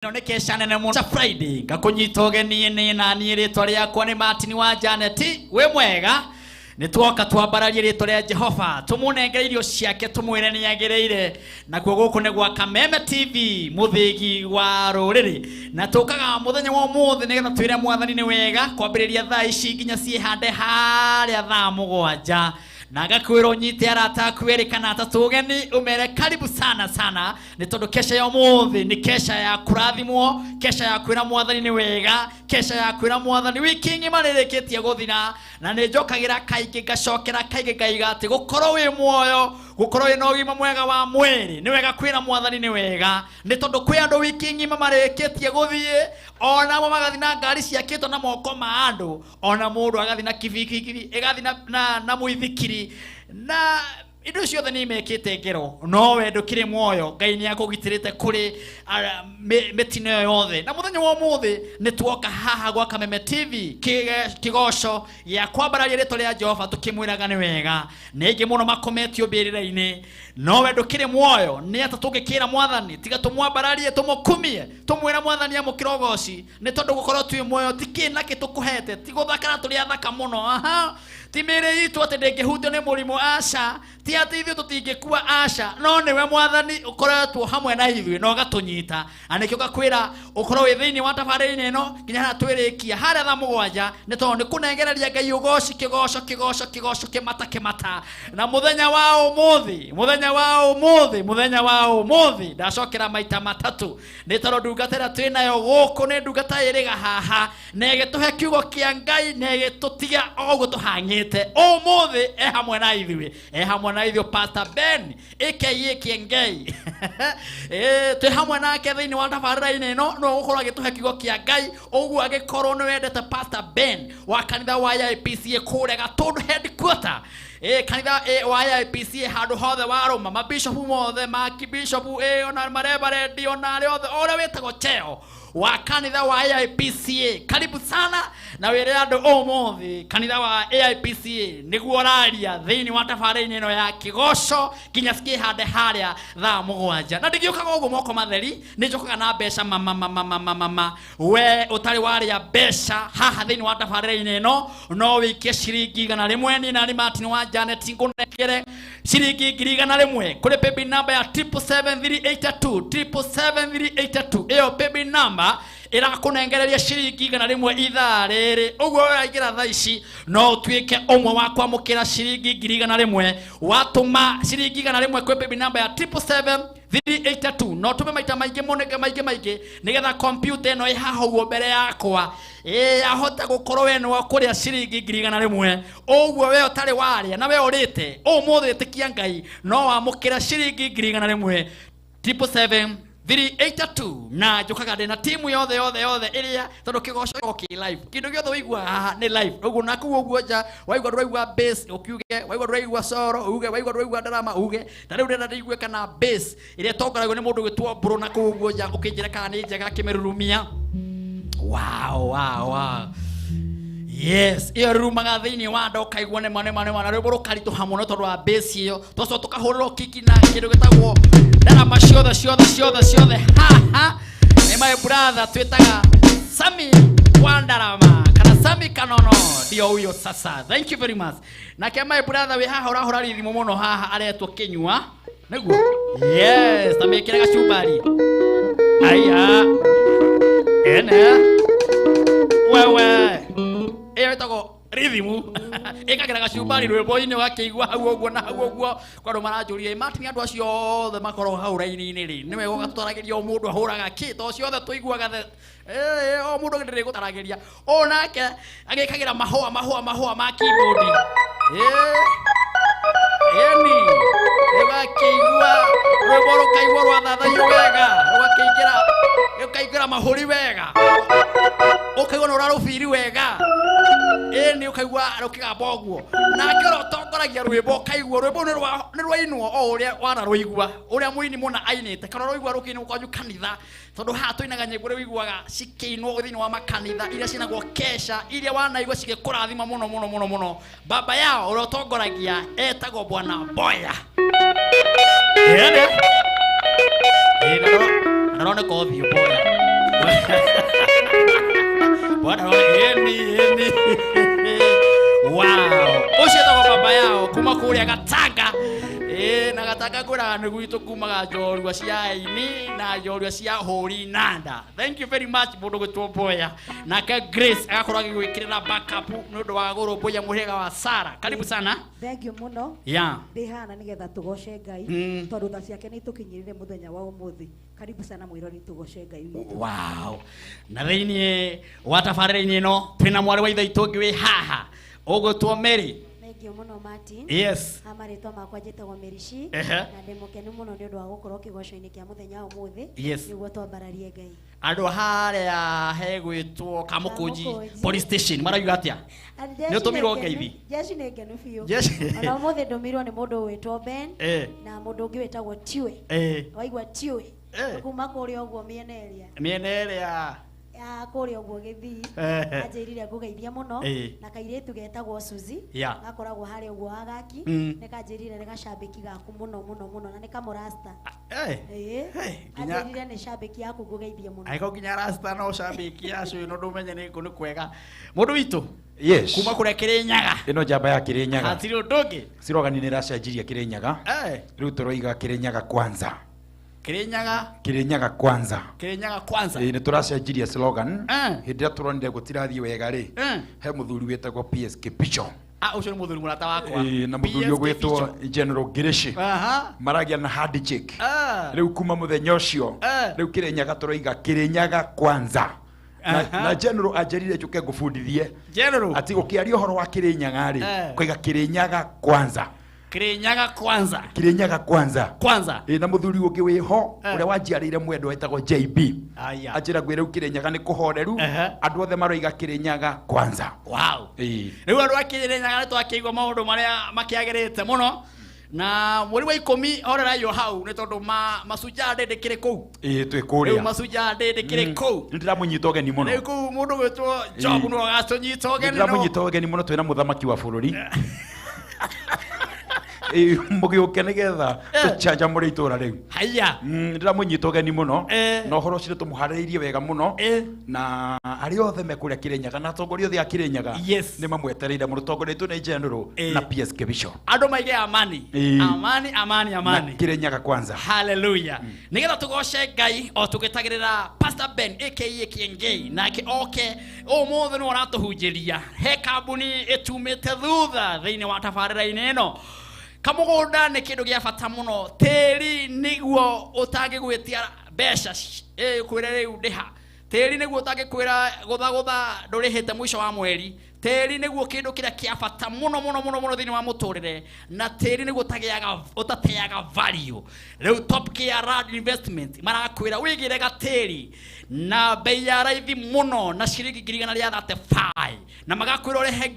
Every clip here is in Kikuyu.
Ĩno nĩ kesha nene mũno Friday ngakũnyita ũgeni nĩ na niĩ rĩtwa rĩakwa nĩ Martin wa Janet. Wĩ mwega? Nĩ twoka twambararie rĩtwa rĩa Jehova, tũmũnengere irio ciake, tũmwĩre nĩ agĩrĩire. Nakuo gũkũ nĩ gwa Kameme TV, mũthĩgi wa rũrĩrĩ, na tũkaga mũthenya wa ũmũthĩ nĩgetha twĩre mwathani nĩ wega, kwambĩrĩria thaa ici nginya ciĩhande harĩa thaa 7. Na ngakwĩra ũnyite arata aku erĩ kana atatũ ũgeni, ũmere karibu sana sana, nĩ tondũ kesha ya ũmũthĩ nĩ kesha ya kũrathimwo, kesha ya kwĩra mwathani nĩ wega, kesha ya kwĩra mwathani wiki ng'ima nĩrĩkĩtie gũthira. Na nĩ njokagĩra kaingĩ, ngacokera kaingĩ, ngaiga atĩ gũkorwo wĩ muoyo, gũkorwo wĩna ũgima mwega wa mwĩrĩ, nĩ wega kwĩra mwathani nĩ wega, nĩ tondũ kwĩ andũ wiki ng'ima marĩkĩtie gũthiĩ, onamo magathiĩ na ngari ciakĩtwo na moko ma andũ, ona mũndũ agathiĩ na kibikibi, ĩgathiĩ na mũithikiri, na indo ciothe nĩ imekĩte ngero, no we ndũkĩrĩ muoyo. Ngai nĩ akũgitĩrĩte kũrĩ mĩtino ĩyo yothe. Na mũthenya wa ũmũthĩ nĩ tuoka haha gwa Kameme TV kĩgoco gĩa kwambararia rĩtwa rĩa Jehova, tũkĩmwĩraga nĩ wega. Nĩ aingĩ mũno makometio mbĩrĩra-inĩ, no we ndũkĩrĩ muoyo. Nĩ atĩa tũngĩkĩra mwathani tiga tũmwambararie, tũmũkumie, tũmwĩre mwathani amũkĩre ũgoci, nĩ tondũ gũkorwo twĩ muoyo ti kĩ na kĩ tũkũhete, ti gũthakara tũrĩ athaka mũno, aha, ti mĩĩrĩ itũ atĩ ndĩngĩhutio nĩ mũrimũ, aca, ti atĩ ithuĩ tũtingĩkua, aca, no nĩwe mwathani ũkoretwo hamwe na ithuĩ na ũgatũnyita. Na nĩkĩo ngakwĩra ũkorwo wĩ thĩinĩ wa tabarĩra-inĩ ĩno nginya harĩa twĩrĩkia harĩa thaa 7, nĩ tondũ nĩ kũnengereria Ngai ũgoci, kĩgoco, kĩgoco, kĩgoco, kĩmata, kĩmata. Na mũthenya wa ũmũthĩ, mũthenya wa ũmũthĩ, mũthenya wa ũmũthĩ ndacokera maita matatũ, nĩ tondũ ndungata ĩrĩa twĩ nayo gũkũ nĩ ndungata ĩrĩga haha na ĩgĩtũhe kiugo kĩa Ngai na ĩgĩtũtiga o ũguo tũhang'ĩte. Ũmũthĩ e hamwe na ithuĩ, e hamwe na ithuĩ Pastor Ben aka Kiengei. Twĩ hamwe nake thĩinĩ wa tabarĩra-inĩ ĩno, nĩwe ũgũkorwo agĩtũhe kiugo kĩa Ngai. Ũguo angĩkorwo nĩ wendete Pastor Ben wa kanitha wa AIPCA kũrĩa Gatũndũ headquarter, kanitha wa AIPCA handũ hothe warũma, mabishopu mothe, makibishopu, ona marevarendi, ona arĩa othe, o ũrĩa wĩtagwo cheo wa kanitha wa AIPCA, karibu sana. Na wĩre andũ ũmũthĩ kanitha wa AIPCA nĩguo ũraria thĩinĩ wa tabarĩra-inĩ ĩno ya kĩgoco nginya cikĩhande harĩa thaa 7. Na ndingĩũkaga ũguo moko matheri, nĩ njũkaga na mbeca mama, mama, mama, mama. We ũtarĩ warĩa mbeca haha thĩinĩ wa tabarĩra-inĩ ĩno, no wĩikie ciringi 100. Niĩ nani Martin wa Janet ngũnengere ciringi 100,000 kũrĩ paybill number ya triple seven three eight two, triple seven three eight two. Ĩyo paybill number ĩrakũnengereria ciringi 100 ithaa rĩrĩ. Ũguo ũraingĩra thaa ici no ũtuĩke ũmwe wa kwamũkĩra ciringi 100,000. Watũma ciringi 100 kwĩ paybill number ya triple seven three eight two, no tũme maita maingĩ mũno, maingĩ maingĩ, nĩgetha kompiuta ĩno ĩ haha ũguo mbere yakwa yahota gũkorwo we nĩwe ũkũrĩa ciringi 100,000. Ũguo we ũtarĩ warĩa na we ũrĩte ũmũthĩ, ĩtĩkia Ngai no wamũkĩra ciringi 100,000, triple seven three eight two. Na njũkaga ndĩ na timu yothe yothe yothe ĩrĩa, tondũ kĩgoco kĩ live, kĩndũ gĩothe ũiguaga haha nĩ live. Ũguo na kũu ũguo nja waigua ndũraigua bass ũkiuge, waigua ndũraigua solo uge, waigua ndũraigua ndarama uge. Ta rĩu ndĩrenda ndĩigue kana bass ĩrĩa ĩtongoragio nĩ mũndũ ũgĩtwo mbũrũ na kũu ũguo nja, ũkĩnjĩra kana nĩ njega akĩmĩrurumia. Wow, wow, wow. Yes, ĩyo rurumaga thĩinĩ wa nda ũkaigua nĩma nĩma nĩma, na rwĩmbo rũkaritũha mũno tondũ wa bass ĩyo. Twacoka tũkahũrĩrwo kiki na kĩndũ gĩtagwo ndarama ciothe ciothe ciothe ciothe. Haha nĩ my brother twĩtaga Sami wa ndarama kana Sami Kanono, ndio huyo sasa. Thank you very much. Nake my brother wĩ haha ũrahũra rithimo mũno haha aretwo Kĩnyua, nĩguo? Yes, ta mĩkĩre gacumbari. Aya ene wewe, ĩyo ĩtagwo rithimu, ĩkagĩra gacumbari rwĩmbo-inĩ, ũgakĩigua hau ũguo na hau ũguo. Kwa andũ maranjũria, Martin, andũ acio othe makoragwo hau raini-inĩ rĩ, nĩwe ũgatwaragĩria o mũndũ ahũraga kĩ, to ciothe tũiguaga o mũndũ ndĩrĩ gũtaragĩria. O nake agĩkagĩra mahũa mahũa mahũa ma keyboard, ĩni ũgakĩigua rwĩmbo rũkaigua rwathathaiyo wega, rũgakĩingĩra, rũkaingĩra mahũri wega, ũkaigua nĩ ũrarũbiri wega, ĩni ũkaigua rũkĩgamba ũguo. Nake ũrĩa ũtongoragia rwĩmbo, ũkaigua rwĩmbo nĩ rwainwo o ũrĩa wanarũigua, ũrĩa mũini mũna ainĩte, kana ũraigua rũkĩinwo kwanyu kanitha, tondũ haha tũinaga nyĩmbo ũrĩa ũiguaga cikĩinwo thĩinĩ wa makanitha, iria cinagwo kesha, iria wanaigua cigĩkũrathima mũno mũno mũno mũno. Baba yao ũrĩa ũtongoragia etagwo Bwana Boya. Ĩĩ, na ndũroneka ũthiũ Boya. Bwana wa eni eni. Wow, ũcio etagwo baba yao kuma kũrĩa Gatanga. Ĩ na Gatanga kwĩraga nĩ gwitũ kumaga njorua cia aini na njorua cia hũri nanda. Thank you very much mũndũ gwĩtwo Mboya. Nake Grace agakorwo agĩgwĩkĩrĩra backup nĩ ũndũ wa kũrũmbũiya mũhĩrĩga wa Sara. Karibu sana. Thank you mũno. Ndĩ haha nĩgetha tũgoce Ngai, tondũ tha ciake nĩ itũkinyĩrire mũthenya wa ũmũthĩ. Karibu sana mwĩrori, tũgoce Ngai witũ. Wow. Na thĩinĩ wa tabarĩra-inĩ ĩno twĩna mwarĩ wa ithe witũ ũngĩ wĩ haha ũgwĩtwo Mary. Thank you mũno, Martin. Yes. Ha marĩtwa makwa njĩtagwo Merici. Na ndĩ mũkenu mũno nĩ ũndũ wa gũkorwo kĩgoco-inĩ kĩa mũthenya wa ũmũthĩ, nĩguo twambararie Ngai. Andũ harĩa hegwĩtwo Kamũkũnji Kamũkũnji. Police Station marauga atĩa? And Nĩ ũtũmirwo ngeithi? Jeshi nĩ ngenu biũ. Ona ũmũthĩ ndũmirwo nĩ mũndũ wĩtwo Ben na mũndũ ũngĩ wĩtagwo Tiwe. Waigua Tiwe? Kuma kũrĩa ũguo mĩena ĩrĩa. Mĩena ĩrĩa Ya kũrĩa ũguo Gĩthii. Anjĩrire ngũgeithia mũno na kairĩtu getagwo Suzy, gakoragwo harĩa ũguo Wagaki. Nĩ kanjĩrire nĩ gacambĩki gaku mũno mũno mũno na nĩ kamũrasta. Ĩĩ. Hey, nginya Anjĩrire nĩ cambĩki yaku, ngũgeithie mũno. Angĩkorwo nginya rasta no cambĩki yacu ĩno ndũmenye nĩ nĩ kwega. Mũndũ witũ kuma kũrĩa Kĩrĩnyaga. Ĩno njamba ya Kĩrĩnyaga. Hatirĩ ũndũ ũngĩ. Cirogani nĩ ĩracenjirie Kĩrĩnyaga. Rĩu tũroiga Kĩrĩnyaga kwanza. Kĩrĩnyaga. Kĩrĩnyaga kwanza. Kĩrĩnyaga kwanza. Ĩĩ, nĩ tũracenjirie slogan. Hĩndĩ ĩrĩa tũronire gũtirathiĩ wega rĩ, he mũthuri wĩtagwo PS Kipicho. Ah, ũcio nĩ mũthuri mũrata wakwa. Ĩĩ, na mũthuri PS ũgwĩtwo Kipicho. General Ngirici maragĩa na handshake. Rĩu kuma mũthenya ũcio, rĩu Kĩrĩnyaga tũroiga Kĩrĩnyaga kwanza. Na General anjĩrire njũke ngũbundithie General. atĩ ũkĩaria ũhoro wa Kĩrĩnyaga rĩ, kũiga Kĩrĩnyaga kwanza. Kĩrĩnyaga kwanza. Kĩrĩnyaga kwanza. Kwanza. Ĩ, na mũthuri ũngĩ wĩho ũrĩa wanjiarĩire mwendwa wetagwo JB, Aya. anjĩra ngwĩre rĩu Kĩrĩnyaga nĩ kũhoreru, andũ othe maroiga Kĩrĩnyaga kwanza. Wow. Ĩĩ. Rĩu andũ a Kĩrĩnyaga nĩ twakĩigua maũndũ marĩa makĩagĩrĩte mũno na mweri wa 10 horerai o hau nĩ tondũ Mashujaa Day ndĩkĩrĩ kũu. Ĩĩ, twĩ Rĩu kũrĩa. Mashujaa Day ndĩkĩrĩ kũu. Nĩ ndĩramũnyita ũgeni mũno. Rĩu kũu mũndũ gwĩtwo Job nĩwe ũgatũnyita ũgeni. Nĩ ndĩramũnyita ũgeni mũno, twĩna mũthamaki wa bũrũri. Ĩĩ, mũgĩũke nĩgetha tũcanjamũre itũra rĩu. Haya. Ndĩramũnyita ũgeni mũno na ũhoro ũcio tũmũharĩrĩirie wega mũno, na arĩa othe me kũrĩa Kĩrĩnyaga na atongoria othe a Kĩrĩnyaga nĩ mamwetereire mũno. Tongoria itũ nĩ General na PS Kibicho. Andũ maige amani. Amani, amani, amani. Na Kĩrĩnyaga kwanza. Haleluya. Nĩgetha tũgoce Ngai o tũgĩtagĩrĩra Pastor Ben aka Kiengei nake oke ũmũthĩ nĩwe ũratũhunjĩria. He kambuni ĩtumĩte thutha thĩinĩ wa tabarĩra-inĩ ĩno. Kamũgũnda nĩ kĩndũ gĩa bata mũno. Tĩri nĩguo ũtangĩgwĩtia mbeca kwĩre rĩu ndĩha. Tĩri nĩguo ũtangĩkwĩra gũthagũtha ndũrĩhĩte mũico wa mweri. Tĩri nĩguo kĩndũ kĩrĩa kĩa bata mũno mũno mũno mũno thĩinĩ wa mũtũrĩre, na tĩri nĩguo ũtateaga value. Rĩu Top Care Land Investment marakwĩra wĩigĩre gatĩri na bei ya raithi mũno na ciringi ngiri igana rĩa 35, na magakwĩra ũrĩhe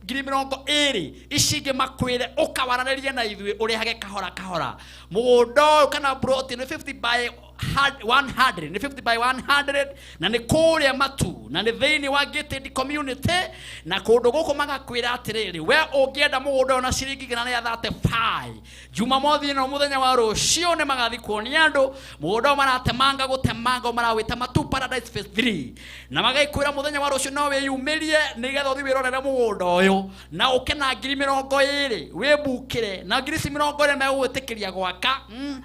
20,000, ici ingĩ makwĩre ũkawaranĩrie na ithuĩ ũrĩhage kahora kahora. Mũgũnda ũyũ kana plot nĩ 50 by 100, nĩ 50 by 100, na nĩ kũrĩa Matu, na nĩ thĩinĩ wa gated community, na kũndũ gũkũ magakwĩra atĩrĩrĩ, we ũngĩenda mũgũnda ũyũ na ciringi igana rĩa 35, Jumamothi ĩno mũthenya wa rũciũ nĩ magathiĩ kuonia andũ mũgũnda ũyũ maratemanga gũtemanga, marawĩta Matu Paradise Phase 3, na magakwĩra mũthenya wa rũciũ no wĩyumĩrie nĩgetha ũthiĩ wĩrorere mũgũnda ũyũ na ũke na 20,000 wĩmbukĩre, na ngiri ici 20 megũgwĩtĩkĩria gwaka.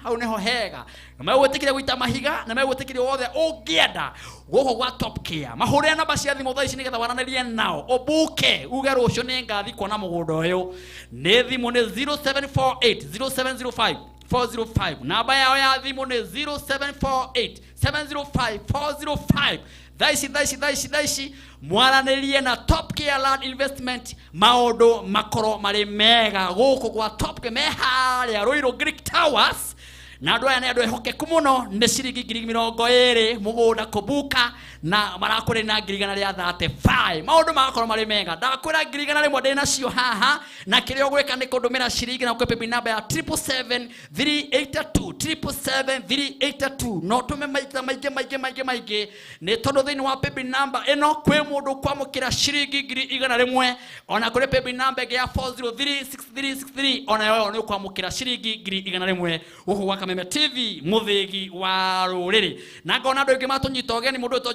Hau nĩho hega, na megũgwĩtĩkĩria gũita mahiga, na megũgwĩtĩkĩria wothe ũngĩenda gũkũ gwa Top Care. Mahũrĩre namba cia thimũ thaa ici nĩgetha waranĩrie nao, ũmbuke uge rũciũ nĩ ngathi kuona mũgũnda ũyũ. Nĩ thimũ nĩ 0748 0705 405. Namba yao ya thimũ nĩ 0748 705 405. Thaa ici, thaa ici, thaa ici, thaa ici mwaranĩrie na Top Care Land Investment, maũndũ makorwo marĩ mega gũkũ gwa Top Care, me harĩa Ruiru Greek Towers, na andũ aya nĩ andũ ehokeku mũno. Nĩ ciringi 20,000 mũgũnda kũbuka, na marakũrĩ na ngiri igana rĩa 35, maũndũ magakorwo marĩ mega. Ndakwĩra 100,000 ndĩ nacio haha, na kĩrĩa ũgwĩka nĩ kũndũmĩra ciringi na kwĩ paybill namba ya 777 382, 777 382. No tũme maita maingĩ maingĩ maingĩ maingĩ, nĩ tondũ thĩinĩ wa paybill namba ĩno kwĩ mũndũ kwamũkĩra ciringi 100,000. Ona kũrĩ paybill namba ĩngĩ ya 403 6363, ona yo nĩ ũkwamũkĩra ciringi 100,000 gũkũ gwa Kameme TV muthigi wa ruriri na ngona andu aingi matunyita ugeni mundu witwo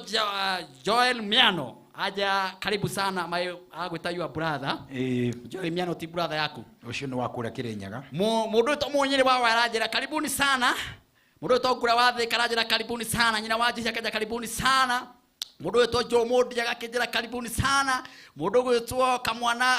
Joel Miano aja karibu sana my agwita your brother. Joel Miano ti brother yaku ucio ni wa kuria Kirinyaga. Mundu witwo Munyiri wa waranjira karibuni sana. Mundu witwo Ngura wa Thika aranjira karibuni sana. Nyina wa Njeci akaja karibuni sana. Mundu witwo Joe Mondi agakĩnjĩra karibuni sana. Mundu gwitwo Kamwana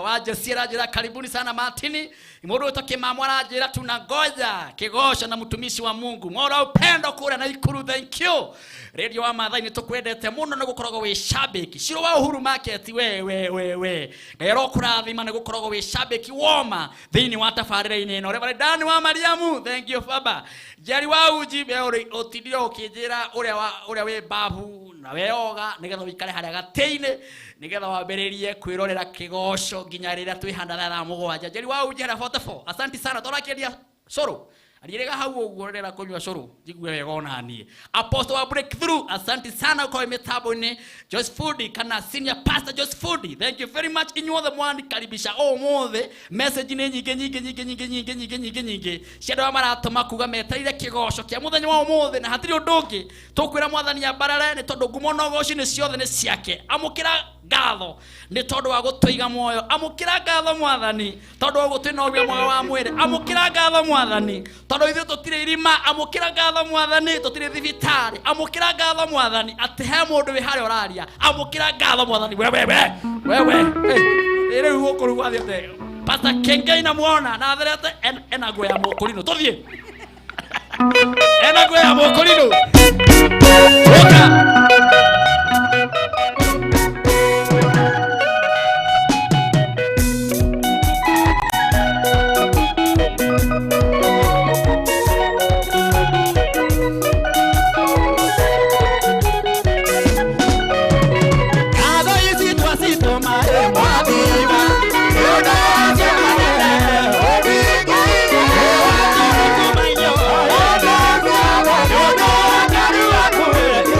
wa Jesi aranjĩra karibuni sana Martini. Mundu witwo Kimamo aranjĩra tunangoja kĩgoco na mtumishi wa Mungu mora upendo kura na Ikuru. Thank you Radio wa Maathai nĩ tũkwendete mũno nĩ gũkoragwo wĩ shabiki Shiro wa Uhuru Market. We we we we Ngai arokũrathima nĩ gũkoragwo wĩ shabiki woma thĩinĩ wa tabarĩra-inĩ ĩno. Reverend Dan wa Mariamu, thank you baba. Jerry wa Uji be ũtindire ũkĩnjĩra ũrĩa wĩ babu na weoga nigetha wikare haria gatĩ-inĩ nigetha wambĩrĩrie kwĩrorera kĩgoco nginya rĩrĩa twĩhanda thaa mũgwanja. Jerry wa Uji haria 44, asante sana. Tũrakĩendia cũrũ ariĩrĩga hau ũguo rĩrĩa kũnyua cũrũ njigue wega ona niĩ. Apostle wa Breakthrough, asante sana kwa mĩtambo-inĩ. Joyce Fudi kana senior pastor Joyce Fudi, thank you very much. Inyuothe mwanikaribisha ũmũthĩ. Message nĩ nyingĩ nyingĩ nyingĩ nyingĩ nyingĩ nyingĩ nyingĩ nyingĩ cia andũ arĩa maratũma kuga metereire kĩgoco kĩa mũthenya wa ũmũthĩ na hatirĩ ũndũ ũngĩ tũkwĩra mwathani ambarare nĩ tondũ ngumo na ũgoci nĩ ciothe nĩ ciake. Amũkĩra ngatho nĩ tondũ wa gũtũiga muoyo. Amũkĩra ngatho mwathani tondũ wa gũtwĩna ũgima mwega wa mwĩrĩ. Amũkĩra ngatho mwathani tondũ ithuĩ tũtirĩ irima. Amũkĩra ngatho mwathani tũtirĩ thibitarĩ. Amũkĩra ngatho mwathani atĩ he mũndũ wĩ harĩa ũraria. Amũkĩra ngatho mwathani. We we we we we rĩu gũkũ rĩu gwathiĩte Pastor Kengei na muona na atherete ena nguo ya mũkũrinũ tũthiĩ ena nguo ya mũkũrinũ ũka. Thank you.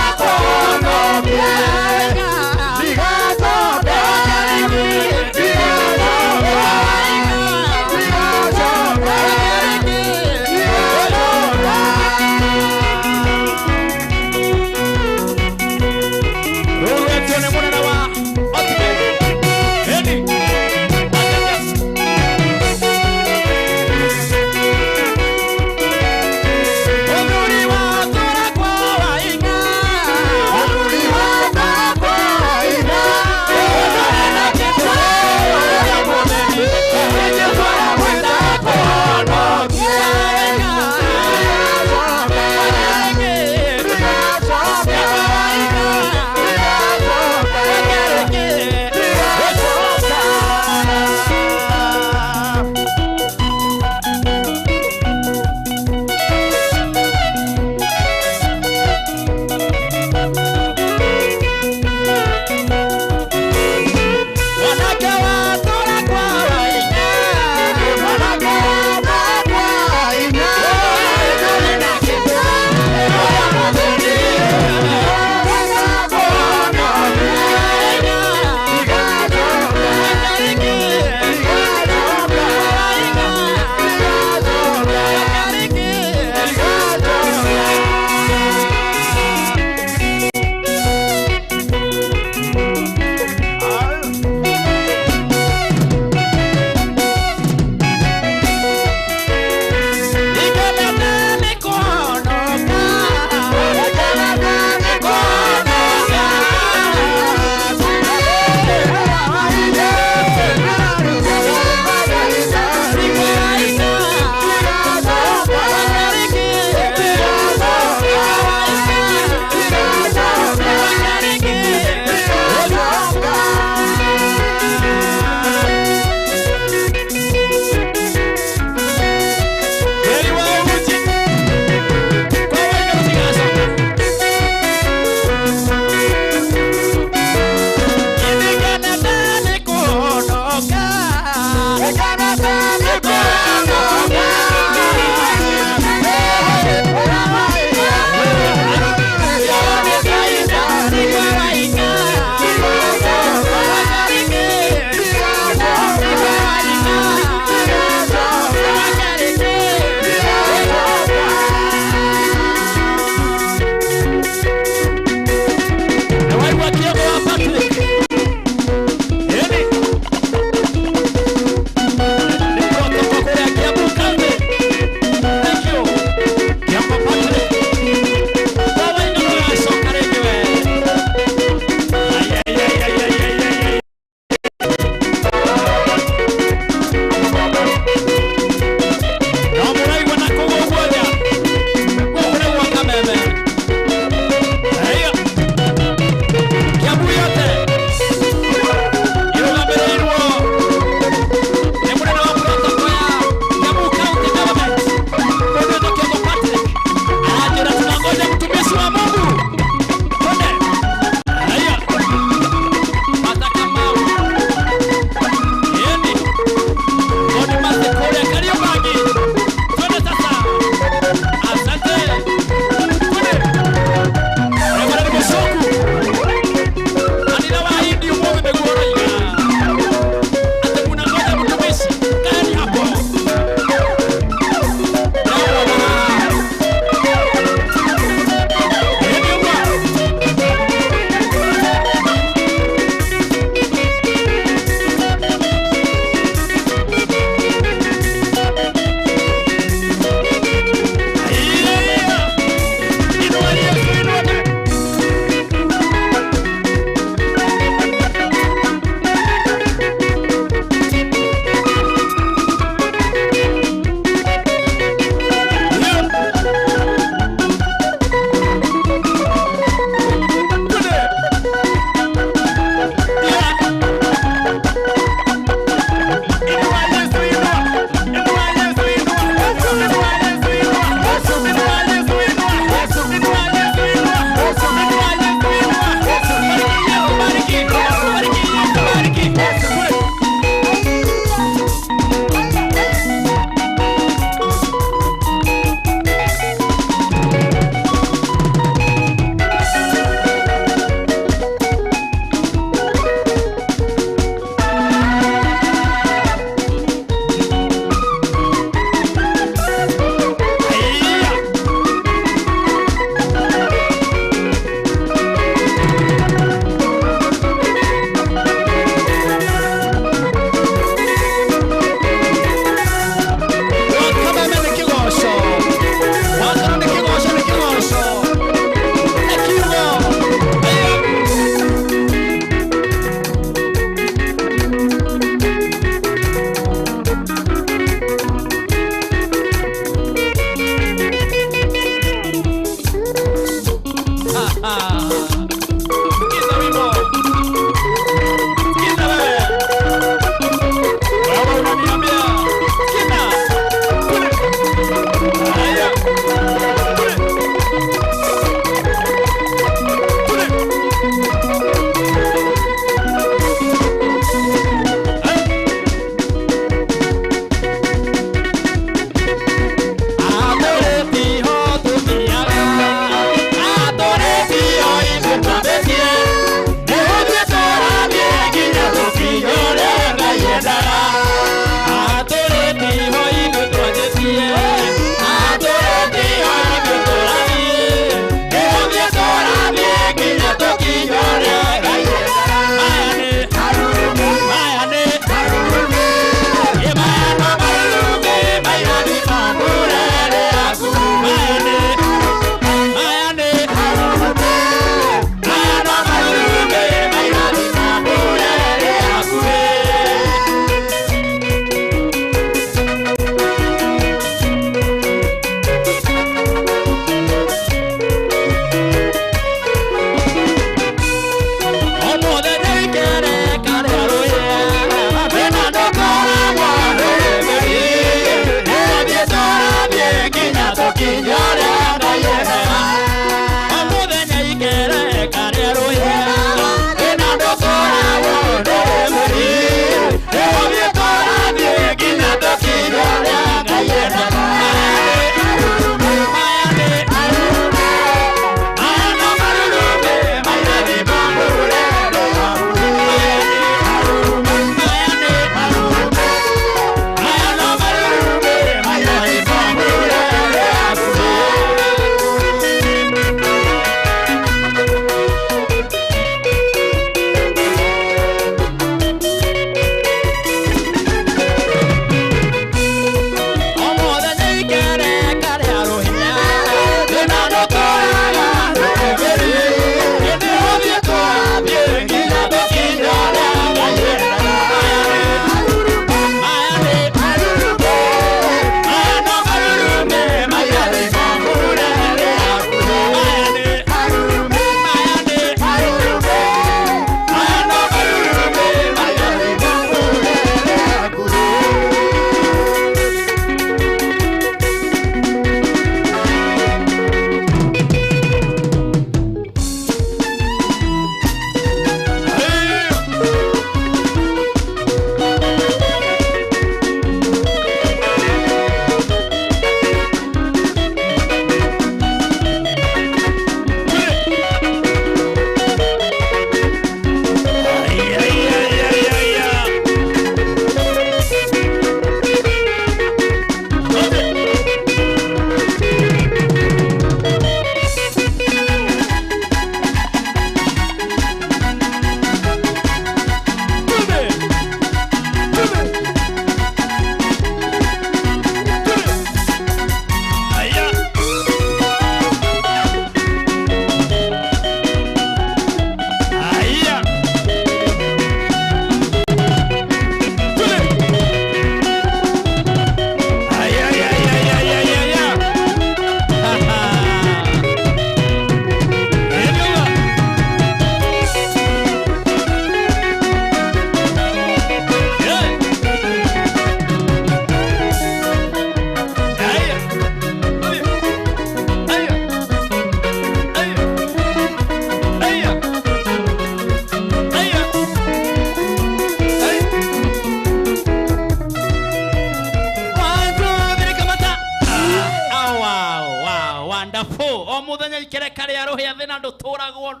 Wonderful. O muthenya ikereka rĩa rũhĩa thĩ na ndũtũragwo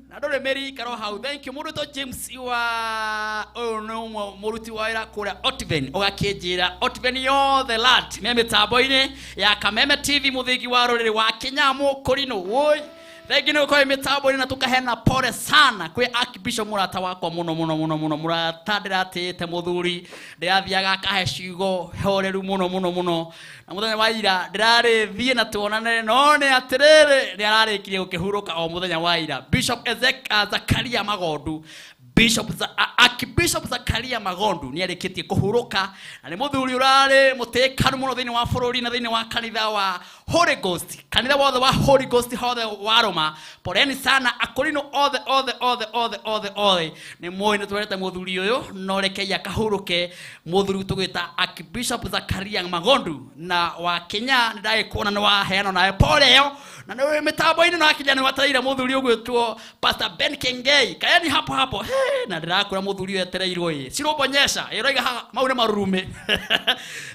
na ndũrĩ mĩri ikaro hau. Thank you. Mũndũ to James wa ũyũ nĩ ũmwe mũruti wa wĩra kũrĩa Otven, ũgakĩnjĩra Otven yothe lat me mĩtambo-inĩ ya Kameme TV, mũthingi wa rũrĩrĩ wa Kĩnyamũ Kũrinũ. Woi, thengi nĩ gũkorwo mĩtambo-inĩ na tũkahena pole sana kwĩ Archbishop mũrata wakwa mũno mũno mũno mũno, mũrata ndĩratĩĩte mũthuri, ndĩrathiaga akahe ciugo horeru mũno mũno mũno, na mũthenya wa ira ndĩrarĩ thiĩ na tuonane, no nĩ atĩrĩrĩ nĩ ararĩkirie gũkĩhurũka o mũthenya wa ira. Bishop Zakaria Magondu, Bishop Archbishop Zakaria Magondu nĩ arĩkĩtie kũhurũka, na nĩ mũthuri ũrarĩ mũtĩkanu mũno thĩinĩ wa bũrũri na thĩinĩ wa kanitha wa Holy Ghost, kanitha wothe wa Holy Ghost hothe wa Roma. Poleni sana akorino othe othe othe othe othe othe, nĩ mũĩ nĩ twendete mũthuri ũyũ, no rekei akahurũke. Mũthuri tũgwĩta Archbishop Zakaria Magondu na wa Kenya, nĩ ndagĩkuona nĩ waheana nawe pole ĩyo, na nĩ mĩtambo-inĩ no akinya nĩ watereire mũthuri ũgwĩtwo Pastor Ben Kengei. Kayani hapo hapo. Hey, na ndĩrakũra mũthuri ũyũ etereirwo ĩ cirũmbonyesha ĩroiga mau nĩ marurume.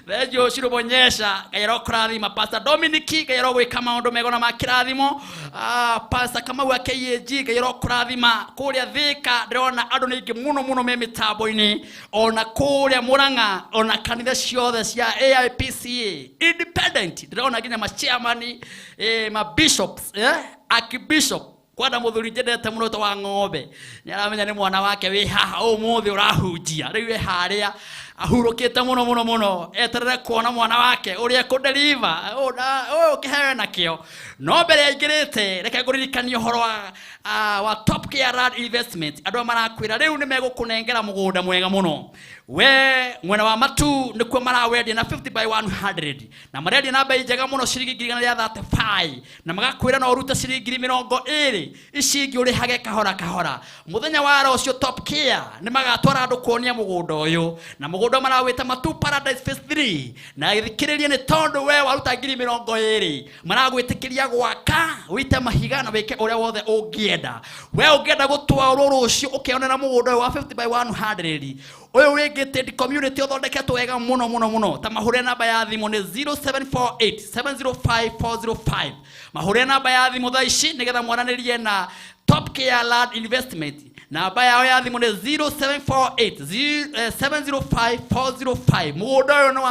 Thengiũ cirũmbonyesha, Ngai arokũrathima. Pastor Dominic, Ngai arogwĩka maũndũ mega na ma kĩrathimo. Pastor Kamau wa KAG, Ngai arokũrathima. Kũrĩa Thĩka ndĩrona andũ nĩ aingĩ mũno mũno me mĩtambo-inĩ, ona kũrĩa Mũrang'a, ona kanitha ciothe cia AIPCA independent, ndĩrona nginya ma chairman, ma bishops, archbishop kwenda mũthuri njendete mũno wa ng'ombe, nĩ aramenya nĩ mwana wake wĩ haha ũmũthĩ ũrahunjia, rĩu wĩ harĩa ahurũkĩte mũno mũno mũno, eterere kuona mwana wake ũrĩa ekũdeliver ũyũ kĩheo nakĩo. No mbere aingĩrĩte, reke ngũririkanie ũhoro wa Top Care Land Investment. Andũ marakwĩra rĩu nĩ megũkũnengera mũgũnda mwega mũno, we mwena wa Matu nĩkuo marawendia na 50 by 100, na marendia na bei njega mũno ciringi 135, na magakwĩra no ũrute ciringi 20, ici ingĩ ũrĩhage kahora kahora. Mũthenya wa rũciũ Top Care nĩ magatwara andũ kuonia mũgũnda ũyũ, na mũgũnda marawĩta Matu Paradise Phase 3, na gĩthikĩrĩrie nĩ tondũ we waruta 20,000 maragwĩtĩkĩria gwaka wĩite mahiga na wĩke ũrĩa wothe ũngĩenda. We ũngĩenda gũtwarwo rũciũ ũkĩonera mũgũnda ũyũ wa 50 by 100 ũyũ wĩ gated community ũthondeketwo wega mũno mũno mũno. Ta mahũre namba ya thimũ nĩ 0748 705 405. Mahũre namba ya thimũ thaa ici nĩgetha mwaranĩrie na Top Care Land Investment. Namba yao ya thimũ nĩ 0748 705 405. Mũgũnda ũyũ nĩ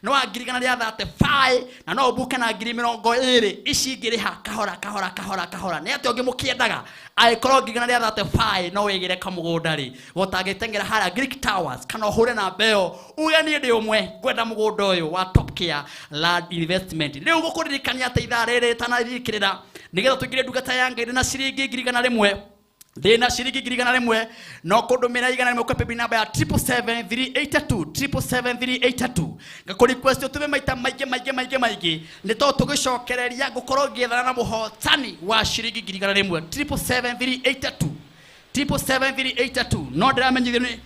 wa 135, na no ũbuke na 20,000, ici ingĩrĩha kahora kahora kahora kahora. Nĩ atĩa ũngĩ mũkĩendaga? Angĩkorwo 135 no wĩgĩre kamũgũnda rĩ, gũtangĩteng'era harĩa Greek Towers, kana ũhũre namba ĩyo uge niĩ ndĩ ũmwe ngwenda mũgũnda ũyũ wa Top Care Land Investment. Rĩu gũkũririkania atĩ ithaa rĩrĩ rĩtanarikĩrĩra, nĩgetha tũingĩre ndungata ya Ngai na ciringi 100,000, ndĩna ciringi 100,000, no kũndũmĩra 100 kwa paybill namba ya 777 777 ngakũ request ũtũme maita maingĩ maingĩ maingĩ maingĩ, nĩ tondũ tũgĩcokereria ngũkorwo ngĩethana na mũhotani wa ciringi 100,000 777 777 No ndĩramenyithio nĩ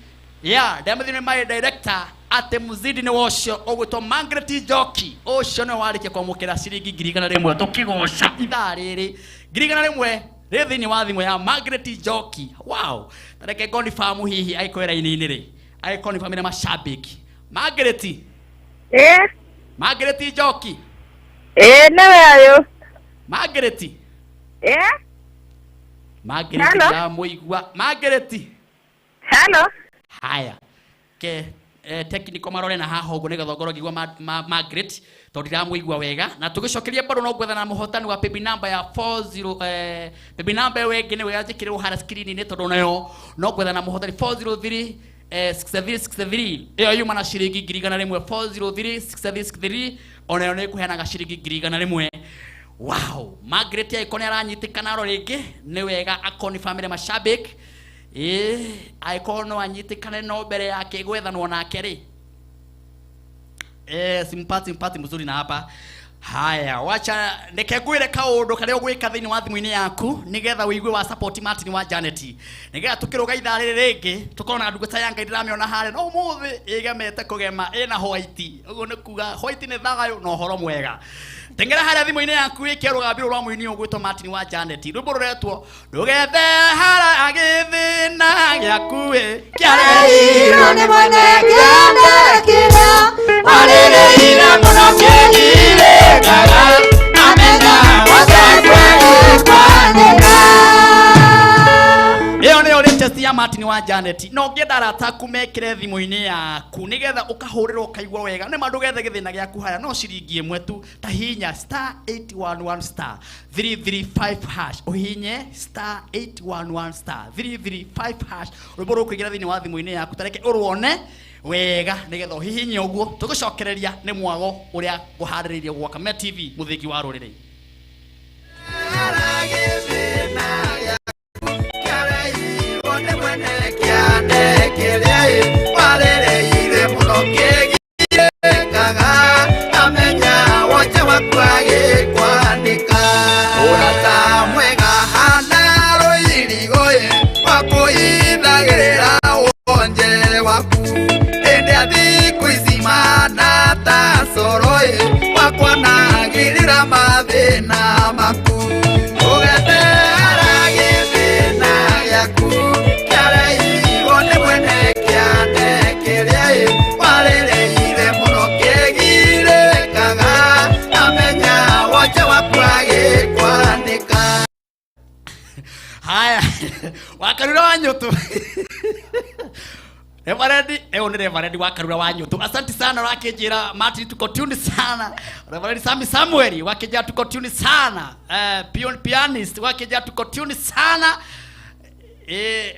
ya ndĩramenyithio nĩ my director atĩ muzidi nĩ wocio ũgwĩtwo Margaret Njoki, ũcio nĩwe warĩkia kwamũkĩra ciringi 100,000 tũkĩgoca ithaa rĩrĩ 100,000 rĩ thĩinĩ wa thimũ ya Margaret Njoki. Wow, tareke ngoni famu hihi agĩkorwo raini-inĩ rĩ, agĩkorwo nĩ famĩlĩ mashabiki. Margaret. Margaret Njoki. Nĩwe ũyũ. Margaret. Margaret ndamũigua. Margaret. Hello. Haya ke technical marore na haha ũguo nĩgetha ngorwo ngĩigua Margaret tondũ ndiramũigua wega. Na tũgĩcokeria bado no gwethana na mũhotani wa paybill number ya 40, paybill number ĩyo ĩngĩ nĩwe yanjĩkĩrĩrwo harĩa screen-inĩ tondũ nayo no gwethana na mũhotani 403 6363, ĩyo yuma na ciringi 100,000 403 6363, onayo nĩ ĩkũheanaga ciringi 100,000. Wow, Margaret angĩkorwo nĩ aranyitĩkana ro rĩngĩ nĩ wega akorwo nĩ famĩlĩ mashabiki, angĩkorwo no anyitĩkane no mbere yake gwethanwo nake rĩ, simpati mzuri na hapa. Haya, wacha reke ngwĩre kaũndũ karĩa ũgwĩka thĩinĩ wa thimũ-inĩ yaku nĩgetha ũigue wa support Martin wa Janet, nĩgetha tũkĩrũga ithaa rĩrĩ rĩngĩ tũkorwo na ndungata ya Ngai ndĩramĩona harĩa no ũmũthĩ ĩgemete kũgema ĩna white, ũguo nĩ kuga white nĩ thayũ na ũhoro mwega. Tengera harĩa thimũ-inĩ yaku wĩke rũgambĩro rwa mũini ũgwĩtwo Martin wa Janet, rwĩmbo rũretwo ndũgethe hara gĩthĩna gĩaku ĩ kĩarerirwo nĩ mwene kĩanda kĩrĩa warĩrĩire mũno kĩgirĩkaga wa Janet no ũngĩenda arata aku mekĩre thimũ-inĩ yaku nĩgetha ũkahũrĩrwo ũkaigua wega nĩ ma ndũgethe gĩthĩna gĩaku haya no ciringi ĩmwe tu ta hinya star 811 star 335 hash ũhinye star 811 star 335 hash rwĩmbo rũkũingĩra thĩinĩ wa thimũ-inĩ yaku tareke ũruone wega nĩgetha ũhihinye ũguo tũgũcokereria nĩ mwago ũrĩa ngũharĩrĩirie gwa Kameme TV mũthĩgi wa rũrĩrĩ. Haya, wakarura wa nyutu. Reverend, ni Reverend wakarura wa nyutu. Asante sana wakijira Martin, tuko tune sana. Reverend Sami Samuel wakijira tuko tune sana. Pianist wakijira tuko tune sana.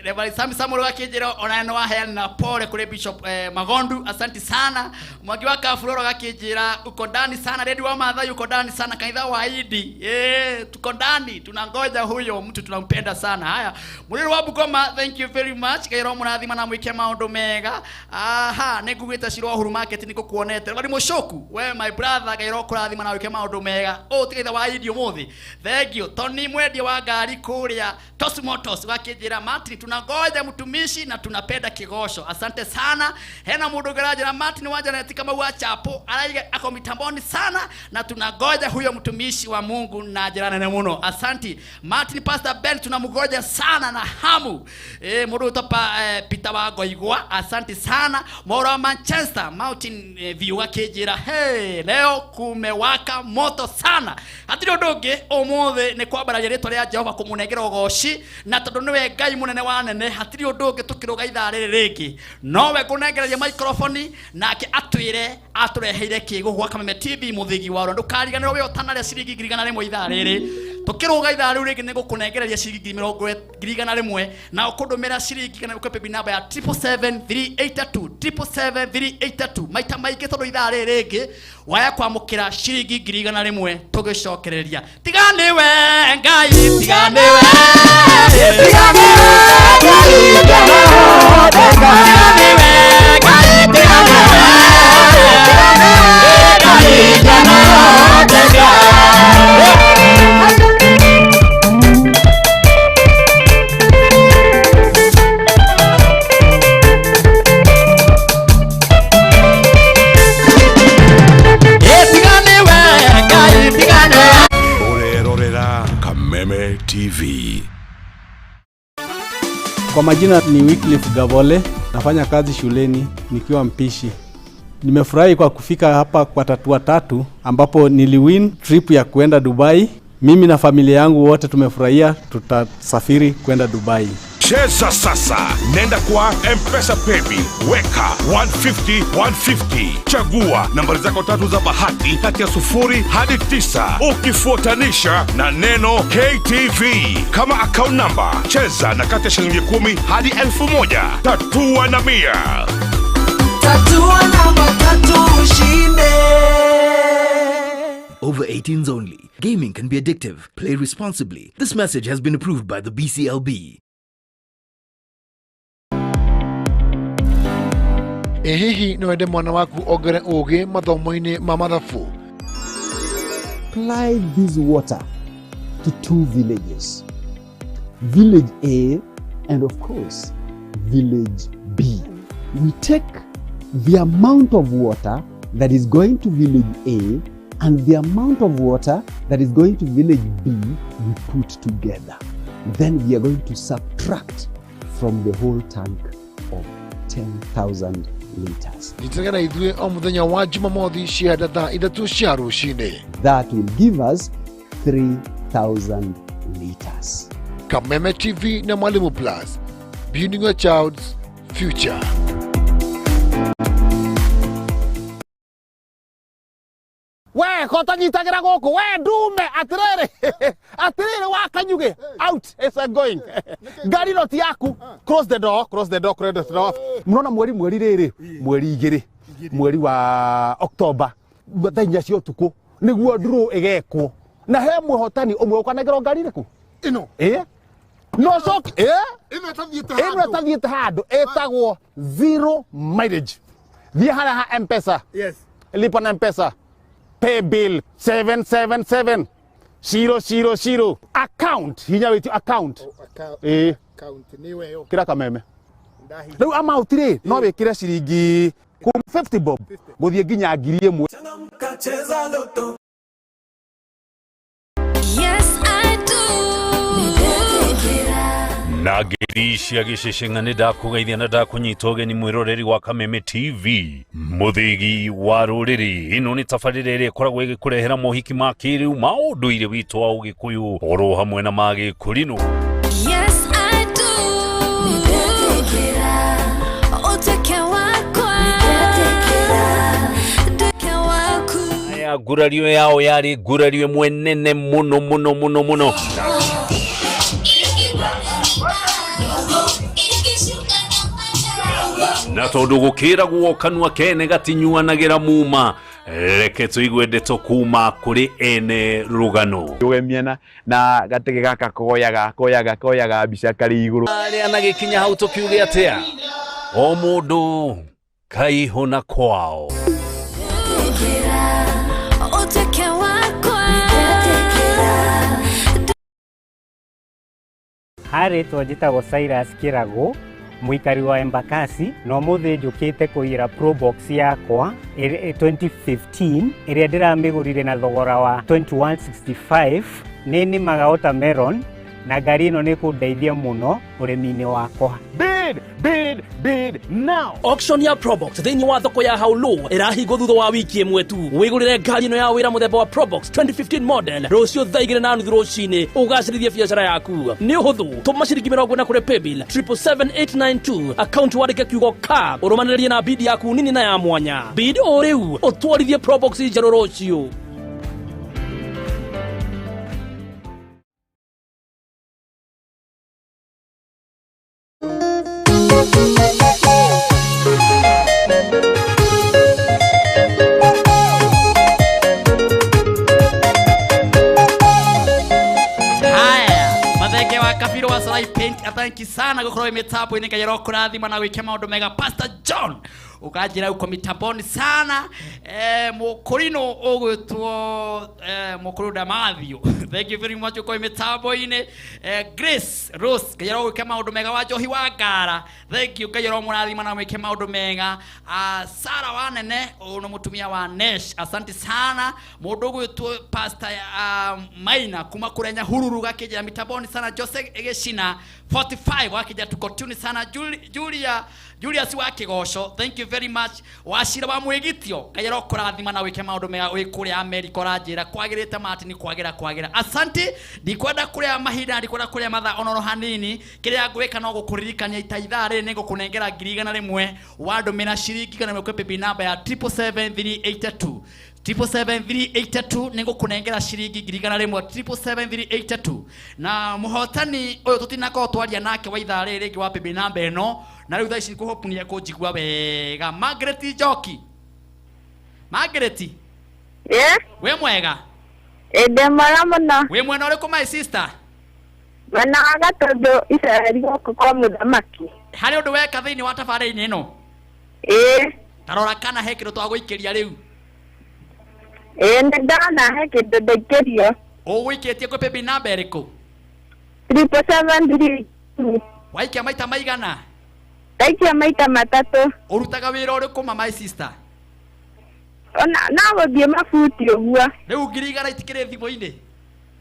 Reverend Sami Samuel wakijira ona no waheana pole kule Bishop Magondu, asante sana. Mwangi wa Kafuroro wakijira uko ndani sana. Redi wa Mathai uko ndani sana. Kanitha wa Idi, tuko ndani, tunangoja huyo mtu tunampenda sana. Haya, Muliro wa Bugoma, thank you very much. Kairo murathima na mwike maundu mega. Aha, nĩngugĩte Shiro Uhuru Market nĩngũkuonete. Reverend Mushoku, we my brother, kairo kurathima na wike maundu mega. Tigaitha wa Idi umuthi. Thank you. Tony mwendia wa ngari kuria Tosu Motors wakijira Martin tunangoja mtumishi na tunapenda kigosho. Asante sana. Hena mundu garajira Martin wa Janet kama wa chapo araiga ako mitamboni sana na tunangoja huyo mtumishi wa Mungu na jirani nene muno. Asante. Martin Pastor Ben tunamgoja sana na hamu. Mundu topa Peter wa Goigwa. Asante sana. Moro Manchester Mountain View wakijira hey, leo kumewaka moto sana. Hatiri undu ungi umuthi ni kwambararia ritwa ria Jehova kumunengera ugoci na tondu niwe Ngai munene wa nene hatiri undu ungi tukiruga ithaa riri ringi nowe ngunengereria microphone nake atwire atureheire kigo gwa Kameme TV muthigi wa ndukariganirwo we utanaria ciringi 100,000 ithaa riri tukiruga ithaa riu ringi nigukunengereria ciringi 100,000 na ukundumira ciringi kana ukepe namba ya 777382 777382 maita maingi tondu ithaa riri ringi waya kwamukira ciringi 100,000 tugicokereria tiganiwe Ngai tiganiwe Kameme TV. Kwa majina ni Wycliffe Gavole, nafanya kazi shuleni nikiwa mpishi. Nimefurahi kwa kufika hapa kwa Tatua Tatu ambapo niliwin trip ya kuenda Dubai. Mimi na familia yangu wote tumefurahia, tutasafiri kwenda Dubai. Cheza sasa, nenda kwa M-Pesa Paybill, weka 150 150. Chagua nambari zako tatu za bahati kati ya 0 hadi 9 ukifuatanisha na neno KTV kama account number. Cheza na kati ya shilingi 10 hadi 1000. Tatua na 100. Tatua namba tatu ushinde. Over 18s only. Gaming can be addictive. Play responsibly. This message has been approved by the BCLB. Hihi no wende mwana waku ongere ũũgĩ mathomo-inĩ ma mathabu. Apply this water to two villages, village A and of course village B. We take the amount of water that is going to village A and the amount of water that is going to village B, we put together. Then we are going to subtract from the whole tank of 10,000 liters. Nyitanĩra ithuĩ o mũthenya wa Jumamothi cia thaa 3 cia rũcinĩ. That will give us 3,000 liters. Kameme TV na Mwalimu Plus. Building your child's future. We kotanyitagira guku we ndume atiriri atiriri wa kanyuge out is a going ngari no ti yaku. Close the door, close the door, close the door. Murona mweri mweri riri mweri igiri mweri wa October thaa inya cia utuku niguo draw igekwo na he muhotani umwe ukanengerwo ngari iriku ino no shock ino ĩtathiĩte ino ĩtathiĩte handũ ĩtagwo zero mileage. Thiĩ harĩa ha M-Pesa. Yes. Lipa na M-Pesa. Pay bill 777 000 account hinya witio account. Account ni weyo kira kameme riu amount ri no wikire ciringi 50 bob guthie nginya 1000. Yes, I do. Na ngeithi cia gĩceceng'a nĩ ndakũgeithia na ndakũnyita ũgeni mwĩroreri wa Kameme TV mũthĩgi wa rũrĩrĩ. Ĩno nĩ tabarĩra ĩrĩa ĩkoragwo ĩgĩkũrehera mohiki ma kĩrĩu ma ũndũire witũ wa ũgĩkũyũ oro hamwe na ma gĩkũrinũ. Yes, I do. Ũtuĩke wakwa. Nduĩke waku. Aya ngurario yao yarĩ ngurario ĩmwe nene mũno mũno mũno mũno. Na tondu gukiragwo kanua kene gatinyuanagira muma reke tuigue ndeto kuma kuri ene rugano ugemiana na gatege gaka koyaga koyaga koyaga mbica kari iguru aria na gikinya hau tukiuge atia o mundu kaihuna kwao. Ũtuĩke wakwa. Harĩ njĩtagwo Cyrus Kĩragũ mũikari wa Embakasi na ũmũthĩ njũkĩte kũiyĩra Probox yakwa 2015 ĩrĩa ndĩramĩgũrire na thogora wa 2165. Nĩ nĩmaga watermelon na ngari ĩno nĩ kũndeithia mũno ũrĩmi-inĩ wakwa. Bid, bid, bid now. Auction ya Probox thĩinĩ wa thoko ya Haulu ĩrahingwo thutha wa wiki ĩmwe tu. Wĩgũrĩre ngari ĩno ya wĩra mũthemba wa Probox 2015 model rũciũ thaa 2:30 rũcinĩ ũgacĩrithie biacara yaku. Nĩ ũhũthũ, tũma ciringi 40 kũrĩ paybill 777892 account wandĩke kiugo ka ũrũmanĩrĩrie na bid yaku nini na ya mwanya. Bid o rĩu ũtwarithie Probox njerũ rũciũ. Mathenge wa Kabiro wa Sarai Paint athanki sana gukorwo mitambo-inĩ Ngai arokũrathima na gwĩke maũndũ mega. Pastor John ũkanjĩra uko mitamboni sana. Mũkũrinũ ũgwĩtwo mũkũrũ Damathio, thank you very much uko mitambo-inĩ. Grace Rose Ngai arogwĩke maũndũ mega. Wa Njohi wa Ngara, thank you, Ngai aromũrathima na gwĩke maũndũ mega. Sara Wanene ũyũ nĩ mũtumia wa Nesh, asante sana. Mũndũ ũgwĩtwo Pastor Maina kuma kũrĩa Nyahururu gakĩnjĩra mitamboni sana. Jose Geshina 45 wakija tuko tune sana. Julius wa Kigosho, thank you very much. Wacira wa Mwigitio Ngai arokũrathima na wike maũndũ mega wĩ kũrĩa America ũranjĩra kwagĩrĩte Martin kwagira kwagira. Asante, ndikwenda kũrĩa mahinda ndikwenda kũrĩa mathaa onoro hanini. Kĩrĩa ngwĩka no gũkũririkania ita ithaa rĩrĩ nĩngũkũnengera 100,000 wandũmĩra ciringi kana mwĩkwe paybill namba ya 777382 77382 nĩngũkũnengera ciringi 100,000 77382 na mũhotani ũyũ tũtinakorwo twaria nake wa ithaa rĩrĩ rĩngĩ wa paybill namba ĩno na rĩu thaa ici ngũhope nĩekũnjigua wega. Margaret Njoki, Margaret. Yeah. Wĩ mwega? Ndĩ mwega mũno. Wĩ mwena ũrĩkũ my sister? Mwena wa Gatũndũ Isiraeli gũkũ kwa mũthamaki. Harĩ ũndũ weka thĩinĩ wa tabarĩra-inĩ ĩno? Ĩĩ. Tarora kana he kĩndũ twagũikĩria rĩu. Ĩĩ nĩ ndona he kĩndũ ndaikĩrio. Ũgũikĩtie kwĩ paybill namba ĩrĩkũ? 773. Waikia maita maigana? Ndaikia maita matatũ. Ũrutaga wĩra ũrĩkũ ma my sister? Ona no gũthiĩ mabuti ũguo. Rĩu 100,000 itikĩrĩ thimũ-inĩ?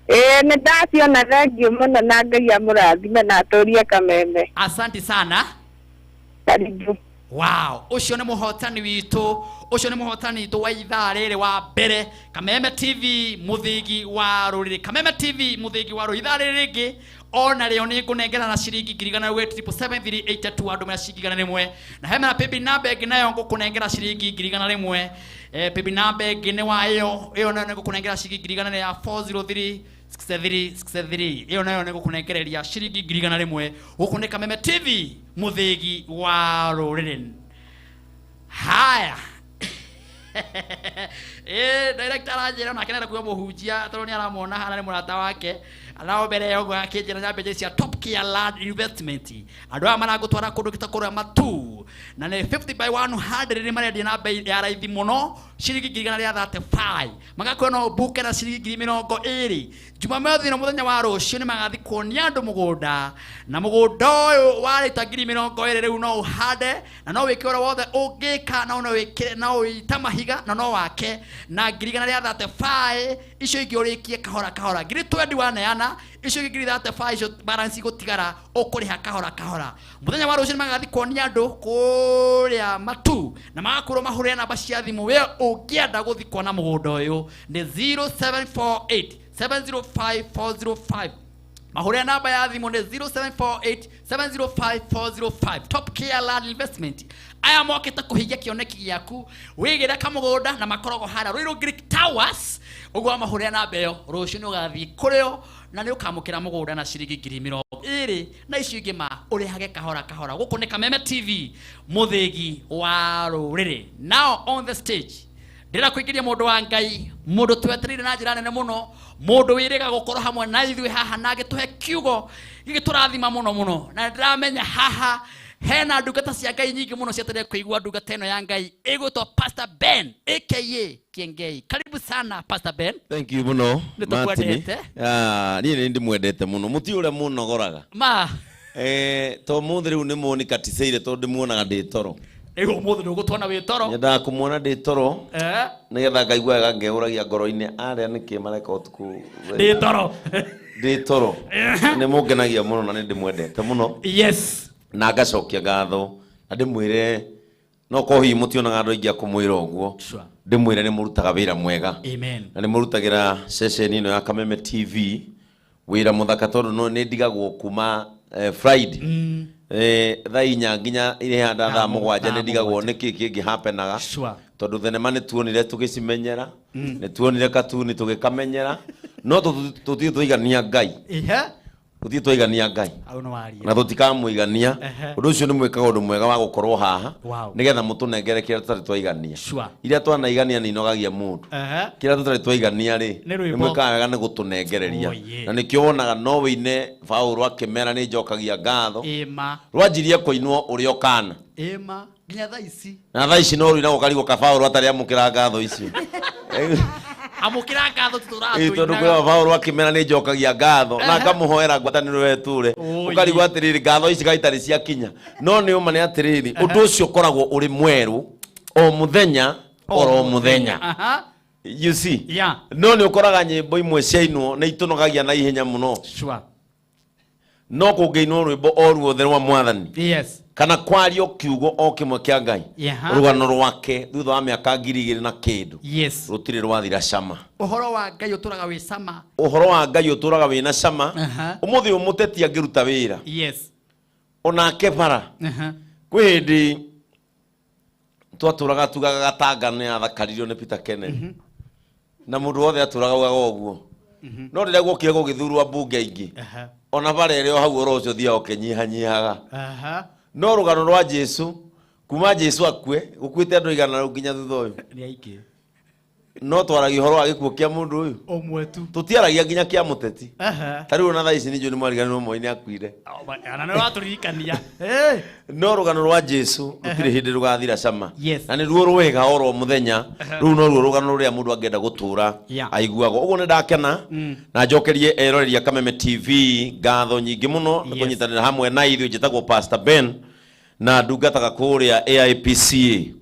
Ĩĩ nĩ ndaciona, thengiũ mũno na Ngai amũrathime na atũrie Kameme. Asante sana. Karibu. Wow, ucio nĩ mũhotani witũ, ucio nĩ mũhotani witũ wa ithaa rĩrĩ wa mbere Kameme TV mũthĩgi wa rũrĩrĩ. Kameme TV mũthĩgi wa rũrĩrĩ. Ithaa rĩrĩ rĩngĩ Ona rĩo nĩ ngũnengera na ciringi 100,000 wĩ 777 382 andũ mena ciringi 101. Na hena paybill namba ĩngĩ nayo ngũkũnengera ciringi 101. Paybill namba ĩngĩ nĩ wa ĩyo, ĩyo nayo nĩ ngũkũnengera ciringi 100,000 ya 403 63 63. Ĩyo nayo nĩ ngũkũnengereria ciringi 101. Gũkũ nĩ Kameme TV, mũthĩgi wa rũrĩrĩ. Haya. Director aranjĩra nake nĩarenda kuga mũhunjia tondũ nĩ aramwona hana nĩ mũrata wake. Nao mbere ya ũguo akĩnjĩra nyambe njĩra cia Top Care Land Investment. Andũ aya maragũtwara kũndũ gĩta kũrĩa Matu. Na nĩ 50 by 100 nĩ marendia na bei ya raithi mũno, ciringi ngiri igana rĩa 35. Magakwĩra no ũmbuke na ciringi ngiri mĩrongo ĩrĩ. Jumamothi na mũthenya wa rũciũ nĩ magathiĩ kuonia andũ mũgũnda. Na mũgũnda ũyũ warĩta ngiri mĩrongo ĩrĩ rĩu no ũhande, na no wĩke ũrĩa wothe ũngĩka, na no wĩkĩre, no ũite mahiga, na no wake. Na ngiri igana rĩa 35, icio ingĩ ũrĩkie kahora kahora. Ngiri twendi waneana, icio ingĩ ngiri 35 icio balance igũtigara, ũkũrĩha kahora kahora. Mũthenya wa rũciũ nĩ magathiĩ kuonia andũ kũrĩa Matu, na magakorwo mahũrĩre namba cia thimũ. We ũngĩenda gũthiĩ kuona mũgũnda ũyũ nĩ 0748 705 405. Mahũrĩre namba ya thimũ nĩ 0748 705 405. Top Care Land Investment. Aya mokĩte kũhingia kĩoneki gĩaku, wĩgĩre kamũgũnda na makoragwo harĩa Ruiru Greek Towers. Ũguo wamahũrĩra namba ĩyo, rũciũ nĩ ũgathiĩ kũrĩo na nĩ ũkamũkĩra mũgũnda na ciringi ngiri mĩrongo ĩrĩ na icio ingĩ ma ũrĩhage kahora kahora. Gũkũ nĩ Kameme TV, mũthĩgi wa rũrĩrĩ. Now on the stage ndĩrenda kũingĩria mũndũ wa Ngai, mũndũ twetereire na njĩra nene mũno, mũndũ wĩrĩga gũkorwo hamwe na ithuĩ haha na agĩtũhe kiugo gĩgĩtũrathima mũno mũno. Na ndĩramenya haha hena ndungata cia Ngai nyingĩ mũno cietereire kũigua ndungata ĩno ya Ngai ĩgwĩtwo Pastor Ben aka Kiengei. Karibu sana Pastor Ben. Thank you mũno, Nĩ Martin. tũkwendete. Niĩ nĩ ndĩmwendete mũno. Mũtiũĩ ũrĩa mũnogoraga. Ma. To mũthĩ rĩu nĩ mũnikaticĩire tondũ ndĩmuonaga ndĩ toro. Rĩu ũmũthĩ ndũgũtuona wĩ toro. Nyendaga kũmuona ndĩ toro. Nĩgetha ngaigua wega ngeũragia ngoro-inĩ, arĩa nĩkĩ mareka ũtukũ? Ndĩ toro. Ndĩ toro. Nĩ mũngenagia mũno na nĩ ndĩmwendete mũno. Yes. Na ngacokia ngatho na ndĩmwĩre, no korwo hihi mũtionaga andũ aingĩ a kũmwĩra ũguo. Sure. Ndĩmwĩre nĩ mũrutaga wĩra mwega. Amen. Na nĩ mũrutagĩra ceceni ĩno ya Kameme TV wĩra mũthaka tondũ no nĩ ndigagwo kuma Friday. Thaa inya nginya irĩhanda thaa mũgwanja nĩ ndigagwo nĩkĩ kĩngĩ happenaga. Sure. Tondũ thenema nĩ tuonire tũgĩcimenyera, nĩ tuonire katuni tũgĩkamenyera, no tũtirĩ twaigania Ngai. Ihe. Tũtirĩ twaigania Ngai. Au nĩ waria. Na tũtikamũigania. Ũndũ ũcio nĩ mwĩkaga ũndũ mwega wa gũkorwo haha. Wow. Nĩgetha mũtũnengere kĩrĩa tũtarĩ twaigania. Sure. Iria twanaigania nĩ inogagia mũndũ. Kĩrĩa tũtarĩ twaigania rĩ, Nĩ rwĩmbo. nĩ mwĩkaga wega nĩ gũtũnengereria. Oh, yeah. Na nĩkĩo wonaga no wĩine Paũlũ akĩmera nĩ njokagia ngatho. Ĩma. Rwanjirie kũinwo ũrĩ o kana. Ĩma. Nginya thaa ici. Na thaa ici no rũinagwo karigwo ka Paũlũ atarĩ amũkĩra ngatho icio. Amũkĩra ngatho tũtũraga Ĩ, tondũ tũinaga. kwĩra Paũlũ akĩmera nĩ njokagia ngatho, na ngamũhoera ngwatanĩro ĩtũre. Oh, Ũkarigwo yeah. atĩrĩrĩ, ngatho ici kaĩ itarĩ ciakinya. No nĩ ũma nĩ atĩrĩrĩ, ũndũ ũcio ũkoragwo ũrĩ mwerũ o mũthenya, oro mũthenya. You see? Yeah. No nĩ ũkoraga nyĩmbo imwe ciainwo nĩ itũnogagia na ihenya mũno. Sure. No kũngĩinwo rwĩmbo o ruothe rwa Mwathani. Yes. Kana kwario kiugo o kĩmwe kĩa Ngai. Yeah. Rũgano rwake thutha wa mĩaka ngiri igĩrĩ na kĩndũ. Yes. Rũtirĩ rwathira cama. Ũhoro wa Ngai ũtũraga wĩ cama. Ũhoro wa Ngai ũtũraga wĩna cama. Ũmũthĩ ũyũ mũteti angĩruta wĩra. Yes. Onake bara. Kwĩ hĩndĩ twatũraga tugaga Gatanga nĩ athakaririo nĩ Peter Kennedy. Na mũndũ wothe atũraga augaga ũguo. No rĩrĩa guokire gũgĩthurwo ambunge aingĩ, ona bara ĩrĩa o hau oro ũcio ũthiaga ũkĩnyihanyihaga. No rũgano rwa Jesu, kuma Jesu akue, gũkuĩte andũ igana rĩu nginya thutha ũyũ. Nĩ aingĩ. No twaragia ũhoro wa gĩkuũ kĩa mũndũ ũyũ. Ũmwe tu. Tũtiaragia nginya kĩa mũteti. Ta rĩu ona thaa ici nĩ njũĩ nĩ mwariganĩrwo Moi nĩ akuire. Ona nĩ watũririkania. No rũgano rwa Jesu rũtirĩ hĩndĩ rũgathira cama. Yes. Na nĩ ruo rwega oro mũthenya. Rũu no ruo rũgano rũrĩa mũndũ angĩenda gũtũra Yeah. aiguagwo. Ũguo nĩ ndakena na njokerie eroreri a Kameme TV ngatho nyingĩ mũno nĩ Yes. kũnyitanĩra hamwe na ithuĩ. Njĩtagwo Pastor Ben na ndungataga kũrĩa AIPCA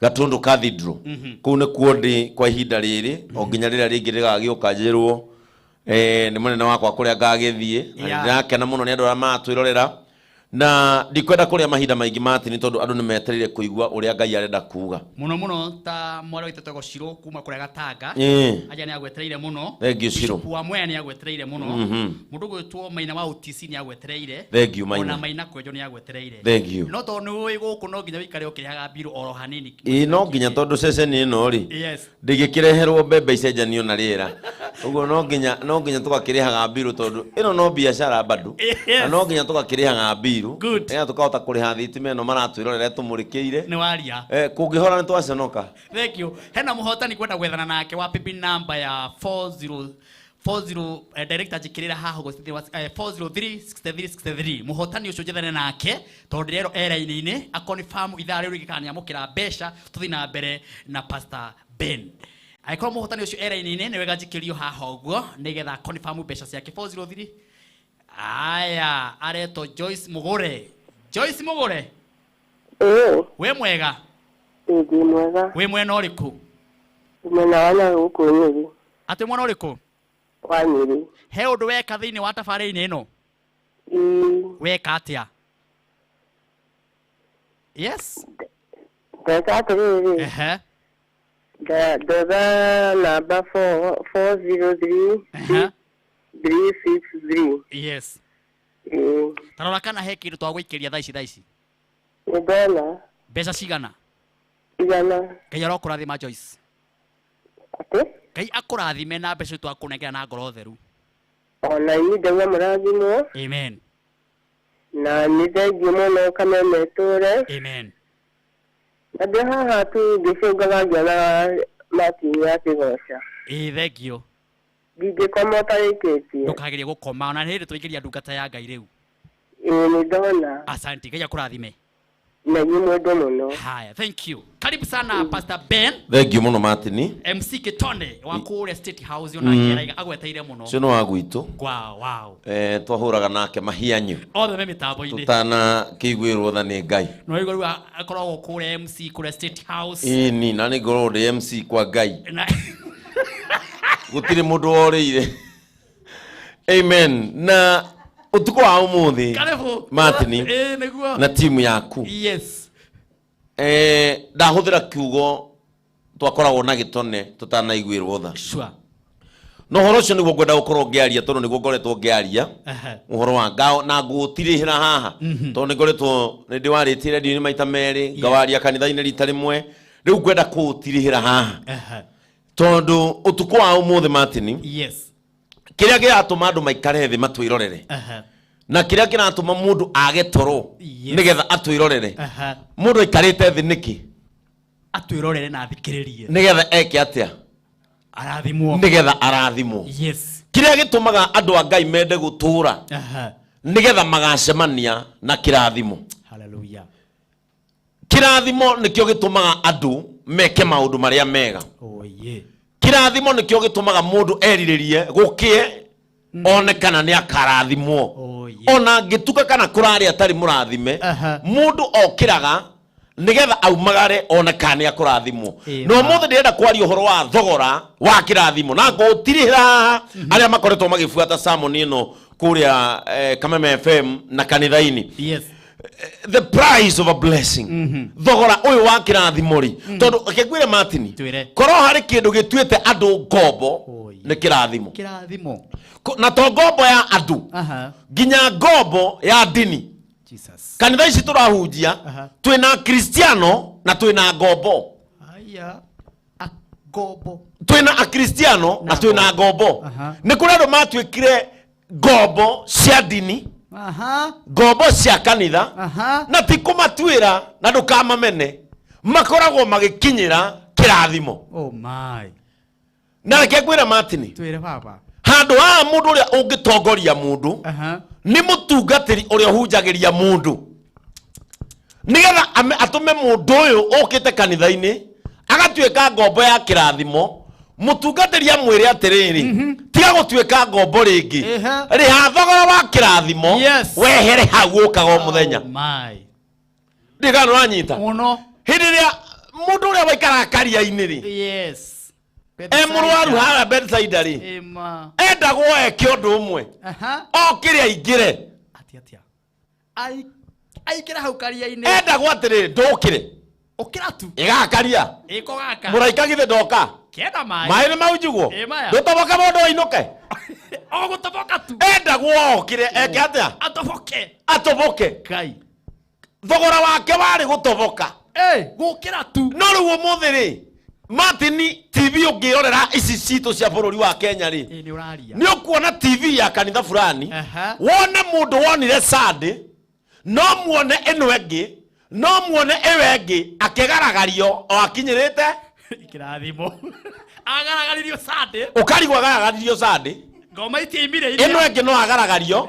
Gatundu Cathedral. Kũu nĩkuo ndĩ kwa ihinda rĩrĩ o nginya rĩrĩa rĩngĩ rĩgagĩũka njĩrwo nĩ mũnene wakwa kũrĩa ngagĩthiĩ. Na Yeah. nĩndĩrakena mũno nĩ andũ arĩa maratwĩrorera. Na ndikwenda kũrĩa mahinda maingĩ Martin tondũ andũ nĩ metereire kũigua ũrĩa Ngai arenda kuga. Muno muno ta mwarĩ witũ etagwo Shiro kuma kũrĩa Gatanga. Aja nĩ agwetereire mũno. Thank you, Shiro. Bishop wa Mwea nĩ agwetereire mũno. Mũndũ gwĩtwo Maina wa UTC nĩ agwetereire. Thank you, Maina. Ona Maina Kwenjo nĩ agwetereire. Thank you. No tondũ nĩ ũĩ gũkũ no nginya wĩikare ũkĩrĩhaga mbirũ oro hanini. Ĩĩ no nginya tondũ ceceni ĩno rĩ Yes. ndĩgĩkĩreherwo mbembe icenjanio na rĩera ũguo no nginya tũgakĩrĩhaga mbirũ tondũ ĩno no biacara bado. Yes. Na no nginya tũgakĩrĩhaga mbirũ nĩgetha tũkahota kũrĩha thitima ĩno maratwĩrorera tũmũrĩkĩire. Nĩ waria. Kũngĩhora nĩ twaconoka. Thank you. Hena mũhotani kwenda gwethana nake wa PB number ya 40 40, director njikirira haha ũguo, 403 63 63. Mũhotani ũcio njethane nake tondũ ndĩrerwo e raini-inĩ akonfirm ithaa rĩu rĩngĩ kana nĩamũkĩra mbeca tũthiĩ na mbere na Pastor Ben. Angĩkorwo mũhotani ũcio e raini-inĩ nĩ wega njikĩrio haha ũguo nĩgetha confirm mbeca ciake 403. Aya, aretwo Joyce Mugure. Joyce Mugure. Wĩ mwega? Ĩĩ, ndĩ mwega. Wĩ mwena ũrĩkũ? Mwena wa na gũkũ Nyĩrĩ. Atĩ mwena ũrĩkũ? Wa Nyĩrĩ. He ũndũ weka thĩinĩ wa tabarĩra-inĩ ĩno? Ĩĩ. Weka atĩa? Yes. Ndeka atĩrĩrĩ. Ehe. Ndetha namba 4, 403 Ehe. 363. Yes. Ĩĩ. Tarora kana he kĩndũ twagũikĩria thaa ici thaa ici. Nĩ ndona. Mbeca cigana? 100. Ngai arokũrathima Joyce. Atĩ? Ngai akũrathime na mbeca twakũnengera na ngoro theru. Ona inyuĩ ndaigua mũrathimwo. Amen. Na nĩ thengiũ mũno Kameme ĩtũre. Amen. Na ndĩ haha tu ngĩcũngaga ngĩonaga Martin akĩgoca. Ĩĩ, thengiũ. Ndingĩkoma ũtarĩkĩtie. Ndũkagerie gũkoma ona nĩ hĩndĩ twaingĩria ndungata ya Ngai rĩu. Ĩĩ, nĩ ndona. Asante, Ngai akũrathime. Na inyuĩ mwendwo mũno. Haya, thank you. Karibu sana Pastor Ben. Thank you mũno Martin. MC Kitone wa kũrĩa State House ona mm. agweteire mũno. Ũcio nĩ wa gwitũ. Wow, wow. Twahũraga nake mahianyu. Othe me mĩtambo-inĩ. Tũtanakĩiguĩrwo tha nĩ Ngai. No igũrũ rĩu akoragwo kũrĩa MC kũrĩa State House. Ĩni, na nĩ ngoragwo ndĩ MC kwa Ngai. Na Gũtirĩ mũndũ worĩire. Amen. Na ũtukũ wa ũmũthĩ, Karibu. Martin, Ĩĩ, nĩguo. na timu yaku. Yes. Ndahũthĩra kiugo twakoragwo na gĩtone tũtanaiguĩrwo tha. Sure. No ũhoro ũcio nĩguo ngwenda gũkorwo ngĩaria tondũ nĩguo ngoretwo ngĩaria. Ũhoro wa ngao na ngũtirihĩra haha. Tondũ nĩ ngoretwo nĩ ndĩwarĩtie redio-inĩ maita merĩ, ngawaria kanitha-inĩ rita rĩmwe. Rĩu ngwenda kũũtirihĩra haha. Tondũ ũtukũ wa ũmũthĩ Martin, Yes. kĩrĩa kĩratũma andũ maikare thĩ matwĩrorere. Na kĩrĩa kĩratũma mũndũ age toro Yes. nĩgetha atwĩrorere. Mũndũ aikarĩte thĩ nĩkĩ? Atwĩrorere na athikĩrĩrie. Nĩgetha eke atĩa? Arathimwo. Nĩgetha arathimwo. Yes. Kĩrĩa gĩtũmaga andũ a Ngai mende gũtũũra nĩgetha magacemania na kĩrathimo. Hallelujah. Kĩrathimo nĩkĩo gĩtũmaga andũ meke maũndũ marĩa mega. Oh yeah. Kĩrathimo nĩkĩo gĩtũmaga mũndũ erirĩrie gũkĩe one kana nĩ akarathimwo. Ona angĩtuka kana kũrarĩa atarĩ mũrathime, mũndũ okĩraga nĩgetha aumagare one kana nĩ akũrathimwo. Na ũmũthĩ ndĩrenda kwaria ũhoro wa thogora wa kĩrathimo na ngũtirihĩra haha arĩa makoretwo magĩbuata sermon ĩno kũrĩa Kameme FM na kanitha-inĩ. Yes. The price of a blessing. Thogora ũyũ wa kĩrathimo rĩ, tondũ reke ngwĩre Martin, korwo harĩ kĩndũ gĩtuĩte andũ ngombo nĩ kĩrathimo. Kĩrathimo. Na to ngombo ya andũ, nginya ngombo ya ndini. Jesus. Kanitha ici tũrahunjia, twĩna Akristiano na twĩna ngombo. Aya. Ngombo. Twĩna Akristiano na twĩna ngombo. Nĩ kũrĩ andũ matuĩkire ngombo cia ndini, ngombo cia kanitha, na ti kũmatuĩra na ndũkamamene, makoragwo magĩkinyĩra kĩrathimo. Oh my. Na reke ngwĩre Martin, Twĩre baba. handũ haha mũndũ ũrĩa ũngĩtongoria mũndũ nĩ mũtungatĩri ũrĩa ũhunjagĩria mũndũ, nĩgetha atũme mũndũ ũyũ ũkĩte kanitha-inĩ agatuĩka ngombo ya kĩrathimo. Mũtungatĩri amwĩre atĩrĩrĩ, tiga gũtuĩka ngombo rĩngĩ, rĩha thogora wa kĩrathimo, wehere hau ũkaga o mũthenya. Ndiũĩ kana nĩũranyita. Hĩndĩ ĩrĩa mũndũ ũrĩa waikaraga karia-inĩ rĩ, Yes. e mũrwaru harĩa Bethsaida rĩ, endagwo eke ũndũ ũmwe, okĩre aingĩre. Atĩa, atĩa? Aingĩra hau karia-inĩ. Endagwo atĩrĩrĩ, ndũkĩre. Ũkĩra tu. Ĩgakaria. Ĩko gaka. Mũraika githĩ ndoka. Kenda maĩ. Maĩ nĩ maunjugwo. Ĩ maya. Ndũtoboke mũndũ ainũke. O gũtoboka tu. Endagwo okĩre eke atĩa? Atoboke. Atoboke. Ngai. Thogora wake warĩ gũtoboka. Gũkĩra tu. No rĩu ũmũthĩ rĩ, Martin, TV ũngĩrorera ici citũ cia bũrũri wa Kenya rĩ, Nĩ ũraria. nĩ ũkuona TV ya kanitha fulani, wone mũndũ wonire Sunday, no muone ĩno ĩngĩ, no muone ĩyo ĩngĩ akĩgaragario o akinyĩrĩte Kĩrathimo. Agaragaririo Sunday. Ũkarigwo agaragaririo Sunday. Ngoma itiaimire ĩno ĩngĩ no agaragario,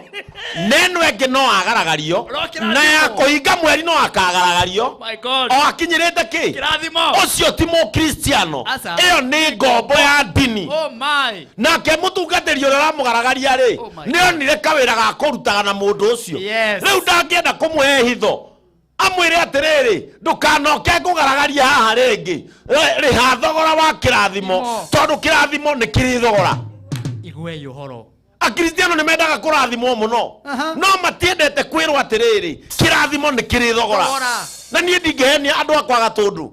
na ĩno ĩngĩ no agaragario, na ya kũhinga mweri no akagaragario My God. o akinyĩrĩte kĩ? Kĩrathimo. Ũcio ti mũkristiano. Aca. Ĩyo nĩ ngombo ya ndini. Oh my. Nake mũtungatĩri ũrĩa ũramũgaragaria rĩ, nĩ onire kawĩra ga kũrutaga na mũndũ ũcio. Yes. Rĩu ndangĩenda kũmũhe hitho, amwĩre atĩrĩrĩ, ndũkanoke ngũgaragaria haha rĩngĩ. Rĩha thogora wa kĩrathimo, tondũ kĩrathimo nĩ kĩrĩ thogora. Igwe ũhoro. Akristiano nĩ mendaga kũrathimwo mũno, no matiendete kwĩrwo atĩrĩrĩ, kĩrathimo nĩ kĩrĩ thogora. Thogora. Na niĩ ndingĩhenia andũ akwa Gatũndũ,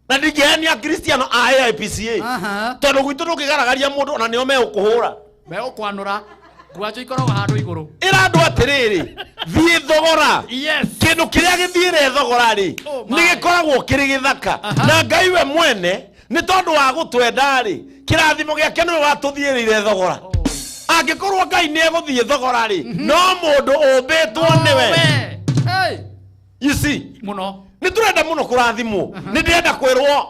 na ndingĩhenia akristiano a AIPCA, tondũ gwitũ ndũngĩgaragaria mũndũ, ona nĩo megũkũhũra. Megũkwanũra. Ngwacho ikoragwo handũ igũrũ. Ĩra andũ atĩrĩrĩ, thiĩ thogora. Yes. Kĩndũ kĩrĩa gĩthiĩre thogora rĩ, nĩ gĩkoragwo kĩrĩ gĩthaka. Na Ngai we mwene nĩ tondũ wa gũtwenda rĩ, kĩrathimo gĩake nĩwe watũthiĩrĩire thogora. Angĩkorwo Ngai nĩ egũthiĩ thogora rĩ, no mũndũ ũmbĩtwo nĩwe. You see? Mũno. Nĩ tũrenda mũno kũrathimwo. Nĩ ndĩrenda kwĩrwo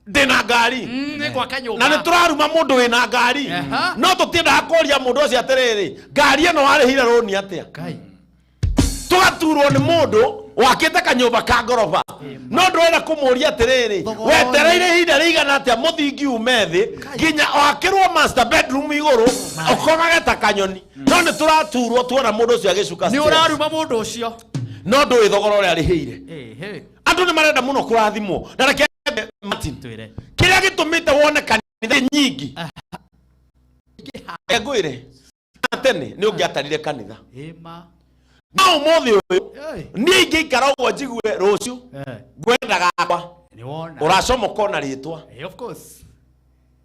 ndĩna ngari. Nĩ gwaka nyũmba. Na nĩ tũraruma mũndũ wĩna ngari. No tũtiendaga kũria mũndũ ũcio atĩrĩrĩ, ngari ĩno warĩhire rũni atĩa? Tũgaturwo nĩ mũndũ wakĩte kanyũmba ka ngoroba, no ndũrenda kũmũria atĩrĩrĩ, wetereire ihinda rĩigana atĩa mũthingi ume thĩ nginya wakĩrwo master bedroom igũrũ ũkomage ta kanyoni. No nĩ tũraturwo tuona mũndũ ũcio agĩcuka Nĩ stairs. ũraruma mũndũ ũcio. No ndũĩ thogora ũrĩa arĩhĩire. Ehe. Andũ nĩ marenda mũno kũrathimwo. Na reke Martin, kĩrĩa gĩtũmĩte wone kanitha nyingĩ, reke ngwĩre, tene nĩ ũngĩatarire kanitha. Ĩma. No ũmũthĩ ũyũ niĩ ingĩikara ũguo njigue rũciũ ngwenda gakwa, Nĩ wona. ũracomoka ona rĩtwa. Of course.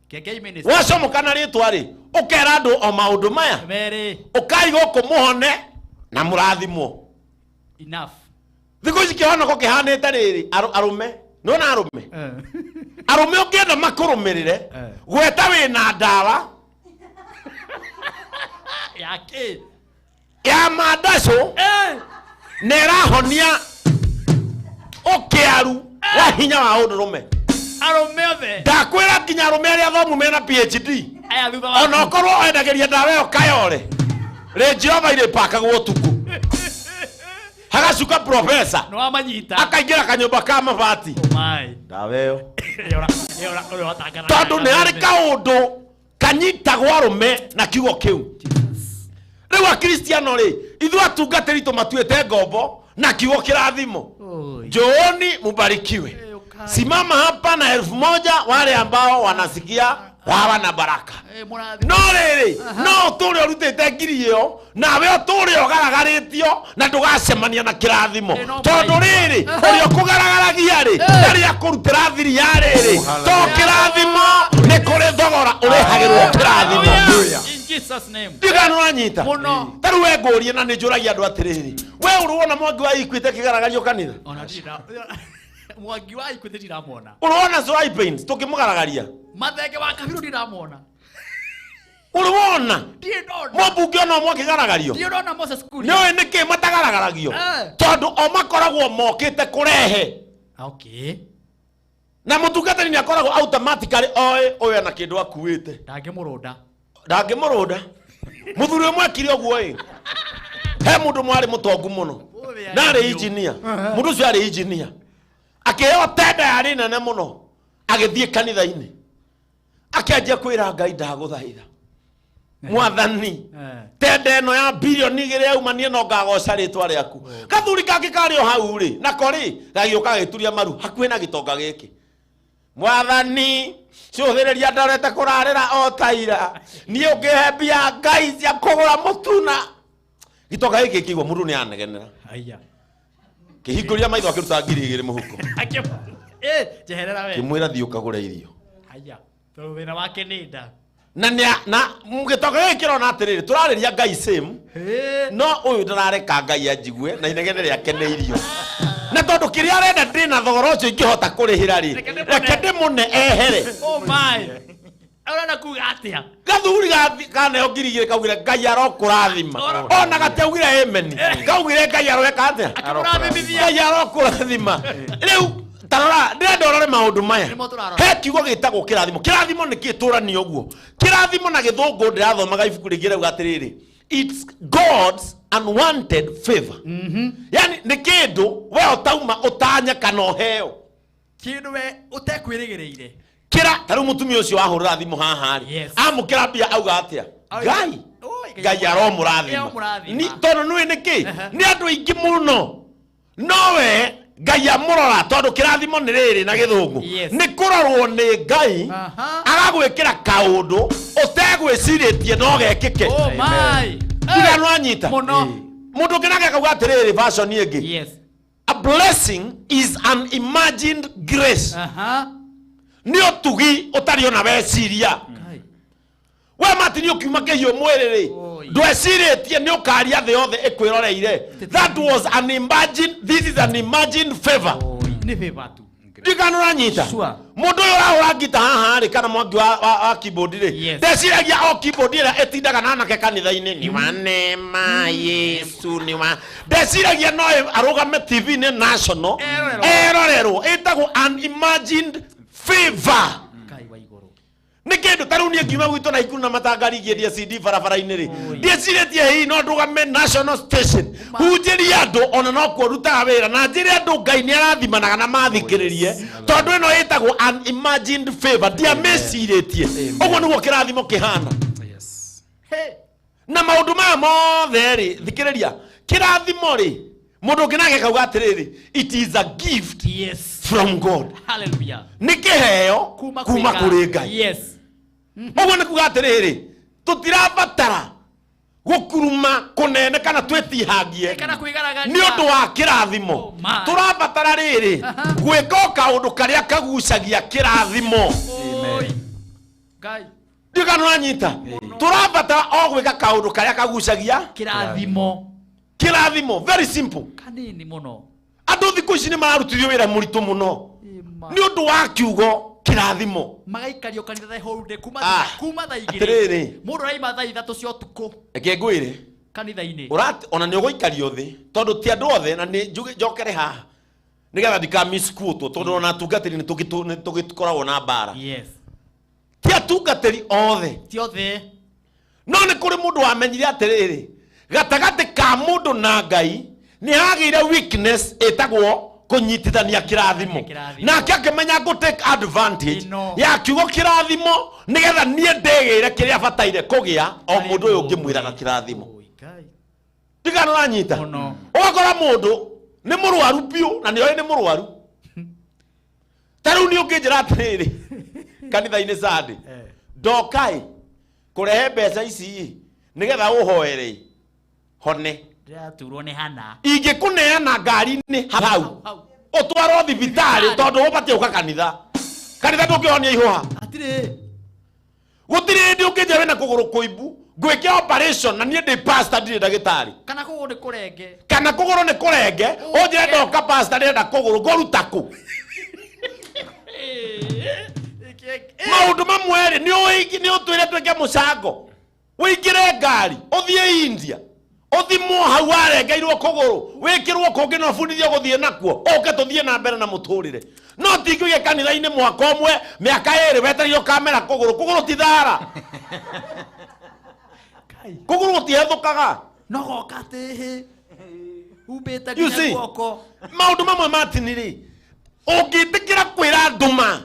Kengei ministry. Wacomoka na rĩtwa rĩ, ũkera andũ o maũndũ maya Merĩ. Ũkai gũkũ mũhone na mũrathimwo. Enough. Thikũ ici kĩhonoko kĩhanĩte rĩrĩ, arũme, nĩwona arũme, arũme ũngĩenda makũrũmĩrĩre, gweta wĩna ndawa Ya kĩ? Ya mandacũ, na ĩrahonia ũkĩaru wa hinya wa ũndũrũme. Arũme othe. Ndakwĩra nginya arũme arĩa athomu mena PhD. Aya thutha wa. Ona ũkorwo wendagĩria ndawa ĩyo Kayore, Range Rover irĩpakagwo ũtukũ, hagacuka professor Nĩ wamanyita. Akaingĩra kanyũmba ka mabati. My. Ndawa ĩyo Ũrĩa watangathaga. Tondũ nĩ harĩ kaũndũ kanyitagwo arũme na kiugo kĩu. Rĩu akristiano rĩ, ithuĩ atungatĩri tũmatuĩte ngombo na kiugo kĩrathimo. Njooni mubarikiwe, simama hapa na 1000 wale ambao wanasikia wawa na baraka. No rĩrĩ, no ũtũre ũrutĩte ngiri ĩyo, nawe ũtũre ũgaragarĩtio na ndũgacemania na kĩrathimo, tondũ rĩrĩ, ũrĩa ũkũgaragaragia rĩ, ndarĩ akũrutĩra thiri ya rĩrĩ to kĩrathimo nĩ kũrĩ thogora ũrĩhagĩrwo kĩrathimo. In Jesus name. Ndigana ũranyita. Mũno. Ta rĩu we ngũrie, na nĩ njũragia andũ atĩrĩrĩ, we ũrĩ wona Mwangi wa Equity akĩgaragario kanitha? Ona ndirĩ Mwangi wa Equity ndiramuona. Ũrĩ wona Zoai Paints tũkĩmũgaragaria? Mathenge wa Kabiru ndiramuona. Ũrĩ wona? Ndirĩ ndona. Mũmbunge ona ũmwe akĩgaragario? Ndirĩ ndona Moses Kuria. Nĩ ũĩ nĩkĩ matagaragarario? Tondũ o makoragwo mokĩte kũrehe. Okay. Na mũtungatĩri nĩ akoragwo automatically oĩ ũyũ ena kĩndũ akuĩte. Ndangĩmũrũnda. Ndangĩmũrũnda. Mũthuri ũmwe ekire ũguo ĩ. He mũndũ mwarĩ mũtongu mũno. Na arĩ engineer. Mũndũ ũcio arĩ engineer. Akĩheo tenda yarĩ nene mũno. Agĩthiĩ kanitha-inĩ. Akĩanjia kwĩra Ngai, ndagũthaitha. Mwathani, tenda ĩno ya bilioni igĩrĩ yauma, niĩ no ngagoca rĩtwa rĩaku. Gathuri kangĩ karĩ o hau rĩ, nako rĩ, gagĩũka gagĩturia maru hakuhĩ na gĩtonga gĩkĩ. Mwathani, cũthĩrĩria ndorete kũrarĩra o ta ira. Niĩ ũngĩhe mbia Ngai cia kũgũra mũtu na gĩtonga gĩkĩ kĩigua mũndũ nĩ anegenera. Aya. Kĩhingũria maitho akĩruta 2,000 mũhuko. Njeherera we. Kĩmwĩra thiĩ ũkagũre irio. Haya. Tondũ wĩra wake nĩ nda. Na na gĩtonga gĩkĩ kĩrona atĩrĩrĩ, tũrarĩria Ngai same, no ũyũ ndarareka Ngai anjigue na inegene rĩake nĩ irio. Na tondũ kĩrĩa arenda ndĩ na thogora ũcio ingĩhota kũrĩhĩra rĩ, reke ndĩmũne ehere. Oh my. Ũrenda kuga atĩa? Gathuri kaneo 2,000 kaugire Ngai arokũrathima. Ona gatiaugire amen. Kaugire Ngai aroeka atĩa? Ngai arokũrathima. Rĩu tarora ndĩrenda ũrore maũndũ maya. He kiugo gĩtagwo kĩrathimo. Kĩrathimo nĩ kĩ tũrani ũguo. Kĩrathimo na gĩthũngũ ndĩrathomaga ibuku rĩngĩ rĩauga atĩrĩrĩ, it's God's unwanted favor. Yani nĩ kĩndũ we ũtauma ũtanya kana ũheo. Kĩndũ we ũtekwĩrĩgĩrĩire. Kĩra ta rĩu mũtumia ũcio wahũrĩra thimũ haha rĩ, amũkĩra mbia auga atĩa? Ngai Ngai aromũrathima. Tondũ nĩũĩ nĩkĩ? Nĩ andũ aingĩ mũno. Nowe Ngai amũrora tondũ kĩrathimo nĩ rĩrĩ na gĩthũngũ. Nĩ kũrorwo nĩ Ngai agagwĩkĩra kaũndũ ũtegwĩcirĩtie no gekĩke. Oh my. Tiga nĩwanyita. Mũndũ ũngĩ nake akauga atĩrĩrĩ version ĩngĩ. A blessing is an imagined grace. Nĩ ũtugi ũtarĩ ona weciria. We Martin ũkiuma kĩhiũ mwĩrĩ rĩ, ndwecirĩtie nĩ ũkaria thĩ yothe ĩkwĩroreire. That was an imagined, this is an imagined favor. Nĩ favor tu. Ndirikana ũranyita. Mũndũ ũyũ ũrahũra ngita haha rĩ, kana mwangi wa keyboard rĩ, ndeciragia o keyboard ĩrĩa ĩtindaga na anake kanitha-inĩ, ni wa neema Yesu ni wa, ndeciragia no arũgame TV-inĩ national erorerwo, ĩtagwo an imagined favor. Nĩ kĩndũ ta rĩu niĩ ngiuma gwitũ na ikuru na matangari ngĩendia CD barabara-inĩ rĩ, ndiecirĩtie hihi no ndũgame national station hunjĩrie andũ, ona no kuo ndutaga wĩra na njĩre andũ Ngai nĩ arathimanaga na mathikĩrĩrie, tondũ ĩno ĩtagwo an imagined favor, ndiamĩcirĩtie. Ũguo nĩguo kĩrathimo kĩhana. Na maũndũ maya mothe rĩ, thikĩrĩria, kĩrathimo rĩ, mũndũ ũngĩ nake akauga atĩrĩrĩ, it is a gift from God. Hallelujah. Nĩ kĩheo kuma kũrĩ Ngai. Ũguo nĩ kuga atĩrĩrĩ, tũtirabatara gũkuruma kũnene kana twĩtihangie nĩ ũndũ wa kĩrathimo. Tũrabatara rĩrĩ gwĩka o kaũndũ karĩa kagucagia kĩrathimo. Ndiũĩ kana ũranyita. Tũrabatara o gwĩka kaũndũ karĩa kagucagia kĩrathimo. Kĩrathimo, very simple. Kanini mũno. Andũ thikũ ici nĩ mararutithio wĩra mũritũ mũno nĩ ũndũ wa kiugo kĩrathimo. Magaikario kanitha the whole day kuma thaa igĩrĩ. Atĩrĩrĩ. Mũndũ araima thaa 3 cia ũtukũ. Reke ngwĩre. Kanitha-inĩ. Ona nĩ ũgũikario thĩ tondũ ti andũ othe, na nĩ njuge njokere haha nĩgetha ndikamisquote, tondũ ona atungatĩri nĩ tũgĩkoragwo na mbara. Ti atungatĩri othe. Ti othe. No nĩ kũrĩ mũndũ wamenyire atĩrĩrĩ, gatagatĩ ka mũndũ na Ngai nĩ hagĩire weakness ĩtagwo kũnyitithania kĩrathimo. Nake akĩmenya ngũ take advantage ya kiugo kĩrathimo nĩgetha niĩ ndĩgĩre kĩrĩa bataire kũgĩa o mũndũ ũyũ ũngĩmwĩraga kĩrathimo. Ndirikana ũranyita. Ũgakora mũndũ nĩ mũrwaru biũ na nĩoĩ nĩ mũrwaru. Ta rĩu nĩ ũngĩnjĩra atĩrĩrĩ, kanitha-inĩ Sunday, ndoka-ĩ kũrehe mbeca ici nĩgetha ũhoere hone. Ndĩraturwo nĩ hana. Ingĩkũneana ngari-inĩ hau, ũtwarwo thibitarĩ tondũ ũbatiĩ gũka kanitha. Kanitha ndũngĩhonia ihũha. Hatirĩ. Gũtirĩ hĩndĩ ũngĩnjĩra wĩna kũgũrũ kũimbu, ngwĩke operation na niĩ ndĩ pastor ndirĩ ndagĩtarĩ. Kana kũgũrũ nĩ kũrenge. Kana kũgũrũ nĩ kũrenge, ũnjĩre ndoka pastor ndĩrenda kũgũrũ, ngũruta kũ? Maũndũ mamwe rĩ, nĩ ũtwĩre twĩke mũcango. Wĩingĩre ngari, ũthiĩ India. Ũthimwo hau warengeirwo kũgũrũ, wĩkĩrwo kũngĩ na ũbundithio gũthiĩ nakuo, ũke tũthiĩ na mbere na mũtũrĩre. No ti ngũige kanitha-inĩ mwaka ũmwe, mĩaka ĩrĩ wetereire ũkamera kũgũrũ. Kũgũrũ ti thara. Kũgũrũ gũtihethũkaga. No goka atĩhĩ. Umbĩte You nginya see? guoko. Maũndũ mamwe Martin rĩ, ũngĩtĩkĩra kwĩra andũ ma,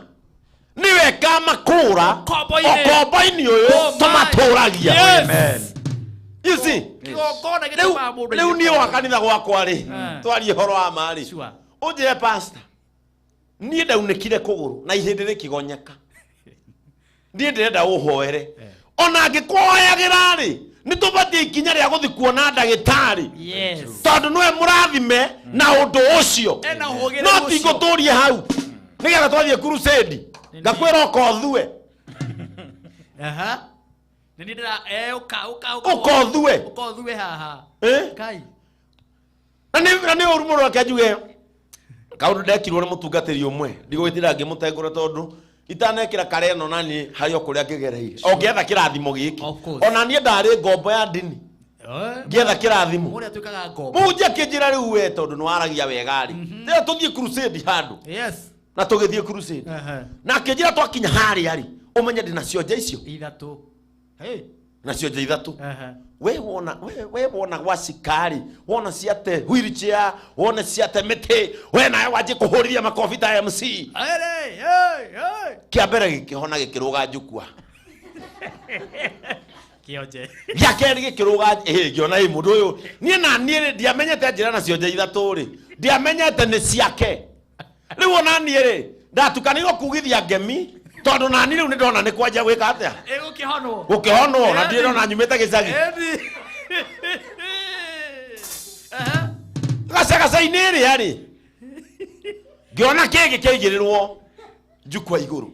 nĩwe kamakũra Ũkombo-inĩ. ũkombo-inĩ ũyũ Oh my. tũmatũragia. Yes. Amen. You see? Kĩgongona gĩtũmaga mũndũ Rĩu niĩ wa kanitha gwakwa rĩ, twarie ũhoro wa ma rĩ. Ũnjĩre pastor, niĩ ndaunĩkire kũgũrũ na ihĩndĩ rĩkĩgonyeka. Niĩ ndĩrenda ũhoere. Ona angĩkũhoyagĩra rĩ, nĩ tũbatiĩ ikinya rĩa gũthiĩ kuona ndagĩtarĩ. Tondũ nĩwe mũrathime Na ũndũ ũcio Ena ũhũgĩrĩru no ti ũcio. ngũtũrie hau nĩgetha twathiĩ crusade ngakwĩra ũkothue. Aha. Nĩ niĩ ndĩra ũka ũka ũka. Ũkothue. Ũkothue haha. Eh? Kai. Na nĩ ũru mũno, reke njuge kaũndũ ndekirwo nĩ mũtungatĩri ũmwe, ndigũgĩtinda ngĩmũtengũra tondũ itanekĩra kare ĩno na niĩ harĩ o kũrĩa ngĩgereire o ngĩetha kĩrathimo gĩkĩ. Ona niĩ ndarĩ ngombo ya ndini ngĩetha kĩrathimo. Ũrĩa tuĩkaga ngombo. Mũhunjia akĩnjĩra, rĩu we tondũ nĩ waragia wega rĩ, rĩrĩa tũthiĩ crusade handũ. Na tũgĩthiĩ crusade na akĩnjĩra twakinya harĩa rĩ, ũmenye ndĩna cionje icio ithatũ. Hey. Na cionje ithatũ. We wona we wona gwa cikari, wona ciate wheelchair, wona ciate mĩtĩ, we nawe wanjie kũhũrithia makobi ta MC. Hey, hey, hey. Kĩa mbere gĩkĩhona, gĩkĩrũga njukwa. Kĩonje. Gĩa kerĩ gĩkĩrũga, ĩ ngĩona ĩ mũndũ ũyũ niĩ na niĩ rĩ, ndiamenyete njĩra na cionje ithatũ rĩ, ndiamenyete nĩ ciake. Rĩu ona niĩ rĩ, ndatukanĩirwo kugithia ngemi tondũ nani rĩu nĩ ndona nĩ kwanjia gwĩka atĩa. Ĩgũkĩhonwo. Gũkĩhonwo na ndirĩ ndona nyumĩte gĩcagi. Ĩni. Gacagaca-inĩ ĩrĩa rĩ, ngĩona kĩngĩ kĩaigĩrĩrwo njukwa igũrũ,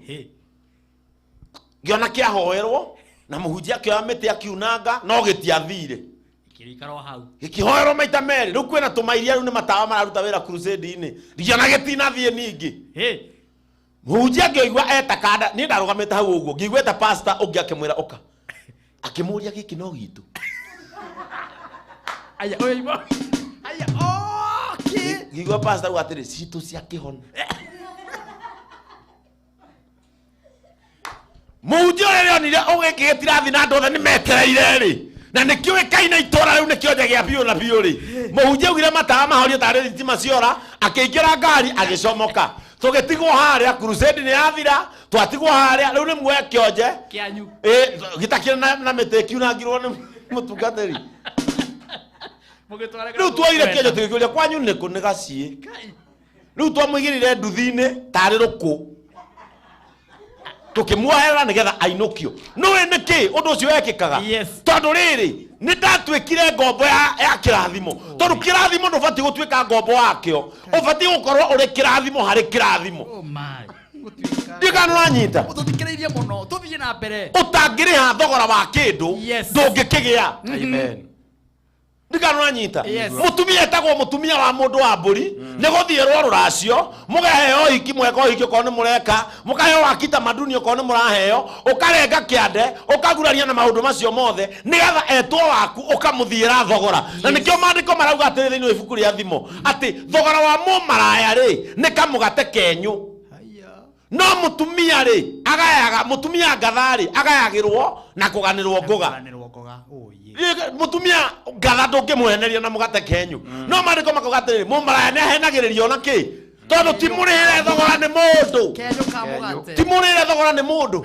ngĩona kĩahoerwo na mũhunjia akĩoya mĩtĩ akiunanga, no gĩtiathire. Kĩrĩikara o hau. Gĩkĩhoerwo maita merĩ. Rĩu kwĩna tũmairia, rĩu nĩ matawa mararuta wĩra crusade-inĩ, ngĩona gĩtinathiĩ ningĩ. Mũhunjia ngĩigua eta kanda, niĩ ndarũgamĩte hau ũguo, ngĩigua eta pastor ũngĩ, akĩmwĩra ũka, akĩmũria gĩkĩ no gitũ. Aya, ũyũ ima. Aya, okay. Ngĩigua pastor auga atĩrĩ, citũ cia kĩhona. Mũhunjia ũrĩa rĩonire ũgĩkĩ gĩtirathi na andũ othe nĩ metereire rĩ, na nĩkĩũĩkaine itũra rĩu nĩ kĩonje gĩa biũ na biũ rĩ, mũhunjia augire matawa mahorio tarĩ thitima ciora, akĩingĩra ngari agĩcomoka, tũgĩtigwo harĩa. Crusade nĩ yathira, twatigwo harĩa. Rĩu nĩ muoya kĩonje Kĩanyu. Ĩ gĩtakĩrĩ na mĩtĩ ĩkiunangirwo nĩ mũtungatĩri. Mũgĩtwara. Rĩu tuoire kĩonje tũgĩkĩũria kwanyu nĩkũ, nĩ gaciĩ. Rĩu twamũigĩrĩire nduthi-inĩ tarĩ rũkũ, tũkĩmuoherera nĩgetha ainũkio. Nĩũĩ nĩkĩ ũndũ ũcio wekĩkaga? Tondũ rĩrĩ, nĩ ndatuĩkire ngombo ya kĩrathimo, tondũ kĩrathimo ndũbatiĩ gũtuĩka ngombo wakĩo, ũbatiĩ gũkorwo ũrĩ kĩrathimo harĩ kĩrathimo. Oh my. Ndiũ kana ũranyita? Tũthikĩrĩirie mũno. Tũthiĩ na mbere. Ũtangĩrĩha thogora wa kĩndũ ndũngĩkĩgĩa. Amen. Ndikana ũranyita? Yes. Mũtumia etagwo mũtumia wa mũndũ wa mbũri nĩ gũthiĩrwo rũracio, mũkaheo ũhiki, mweka ũhiki okorwo nĩ mũreka, mũkaheo wa kitamaduni okorwo nĩ mũraheo, ũkarenga kĩande, ũkaguraria na maũndũ macio mothe nĩgetha etwo waku, ũkamũthiĩra thogora. Na nĩkĩo maandĩko marauga atĩrĩ thĩinĩ wa ibuku rĩa Thimo atĩ thogora wa mũmaraya rĩ nĩ kamũgate kenyũ, no mũtumia rĩ agayaga, mũtumia ngatha rĩ agayagĩrwo na kũganĩrwo ngũga. Kũganĩrwo ngoga. Oh yeah. Mũtumia ngatha ndũngĩmũheneria na mũgate kenyu, no maandĩko makauga atĩrĩrĩ, mũmaraya nĩ ahenagĩrĩrio na kĩ? Tondũ ti mũrĩhĩre thogora nĩ mũndũ. Kenyũ ka mũgate. Ti mũrĩhĩre thogora nĩ mũndũ,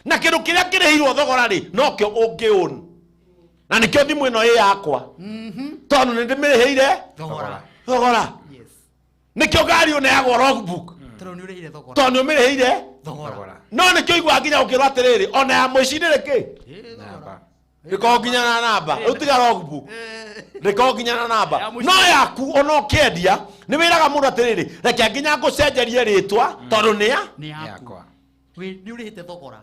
na kĩndũ kĩrĩa kĩrĩhirwo thogora rĩ nokĩo ũngĩũn, na nĩkĩo thimũ ĩno ĩ yakwa tondũ nĩ ndĩmĩrĩhĩire Thogora. thogora. Nĩkĩo ngari ũneagwo logbook Tondũ nĩ ũrĩhire thogora. Tondũ nĩ ũmĩrĩhĩire Thogora. No nĩkĩo igua nginya ũkĩrwo atĩrĩrĩ, ona ya mũici ndĩrĩ kĩ rĩkorwo nginya na namba. Rĩu tiga logbook, rĩkorwo nginya na namba no yaku. Ona ũkĩendia nĩ wĩraga mũndũ atĩrĩrĩ, reke nginya ngũcenjerie rĩtwa tondũ nĩ ya Nĩ yaku. Wĩ nĩ ũrĩhĩte thogora.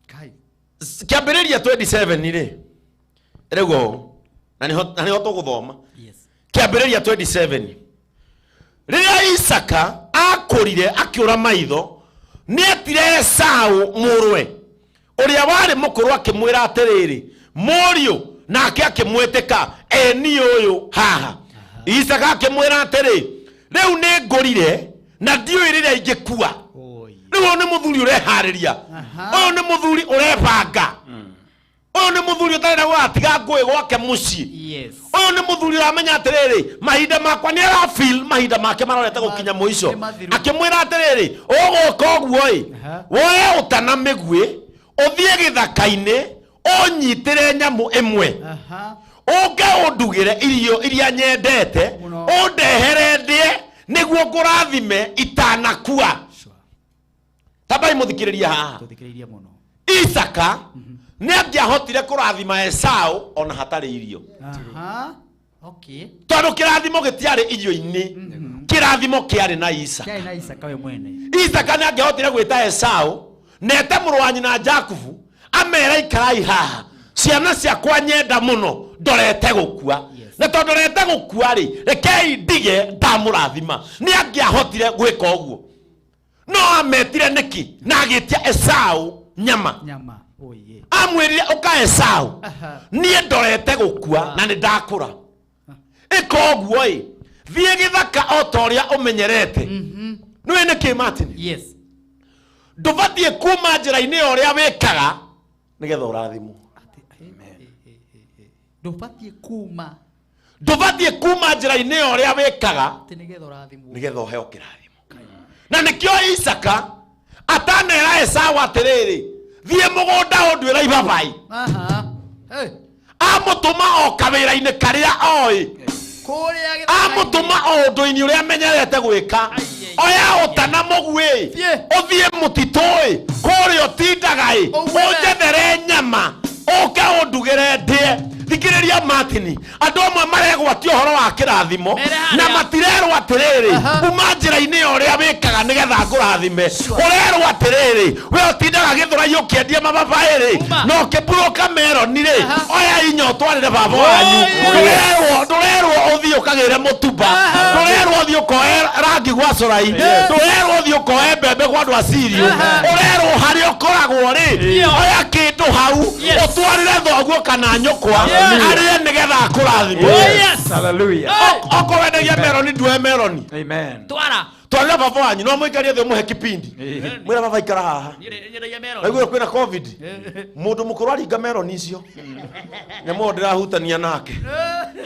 Kai. Kĩambĩrĩria 27 rĩ, rĩu ũũ na nĩho tũgũthoma. Yes. Kĩambĩrĩria 27, rĩrĩa Isaka akũrire akĩũra maitho, nĩetire Esau mũrwe ũrĩa warĩ mũkũrũ, akĩmwĩra atĩrĩrĩ, mũriũ, nake akĩmwĩtĩka, ĩ niĩ ũyũ haha. Isaka akĩmwĩra atĩrĩ, rĩu nĩ ngũrire na ndiũĩ rĩrĩa ingĩkua. Rĩu ũyũ nĩ mũthuri ũreharĩria, ũyũ nĩ mũthuri ũrebanga, ũyũ nĩ mũthuri ũtarenda gũgatiga ngũĩ gwake mũciĩ. Yes. Ũyũ nĩ mũthuri ũramenya atĩrĩrĩ, mahinda makwa nĩ arafeel mahinda make marorete gũkinya mũico. Akĩmwĩra atĩrĩrĩ, ũgũka ũguo ĩ, woe ũta na mĩguĩ, ũthiĩ gĩthaka-inĩ ũnyitĩre nyamũ ĩmwe, ũke ũndugĩre irio iria nyendete, ũndehere ndĩe nĩguo ngũrathime itanakua. Tambai mũthikĩrĩria haha. Tũthikĩrĩirie mũno. Isaka nĩ angĩahotire kũrathima Esau ona hatarĩ irio. Aha. Okay. Tondũ kĩrathimo gĩtiarĩ irio-inĩ, kĩrathimo kĩarĩ na Isaka. Kĩarĩ na Isaka we mwene. Isaka nĩ angĩahotire gwĩta Esau na ete mũrũ wa nyina Jakubu amere ikarai haha, ciana ciakwa nyenda mũno, ndorete gũkua. Na tondũ ndorete gũkua rĩ, rekei ndige ndamũrathima. Nĩ angĩahotire gwĩka ũguo, no ametire nĩkĩ na agĩtia Esau nyama? Nyama. Oye. Amwĩrire ũka Esau, niĩ ndorete gũkua na nĩ ndakũra, ĩka ũguo ĩ, thiĩ gĩthaka o ta ũrĩa ũmenyerete. Nĩũĩ nĩkĩ, Martin? Yes. Ndũbatiĩ kuma njĩra-inĩ ya ũrĩa wĩkaga nĩgetha ũrathimwo. Ndũbatiĩ kuma Ndũbatiĩ kuma njĩra-inĩ ya ũrĩa wĩkaga atĩ nĩgetha ũrathimwo. Nĩgetha ũheo kĩrathimo. Na nĩkĩo Isaka atanera Esau atĩrĩrĩ, thiĩ mũgũnda ũnduĩre ibabai, Aha. Hey. amũtũma o kawĩra-inĩ karĩa oĩ, Kũrĩa amũtũma o ũndũ-inĩ ũrĩa amenyerete gwĩka. Oya ũta na mũguĩ, ũthiĩ mũtitũ-ĩ, kũrĩa ũtindaga-ĩ, ũnjethere nyama, ũke ũndugĩre ndĩe. Thikĩrĩria Martin, andũ amwe maregwatia ũhoro wa kĩrathimo na matirerwo atĩrĩrĩ, uma njĩra-inĩ ya ũrĩa wĩkaga nĩgetha ngũrathime. Ũrerwo atĩrĩrĩ, we ũtindaga gĩthũrai ũkĩendia mababaĩ-rĩ, na ũkĩmburũka meroni-rĩ, oya inya ũtwarĩre baba wanyu. Ndũrerwo ũthiĩ ũkagĩre mũtumba, ndũrerwo ũthiĩ ũkoe rangi gwa corai, ndũrerwo ũthiĩ ũkoe mbembe gwa andũ a cirio. Ũrerwo harĩa ũkoragwo rĩ, oya kĩndũ hau ũtwarĩre thoguo kana nyũkwa arĩe nĩgetha akũrathime. Yes. Hallelujah. Okorwo wendagia meroni, nduoe meroni. Amen. Twara. Twarĩra baba wanyu, no mũikarie thĩ ũmũhe kipindi, mwĩra baba ikara haha. Nyendagia meroni. Naigua kwĩna COVID, mũndũ mũkũrũ aringa meroni icio, nyamũ ĩyo ndĩrahutania nake.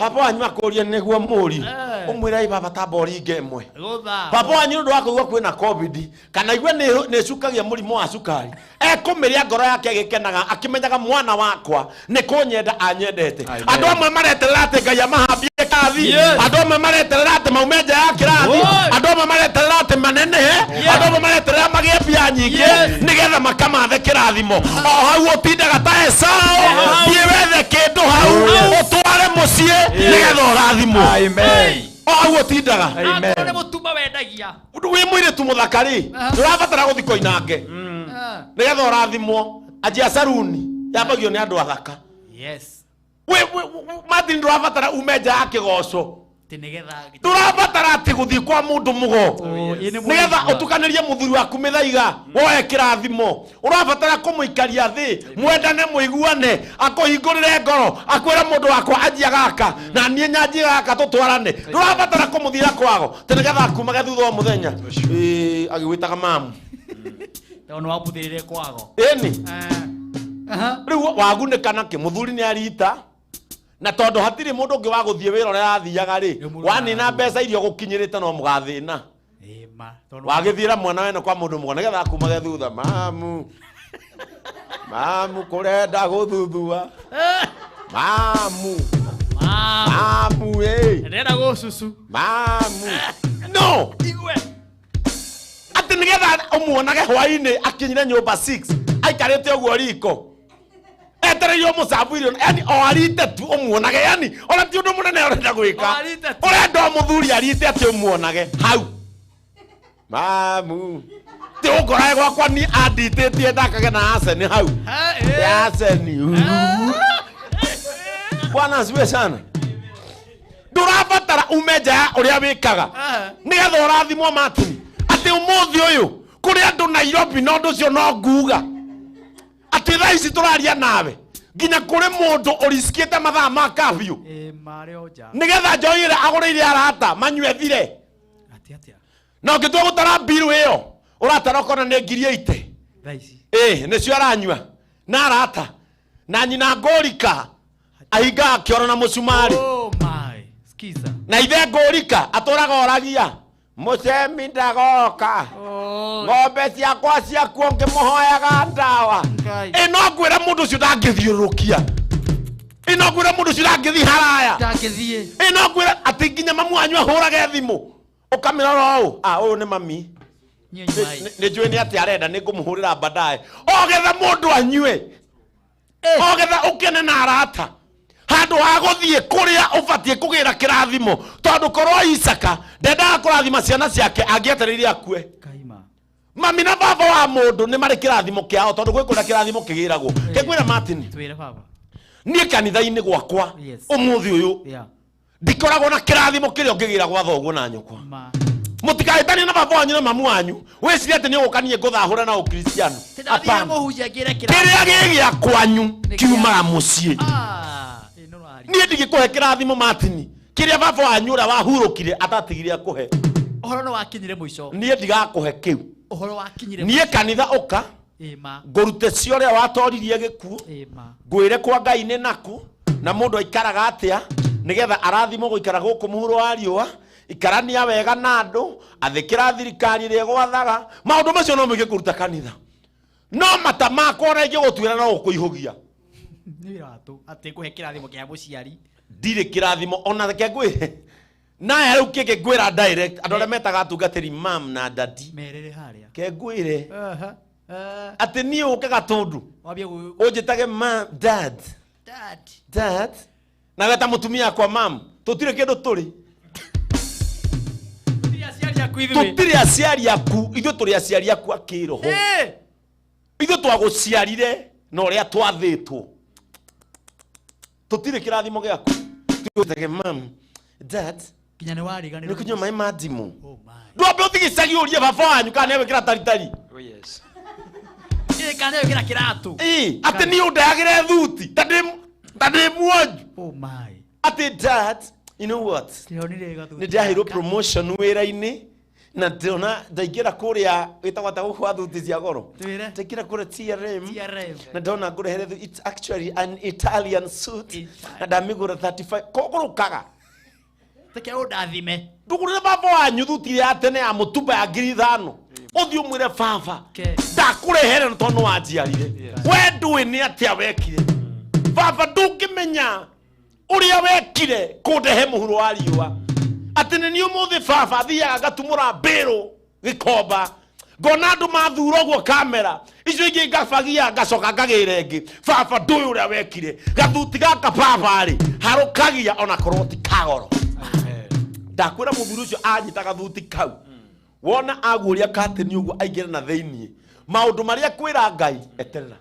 Baba wanyu akũrie nĩguo mũriũ, ũmwĩre, "Ĩ baba, tamba ũringe ĩmwe." Gũtha. Baba wanyu nĩ ũndũ wa kũigua kwĩna COVID kana igue nĩ ĩcukagia mũrimũ wa cukari, ekũmĩrĩa ngoro yake ĩgĩkenaga akĩmenyaga mwana wakwa nĩ kũnyenda anyendete. Andũ amwe mareterera atĩ Ngai amahambie kĩrathi. Andũ amwe mareterera atĩ maume nja ya kĩrathi. Andũ amwe mareterera atĩ manenehe. Andũ amwe mareterera magĩe mbia nyingĩ nĩgetha makamathe kĩrathimo. O hau ũtindaga ta Esau, thiĩ wethe kĩndũ hau ũtware mũciĩ nĩgetha ũrathimwo. Amen. O hau ũtindaga. Akorwo nĩ mũtumba wendagia. Wĩ mũirĩtu mũthaka rĩ, ndũrabatara gũthiĩ koinange nĩgetha ũrathimwo. Anjia saruni yambagio nĩ andũ athaka. Yes. Martin, ndũrabatara ume nja ya kĩgoco. Atĩ nĩgetha Ndũrabatara atĩ gũthiĩ kwa mũndũ mũgo nĩgetha ũtukanĩrie mũthuri waku mĩthaiga woe kĩrathimo. Ũrabatara kũmũikaria thĩ, mwendane, mũiguane, akũhingũrĩre ngoro, akwĩre, "Mũndũ wakwa, anjia gaka na niĩ nyanjie gaka, tũtwarane." Ndũrabatara kũmũthiĩra kwago atĩ nĩgetha akumage thutha wa mũthenya. Ĩĩ, agĩgwĩtaga mamu. Tondũ nĩ wamũthĩrĩre kwago. Ĩni rĩu wagunĩka nakĩ? Mũthuri nĩ arita, na tondũ hatirĩ mũndũ ũngĩ wa gũthiĩ wĩra ũrĩa arathiaga rĩ, wanina mbeca iria ũgũkinyĩrĩte no mũgathĩna. Ĩma. Tondũ Wagĩthiĩra mwana wene kwa mũndũ mũgo nĩgetha akumage thutha, "Mamu, mamu, kũrenda gũthuthua, mamu, mamu, ĩ." Ndĩrenda gũcucu. Mamu, no Igue. Atĩ nĩgetha ũmuonage hwainĩ akinyire nyũmba 6 aikarĩte ũguo riko etereire ũmũcabu irio, yani o arite tu ũmuonage, yani ona ti ũndũ mũnene ũrenda gwĩka. O arite tu. Ũrenda o mũthuri arite atĩ ũmuonage hau, "Mamu," ti ũngorae gwakwa ni anditĩtie ndakage na aceni hau aceni. Bwana asifiwe sana. Ndũrabatara ume nja ya ũrĩa wĩkaga nĩgetha ũrathimwo, Martin. Atĩ ũmũthĩ ũyũ kũrĩ andũ Nairobi na ũndũ ũcio no nguga atĩ thaa ici tũraria nawe nginya kũrĩ mũndũ ũrisikĩte mathaa ma kabiũ Ĩma arĩ o nja. Nĩgetha njohi ĩrĩa agũrĩire arata manyue thire. Atĩ atĩa? Na ũngĩtua gũtara mbiru ĩyo ũratara ũkona nĩ 80,000. Thaa ici. Ĩ nĩcio aranyua na arata na nyina ngũrika ahingaga kĩoro na mũcumarĩ. Oh my. Skiza. Na ithe ngũrika atũraga oragia mũcemi ndagoka, ng'ombe ciakwa ciakuo ngĩmũhoyaga ndawa. Ĩ no ngwĩre mũndũ ũcio ndangĩthiũrũrũkia, ĩ no ngwĩre mũndũ ũcio ndangĩthiĩ haraya. Ndangĩthiĩ. Ĩ no ngwĩre atĩ nginya mamu wanyu ahũrage thimũ ũkamĩrora ũũ, "Ah, ũyũ nĩ mami." Niĩ nyuai. Nĩ njũĩ nĩ atĩ arenda, nĩ ngũmũhũrĩra baadaye. Ogetha mũndũ anyue, ogetha ũkene na arata handũ. Handũ ha gũthiĩ kũrĩa ũbatiĩ kũgĩra kĩrathimo, tondũ korwo Isaka ndendaga kũrathima ciana ciake angĩetereire akue. Mami na baba wa mũndũ nĩ marĩ kĩrathimo kĩao, tondũ gwĩ kũrĩa kĩrathimo kĩgĩragwo. Kĩngwĩra Martin, Twĩre baba. niĩ kanitha-inĩ gwakwa ũmũthĩ ũyũ ndikoragwo na kĩrathimo kĩrĩa ũngĩgĩra gwa thoguo na nyũkwa. Mũtikahĩtanie na baba wanyu na mamu wanyu wĩcirie atĩ nĩ ũgũka niĩ ngũthahũra na ũkristiano. Hapana. Kĩrĩa gĩ gĩa kwanyu kiumaga mũciĩ. Niĩ ndigĩkũhe kĩrathimo Martin kĩrĩa baba wanyu ũrĩa wahurũkire atatigire akũhe. Ũhoro nĩ wakinyire mũico. Niĩ ndigakũhe kĩu. Ũhoro wakinyire Niĩ kanitha ũka ngũrute cio ũrĩa watoririe gĩkuũ, ngwĩre kwa Ngai nĩ naku na mũndũ aikaraga atĩa nĩgetha arathimwo gũikara gũkũ mũhuro wa riũa, ikarania wega na andũ, athĩkĩra thirikari ĩrĩa ĩgwathaga. Maũndũ macio no mũingĩ kũruta kanitha, no mata makwa ona ingĩgũtuĩra no gũkũihũgia. Nĩ wĩra wa tũ atĩ kũhe kĩrathimo kĩa mũciari. Ndirĩ kĩrathimo ona reke ngwĩre naya rĩu kĩngĩ ngwĩra direct andũ arĩa metaga atungatĩri mam na dadi Merere harĩa. Ke ngwĩre atĩ niĩ ũke Gatũndũ ũnjĩtage mam dad dad na weta mũtumia akwa mam, tũtirĩ kĩndũ tũrĩ. Tũtirĩ aciari aku ithuĩ, tũrĩ aciari aku a kĩroho. Ithuĩ twagũciarire na ũrĩa twathĩtwo, tũtirĩ kĩrathimo gĩaku. Tũtage mam dad Nginya nĩ wariganĩrwo. Nĩ kũnyua maĩ ma ndimũ. Ndwambe ũthiĩ gĩcagi ũrie baba wanyu kana nĩegwĩkĩra taritari. Kana nĩegwĩkĩra kĩratũ. Atĩ niĩ ũndehagĩre thuti ta ndĩ muonju. Oh my. Atĩ dad, you know what, nĩ ndĩraheirwo promotion wĩra-inĩ na ndĩrona ndaingĩra kũrĩa wĩtagwo atĩa gũkũ gwa thuti cia goro, ndaingĩra kũrĩa TRM na ndona ngũrehere it's actually an Italian suit na ndamĩgũra 35 kũgũrũkaga. Reke ũndathime. Ndũgũrĩre baba wanyu thuti ya tene ya mũtumba ya 5,000, ũthiĩ ũmwĩre baba ndakũrehere tondũ nĩ wanjiarire. We ndũĩ nĩ atĩa wekire baba, ndũngĩmenya ũrĩa wekire kũndehe mũhuro wa riũa. Atĩ nĩ niĩ ũmũthĩ baba thiaga ngatumũra mbĩrũ gĩkomba ngona andũ mathura ũguo kamera icio ingĩ ngabagia ngacoka ngagĩra ĩngĩ. Baba ndũĩ ũrĩa wekire gathuti gaka baba rĩ harũkagia ona korwo ti kagoro. Ndakwĩra mũthuri ũcio anyita gathuti kau wona aguũria katĩni ũguo aingĩre na thĩiniĩ maũndũ marĩa kwĩra Ngai eterera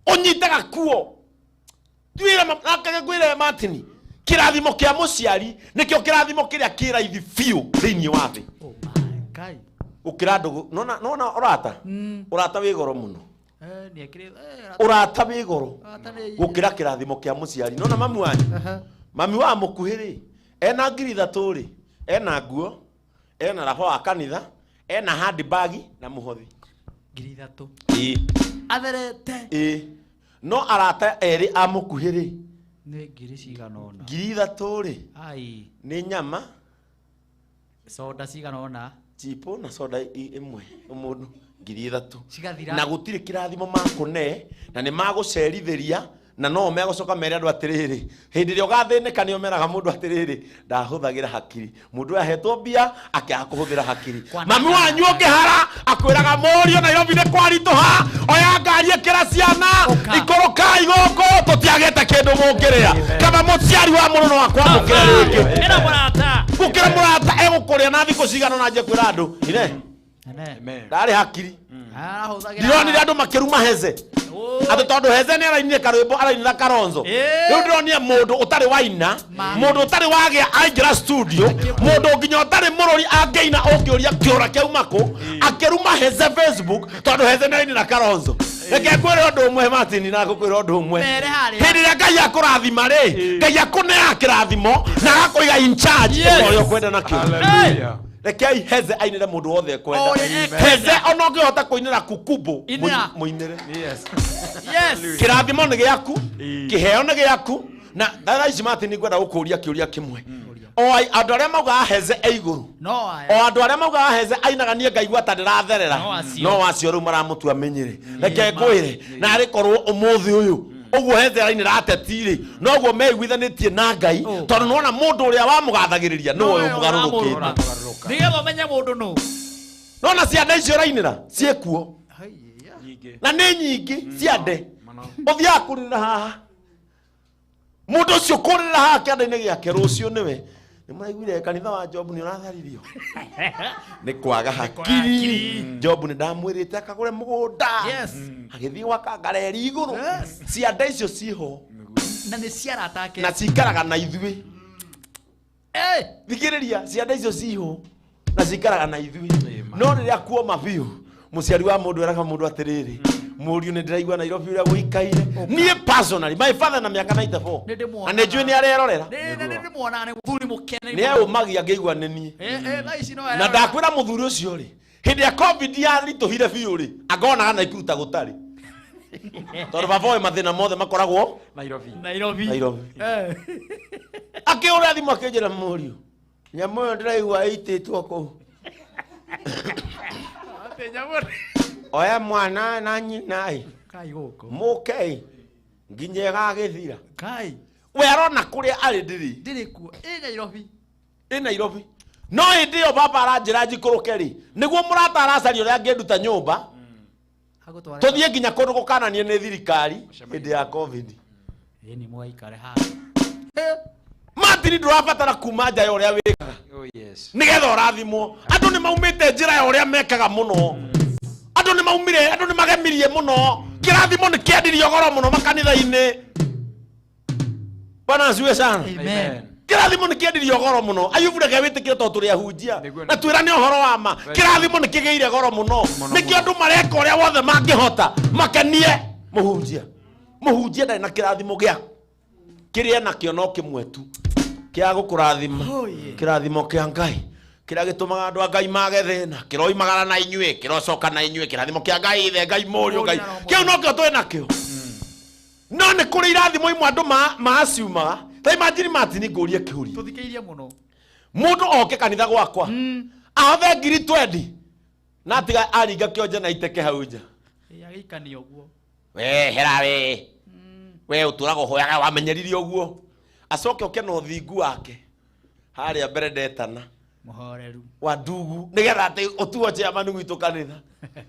ũnyite gakuo twĩre ngwĩre Martin kĩrathimo kĩa mũciari nĩkĩo kĩrathimo kĩrĩa kĩ raithi biũ thĩiniĩ wa thĩ gũkĩra ndũgũ. Nona ũrata ũrata wĩ goro mũno, ũrata wĩ goro gũkĩra kĩrathimo kĩa mũciari. Nona mami wanyu, mami wa mũkuhĩ rĩ ena 3,000 rĩ, ena nguo, ena raba wa kanitha, ena handbag na mũhothi 3,000 ĩĩ atherete ĩĩ. No arata erĩ a mũkuhĩ rĩ nĩ ngiri cigana ũna, 3,000 rĩ nĩ nyama, soda cigana ũna, chipo na soda ĩmwe mũndũ 3,000 cigathira na gũtirĩ kĩrathimo makũne na nĩ magũcerithĩria na no megũcoka mere andũ atĩrĩrĩ hĩndĩ ĩrĩa ũgathĩnĩka nĩo meraga mũndũ atĩrĩrĩ ndahũthagĩra hakiri. Mũndũ ũyũ ahetwo mbia akĩaga kũhũthĩra hakiri. Mami wanyu ũngĩhara akwĩraga mũriũ Nairobi nĩ kwaritũha, oya ngari ĩkĩra ciana ikũrũkai gũkũ tũtiagĩte kĩndũ mũngĩrĩa. Kaba mũciari wa mũndũ no akwamũkĩre rĩngĩ gũkĩra mũrata egũkũrĩa na thikũ cigana na anjie kwĩra andũ ine ndarĩ hakiri. Ndironire andũ makĩruma Heze atĩ tondũ Heze nĩ arainire karwĩmbo arainĩra Karonzo. Rĩu ndĩronire mũndũ ũtarĩ waina, mũndũ ũtarĩ wagĩa aingĩra studio, mũndũ nginya ũtarĩ mũrũri angĩina ũngĩũria kĩũra kĩauma kũ, akĩruma Heze Facebook tondũ Heze nĩ arainĩra Karonzo. Reke ngwĩre ũndũ ũmwe Martin, na ngũkwĩra ũndũ ũmwe, hĩndĩ ĩrĩa Ngai akũrathima rĩ, Ngai akũneaga kĩrathimo na agakũiga in charge ũrĩa ũkwenda nakĩo. Rekei Heze ainĩre mũndũ wothe ekwenda. Heze ona ũngĩhota kũinĩra kukubu mũinĩre. Kĩrathimo nĩ gĩaku, kĩheo nĩ gĩaku. Na thaa ici Martin ngwenda gũkũria kĩũria kĩmwe. O andũ arĩa maugaga Heze e igũrũ, o andũ arĩa maugaga Heze ainaga niĩ ngaigua ta ndĩratherera, no acio rĩu maramũtua menyere. Reke ngwĩre na arĩ korwo ũmũthĩ ũyũ ũguo Heze arainĩra ateti rĩ, noguo meiguithanĩtie na Ngai, tondũ nĩwona mũndũ ũrĩa wamũgathagĩrĩria nĩwe ũyũ mũgarũrũkĩte. Nĩgetha ũmenye mũndũ nũ. Nona ciande icio ũrainĩra ciĩkuo na nĩ nyingĩ ciande, ũthiaga kũrĩra haha Mũndũ ũcio kũrĩra haha kĩanda-inĩ gĩake rũciũ nĩwe. Nĩ mũraiguire kanitha wa Job nĩ ũratharirio. Nĩ kwaga hakiri. Job nĩ ndamwĩrĩte akagũre mũgũnda. Agĩthiĩ gwaka ngareri igũrũ. Cianda icio ciho. Na nĩ ciarata ake. Na cikaraga na ithuĩ. Thikĩrĩria, cianda icio ciho na cikaraga na ithuĩ. No rĩrĩa kuoma biũ, mũciari wa mũndũ eraga mũndũ atĩrĩrĩ, mũriũ nĩ ndĩraigua Nairobi ũrĩa gũikaire. Niĩ personally, my father na mĩaka 94. Nĩ Na nĩ njũĩ nĩ arerorera. Ndĩmuonaga nĩ mũthuri mũkene. Nĩ eũmagia ngĩigua nĩ niĩ. Thaa ici no Na ndakwĩra mũthuri ũcio rĩ, hĩndĩ ya COVID yaritũhire biũ rĩ, angonaga Naikuru ta gũtarĩ. Tondũ baba oĩ mathĩna mothe makoragwo Nairobi. Nairobi. Nairobi. Akĩhũra thimũ akĩnjĩra mũriũ, nyamũ ĩyo ndĩraigua ĩitĩtwo kũu. Oya mwana na nyina ĩ. Kai gũkũ. Mũke ĩ. Nginya ĩgagĩthira. Kai. We arona kũrĩa arĩ ndĩrĩ. Ndĩrĩ kuo. Ĩ Nairobi. Ĩ Nairobi. No hĩndĩ ĩyo baba aranjĩra njikũrũke rĩ, nĩguo mũrata aracaria ũrĩa angĩnduta nyũmba, Agũtware. tũthiĩ nginya kũndũ gũkananie nĩ thirikari hĩndĩ ya COVID. Ĩ nĩ mũgaikare haha. Martin ndũrabatara kuma nja ya ũrĩa wĩkaga. Oh yes. Nĩgetha ũrathimwo. Andũ nĩ maumĩte njĩra ya ũrĩa mekaga mũno. Andũ nĩ maumire, andũ nĩ magemirie mũno. Kĩrathimo nĩ kĩendirio goro mũno makanitha-inĩ. Bwana asifiwe sana. Amen. Kĩrathimo nĩ kĩendirio goro mũno. Ayubu reke wĩtĩkĩre tondũ tũrĩ ahunjia. Na twĩrane ũhoro wa ma. Kĩrathimo nĩ kĩgĩire goro mũno. Nĩkĩo andũ mareka ũrĩa wothe mangĩhota makenie mũhunjia. Mũhunjia ndarĩ na kĩrathimo gĩa kĩrĩa nakĩo no kĩmwe tu kĩa gũkũrathima. Kĩrathimo kĩa Ngai kĩrĩa gĩtũmaga andũ a Ngai mage thĩna, kĩroimagara na inyuĩ, kĩrocoka na inyuĩ. Kĩrathimo kĩa Ngai ithe, Ngai mũriũ, Ngai kĩu nokĩo twĩ nakĩo. No nĩ kũrĩ irathimo imwe andũ maciumaga. Ta imagine Martin ngũrie kĩũria. Tũthikĩrĩrie mũno. Mũndũ oke kanitha gwakwa ahothe ngiri 20 na atiga aringa kĩonje na iteke hau nja. Ĩ agĩikania ũguo. We hera we. We ũtũraga ũhoyaga wamenyerire ũguo. Acoke oke na ũthingu wake harĩa mbere ndetana. Mũhoreru. Wa ndugu nĩgetha atĩ ũtuo chairman gwitũ kanitha.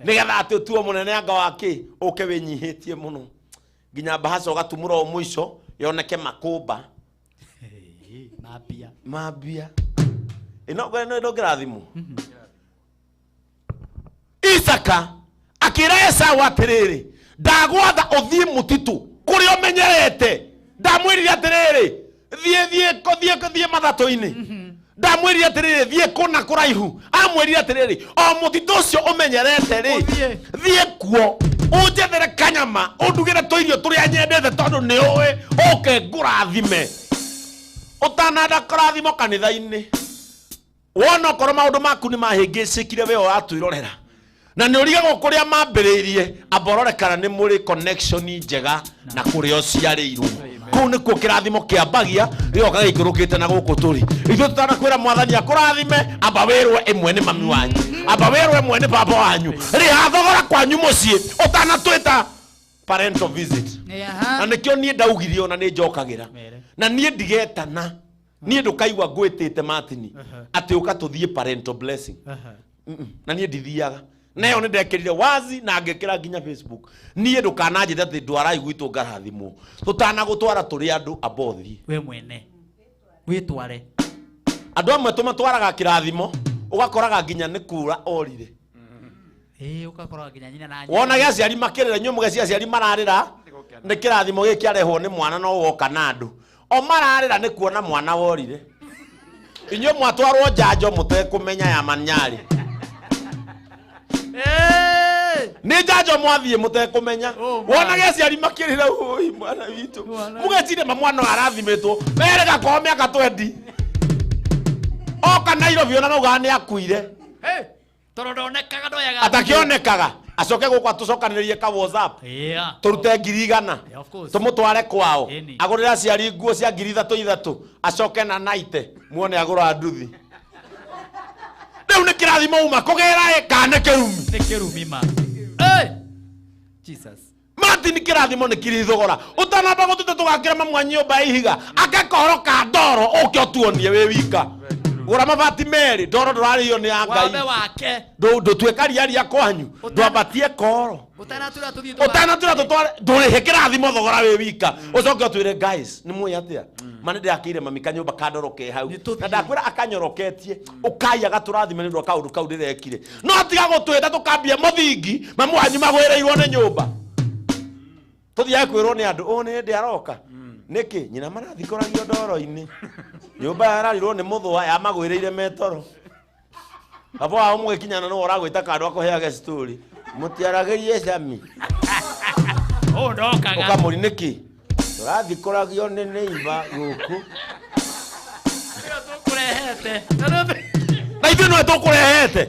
Nĩgetha atĩ ũtuo mũnene anga wa kĩ ũke wĩnyihĩtie mũno. Nginya mbahaca ũgatumũra o mũico yoneke makũmba. Mambia. Mambia. Ĩno ĩno ndũngĩrathimwo. Isaka akĩra Esau atĩrĩrĩ, ndagwatha ũthiĩ mũtitũ kũrĩa ũmenyerete. Ndamwĩrire atĩrĩrĩ, thiĩ thiĩ thiĩ thiĩ mathatũ-inĩ. Ndamwĩrire atĩrĩrĩ, thiĩ kũna kũraihu. Amwĩrire atĩrĩrĩ, o mũtitũ ũcio ũmenyerete rĩ, thiĩ kuo ũnjethere kanyama, ũndugĩre tũirio tũrĩa nyendete tondũ nĩ ũĩ, ũke ngũrathime. Ũtananda kũrathimwo kanitha-inĩ, wona okorwo maũndũ maku nĩ mahĩngĩcĩkire we ũratwĩrorera na nĩ ũrigagwo kũrĩa mambĩrĩirie, amba ũrore kana nĩ mũrĩ connection njega na kũrĩa ũciarĩirwo. Kũu nĩkuo kĩrathimo kĩambagia gĩgoka gĩikũrũkĩte na gũkũ tũrĩ. Ithuĩ tũtanakwĩra mwathani akũrathime, amba wĩrwo ĩmwe nĩ mami wanyu, amba wĩrwo ĩmwe nĩ baba wanyu. Rĩha thogora kwanyu mũciĩ ũtanatwĩta parental visit. Na nĩkĩo niĩ ndaugire ona nĩ njokagĩra. Na niĩ ndigetana. Niĩ ndũkaigua ngwĩtĩte Martin atĩ ũka tũthiĩ parental blessing. Na niĩ ndithiaga. Na ĩyo nĩ ndekĩrire wazi na ngĩkĩra nginya Facebook. Niĩ ndũkananjĩte atĩ ndwarai gwitũ ngarathimwo. Tũtanagũtwara tũrĩ andũ amba ũthiĩ. We mwene. Wĩtware. Andũ amwe tũmatwaraga kĩrathimo ũgakoraga nginya nĩ kura orire. Ĩ ũgakoraga nginya nyina na nyina. Wonage aciari makĩrĩra, inyuĩ mũgeci aciari mararĩra nĩ kĩrathimo gĩkĩ kĩarehwo nĩ mwana no woka na andũ. O mararĩra nĩ kuona mwana worire. Inyuĩ mwatwarwo njanjo mũtekũmenya ya manyarĩ. Nĩ njanjo mwathiĩ mũtekũmenya. Wonage aciari makĩrĩra, ũi mwana witũ. Mũgecire ma mwana ũyũ arathimĩtwo. Merĩga kwao mĩaka 20. Oka Nairobi ona maugaga nĩ akuire. Tondũ ndonekaga ndoyaga. Atakĩonekaga. Acoke gũkũ atũcokanĩrĩrie ka WhatsApp. Tũrute ngiri igana. Of course. Tũmũtware kwao. Ĩni. Agũrĩre aciari nguo cia ngiri ithatũ ithatũ. Acoke na naite. Muone agũra nduthi. Rĩu nĩ kĩrathimo uma kũgĩra ĩ kana nĩ kĩrumi? Nĩ kĩrumi ma. Jesus. Martin kĩrathimo nĩ kiri thogora. Ũtanamba gũtũte tũgakĩra mamwa nyũmba ya ihiga. Ake kohoro ka ndoro ũke ũtuonie wĩ wika. Gũra mabati merĩ ndoro ndũrarĩhio nĩ ya Wabe Ngai. wake. Ndũtuĩka ria kwanyu ndwambatie koro Ũtanatwĩra tũthiĩ ũtanatwĩra tũtware ndũrĩhe kĩrathimo thogora wĩ wika ũcoke ũtwĩre guys nĩ mũĩ atĩa ma nĩ ndĩrakĩire mami kanyũmba kandoro ke hau na ndakwĩra akanyoroketie ũkai agatũrathime nĩ ũndũ wa kaũndũ kau ndĩrekire no tiga gũtwĩta tũkambie mũthingi mamu wanyu magwĩrĩirwo nĩ nyũmba tũthiage kwĩrwo nĩ andũ ũũ nĩ hĩndĩ aroka nĩkĩ nyina marathikũragio ndoro-inĩ nyũmba yararirwo nĩ mũthũa yamagwĩrĩire metoro baba wao mũgĩkinyana nĩwe ũragwĩta kandũ akũheage story mũtiaragĩrie cami Ũũ ndokaga. ũkamũri nĩkĩ tũrathikũragio nĩ neiba gũkũ Tũkũrehete. Na ithuĩ nĩwe tũkũrehete.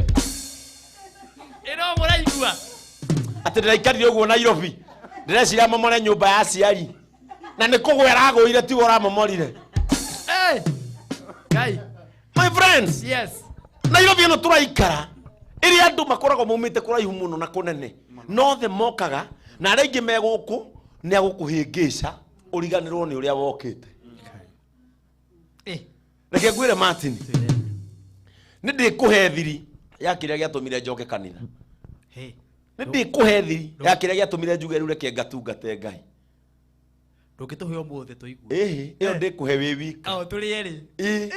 Ĩno mũraigua. Atĩ ndĩraikarire ũguo Nairobi ndĩreciria momore nyũmba ya aciari na nĩ kũgwa ĩragũire tiwe ũramomorire. Hey! Ngai. My friends. Yes. Nairobi ĩno tũraikara ĩrĩa andũ makoragwo maumĩte kũraihu mũno na kũnene nothe mokaga na arĩa aingĩ me gũkũ nĩ agũkũhĩngĩca ũriganĩrwo nĩ ũrĩa wokĩte. Reke ngwĩre Martin, nĩ ndĩkũhe thiri ya kĩrĩa gĩatũmire njoke kanitha. Nĩ ndĩkũhe thiri ya kĩrĩa gĩatũmire njuge rĩu reke ngatungate Ngai. Ndũngĩtũhe ũmũthĩ tũigue. Ĩhĩ, ĩyo ndĩkũhe wĩ wika. O tũrĩ erĩ. Ĩĩ.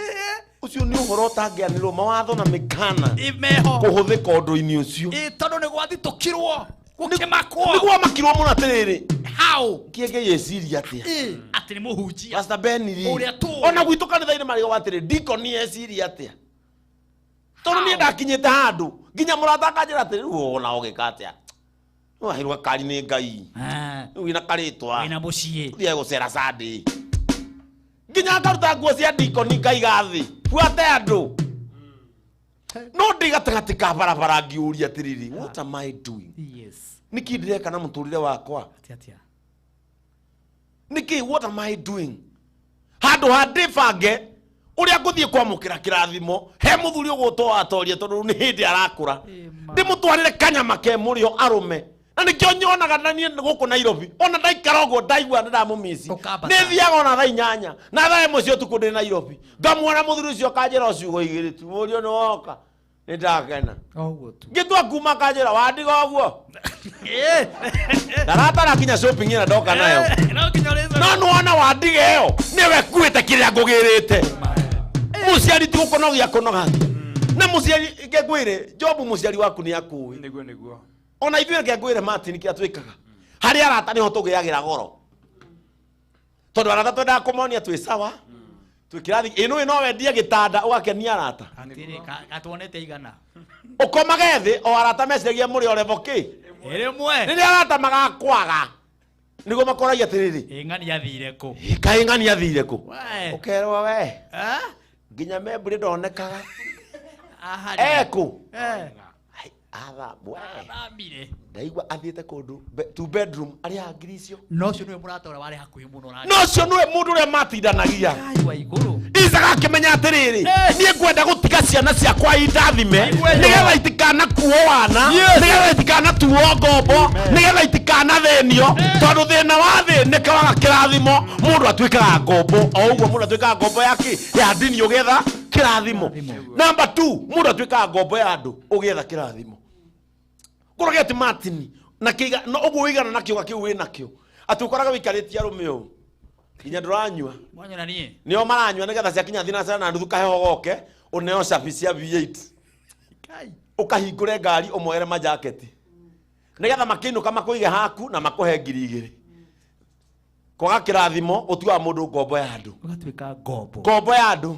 Ũcio nĩ ũhoro ũtangĩanĩrwo mawatho na mĩkana Ĩmeho. kũhũthĩka ũndũ-inĩ ũcio. Ĩ tondũ nĩ gwathitũkirwo. Gũkĩmakwo. Nĩ gwamakirwo mũno atĩrĩrĩ. How? Kĩngĩ yeciria atĩa? Ĩ atĩ nĩ mũhunjia. Pastor Ben rĩ. Ũrĩa tũĩ. Ona gwitũ kanitha-inĩ marĩgaga atĩrĩ, deacon yeciria atĩa? Tondũ niĩ ndakinyĩte handũ nginya mũrata akanjĩra atĩrĩ, rĩu ona ũgĩka atĩa? Waheirwo gakari nĩ Ngai. Rĩu wĩna karĩtwa. Wĩna mũciĩ. Ũthiage gũcera Sunday. Nginya ngaruta nguo cia deacon ngaiga thĩ. Buate andũ. No ndĩ gatagatĩ ka barabara ngĩũria atĩrĩrĩ, what am I doing? Yes. Nĩkĩ ndĩreka na mũtũrĩre wakwa? Atĩa atĩa. Nĩkĩ, what am I doing? Handũ ha ndĩbange ũrĩa ngũthiĩ kwamũkĩra kĩrathimo he mũthuri ũgũtwo atorie tondũ rĩu nĩ hĩndĩ arakũra ndĩmũtwarĩre kanyama ke mũrĩo arũme na nĩkĩo nyonaga na niĩ gũkũ Nairobi ona ndaikara ũguo ndaigua nĩ ndamũmici nĩ thiaga ona thaa 8 na thaa 1 cia ũtukũ ndĩ Nairobi ngamuona mũthuri ũcio akanjĩra o ciugo igĩrĩ tu mũriũ nĩ woka nĩ ndakena Oguo tu. ngĩtua kuma akanjĩra wandiga ũguo ndaratara kinya shopping ĩna ndoka nayo No nginya ũrĩcoke. no nĩwona wandiga ĩyo nĩwe kuĩte kĩrĩa ngũgĩrĩte mũciari ti gũkũnogia kũnogagia na mũciari ngengwĩre Jobu mũciari waku nĩ akũĩ nĩguo nĩguo ona ithuĩ reke ngwĩre Martin kĩrĩa twĩkaga harĩ arata nĩho tũgĩagĩra goro tondũ arata twendaga kũmonia twĩ sawa twĩ kĩrathi ĩno no wendie gĩtanda ũgakenia arata Atĩrĩ gatuonete igana. ũkomage thĩ o arata meciragia mũrĩ o level kĩ Ĩrĩmwe. rĩrĩa arata magakwaga nĩguo makoragia atĩrĩrĩ Ĩ ng'ani athire kũ? kaĩ ng'ani athire kũ We. ũkerwo we Eh? nginya membũrĩ ndonekaga Aha. ekũ Eh. athambwe Athambire. ndaigua athiĩte kũndũ two bedroom arĩhaga ngiri icio No ũcio nĩwe mũrata ũrĩa warĩ hakuhĩ mũno nake. no ũcio nĩwe mũndũ ũrĩa matindanagia Wa igũrũ. Isaaka akĩmenya atĩrĩrĩ niĩ ngwenda gũtiga ciana ciakwa indathime nĩgetha itikanakuo wana nĩgetha itikanatuo ngombo nĩgetha itikanathĩnio tondũ thĩna wa thĩnĩka waga kĩrathimo mũndũ atuĩkaga ngombo o ũguo mũndũ atuĩkaga ngombo ya kĩ ya ndini ũgĩetha kĩrathimo namba 2 mũndũ atuĩkaga ngombo ya andũ ũgĩetha kĩrathimo kũroge atĩ Martin na kĩiga no ũguo wĩigana na kĩũga kĩu wĩnakĩo atĩ ũkoraga wĩikarĩtie arũme ũũ nginya ndũranyua Mwanyona niĩ. nĩo maranyua nĩgetha ciakinya thinacara na nuthu kaheho goke ũneo cabi cia V8 ũkahingũre ngari ũmoere majaketi nĩgetha makĩinũka makũige haku na makũhe 2,000 kwaga kĩrathimo ũtuaga mũndũ ngombo ya andũ Ũgatuĩka ngombo. ngombo ya andũ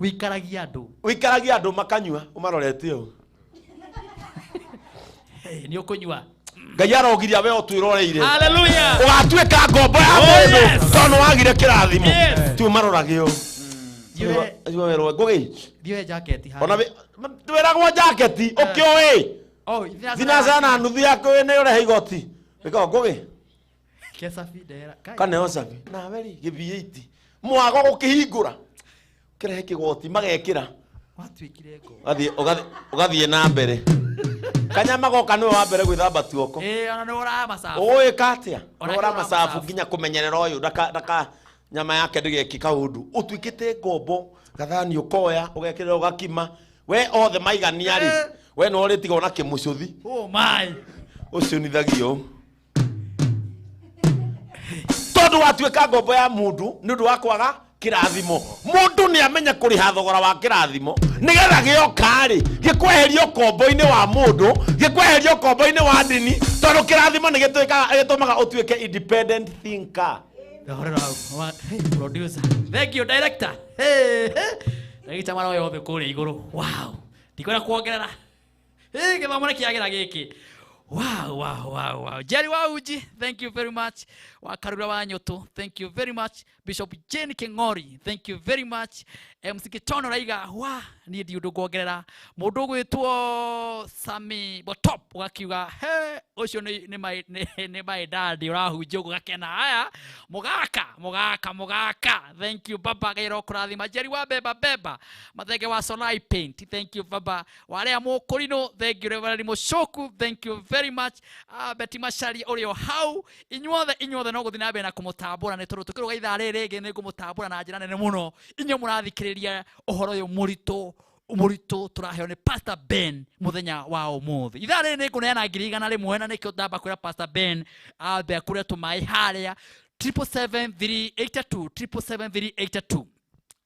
Wĩikaragia andũ. ũikaragia andũ makanyua ũmarorete ũũ Hey, nĩ ũkũnyua. Ngai arogiria we ũtwĩroreire Hallelujah. ũgatuĩka ngombo ya Oh, mũndũ yes. tondũ nĩwagire kĩrathimo Yes. tu marorage ũũ werwo ngũgĩ Thioe jaketi haha. ona twĩragwo jaketi ũkĩũĩ Oh, thinacara na nuthu yaku nĩ ũrehe igoti wĩkago ngũgĩ Kesabi ndera. Kai. kaneo cabi nawe rĩ gĩ V8 mwago gũkĩhingũra kĩrehe kĩgoti magekĩra Watuĩkire ngombo. Ũgathiĩ na mbere kanyama goka nĩwe wa mbere gwĩthamba tuoko Ĩ ona nĩ ũramacabu. ũgũĩka atĩa Ona ũra nĩ macabu nginya kũmenyerera ũyũ ndaka ndaka Nyama yake ndĩgeke kaũndũ. Ũtuĩkĩte ngombo, gathani ũkoya, ũgekĩrĩra ũgakima. We othe maigania rĩ, we no ũrĩtiga ona kĩmũcũthi. Oh my. Ũcionithagio. Tondũ watuĩka ngombo ya mũndũ nĩ ũndũ wa kwaga kĩrathimo. Mũndũ nĩ amenya kũrĩha thogora wa kĩrathimo nĩgetha gĩoka rĩ gĩkweherio kombo-inĩ wa mũndũ, gĩkweherio kombo-inĩ wa ndini, tondũ kĩrathimo nĩ gĩtũmaga ũtuĩke independent thinker. Hey, producer. Thank you, director. Hey, hey. Ndagĩta mara yothe kũrĩa igũrũ. Wow. Ndikwenda kuongerera. Hey, gĩthomo nĩ kĩagĩra gĩkĩ. Wow, wow, wow, wow. Jerry Wauji, thank you very much. Wakarura wa Nyoto, thank you very much. Bishop Jane King'ori, thank you very much. MC Kitono raiga, wa, niĩ ndi ũndũ nguongerera. Mũndũ ũgwĩtwo Sami Botop ũgakiuga, he, ũcio nĩ my daddy ũrahunjia ũguo gakena. Haya, mũgaka, mũgaka, mũgaka. Thank you baba, Ngai arokũrathima. Jerry wa Beba Beba, Mathenge wa Solai Paint, thank you baba. Warea Mũkũrinũ, thank you. Reverend Mũcoku, thank you very much. Betty Machari ũrĩ o hau. Inyuothe no gũthiĩ na mbere na kũmũtambũra nĩ tondũ tũkĩrũga ithaa rĩrĩ rĩngĩ nĩ ngũmũtambũra na njĩra nene mũno. Inyuĩ mũrathikĩrĩria ũhoro ũyũ mũritũ mũritũ tũraheo nĩ Pastor Ben mũthenya wa ũmũthĩ. Ithaa rĩrĩ nĩ ngũneana 100,000 na nĩkĩo ndamba kwĩra Pastor Ben ambe akũre tũmaĩ harĩa. 777 382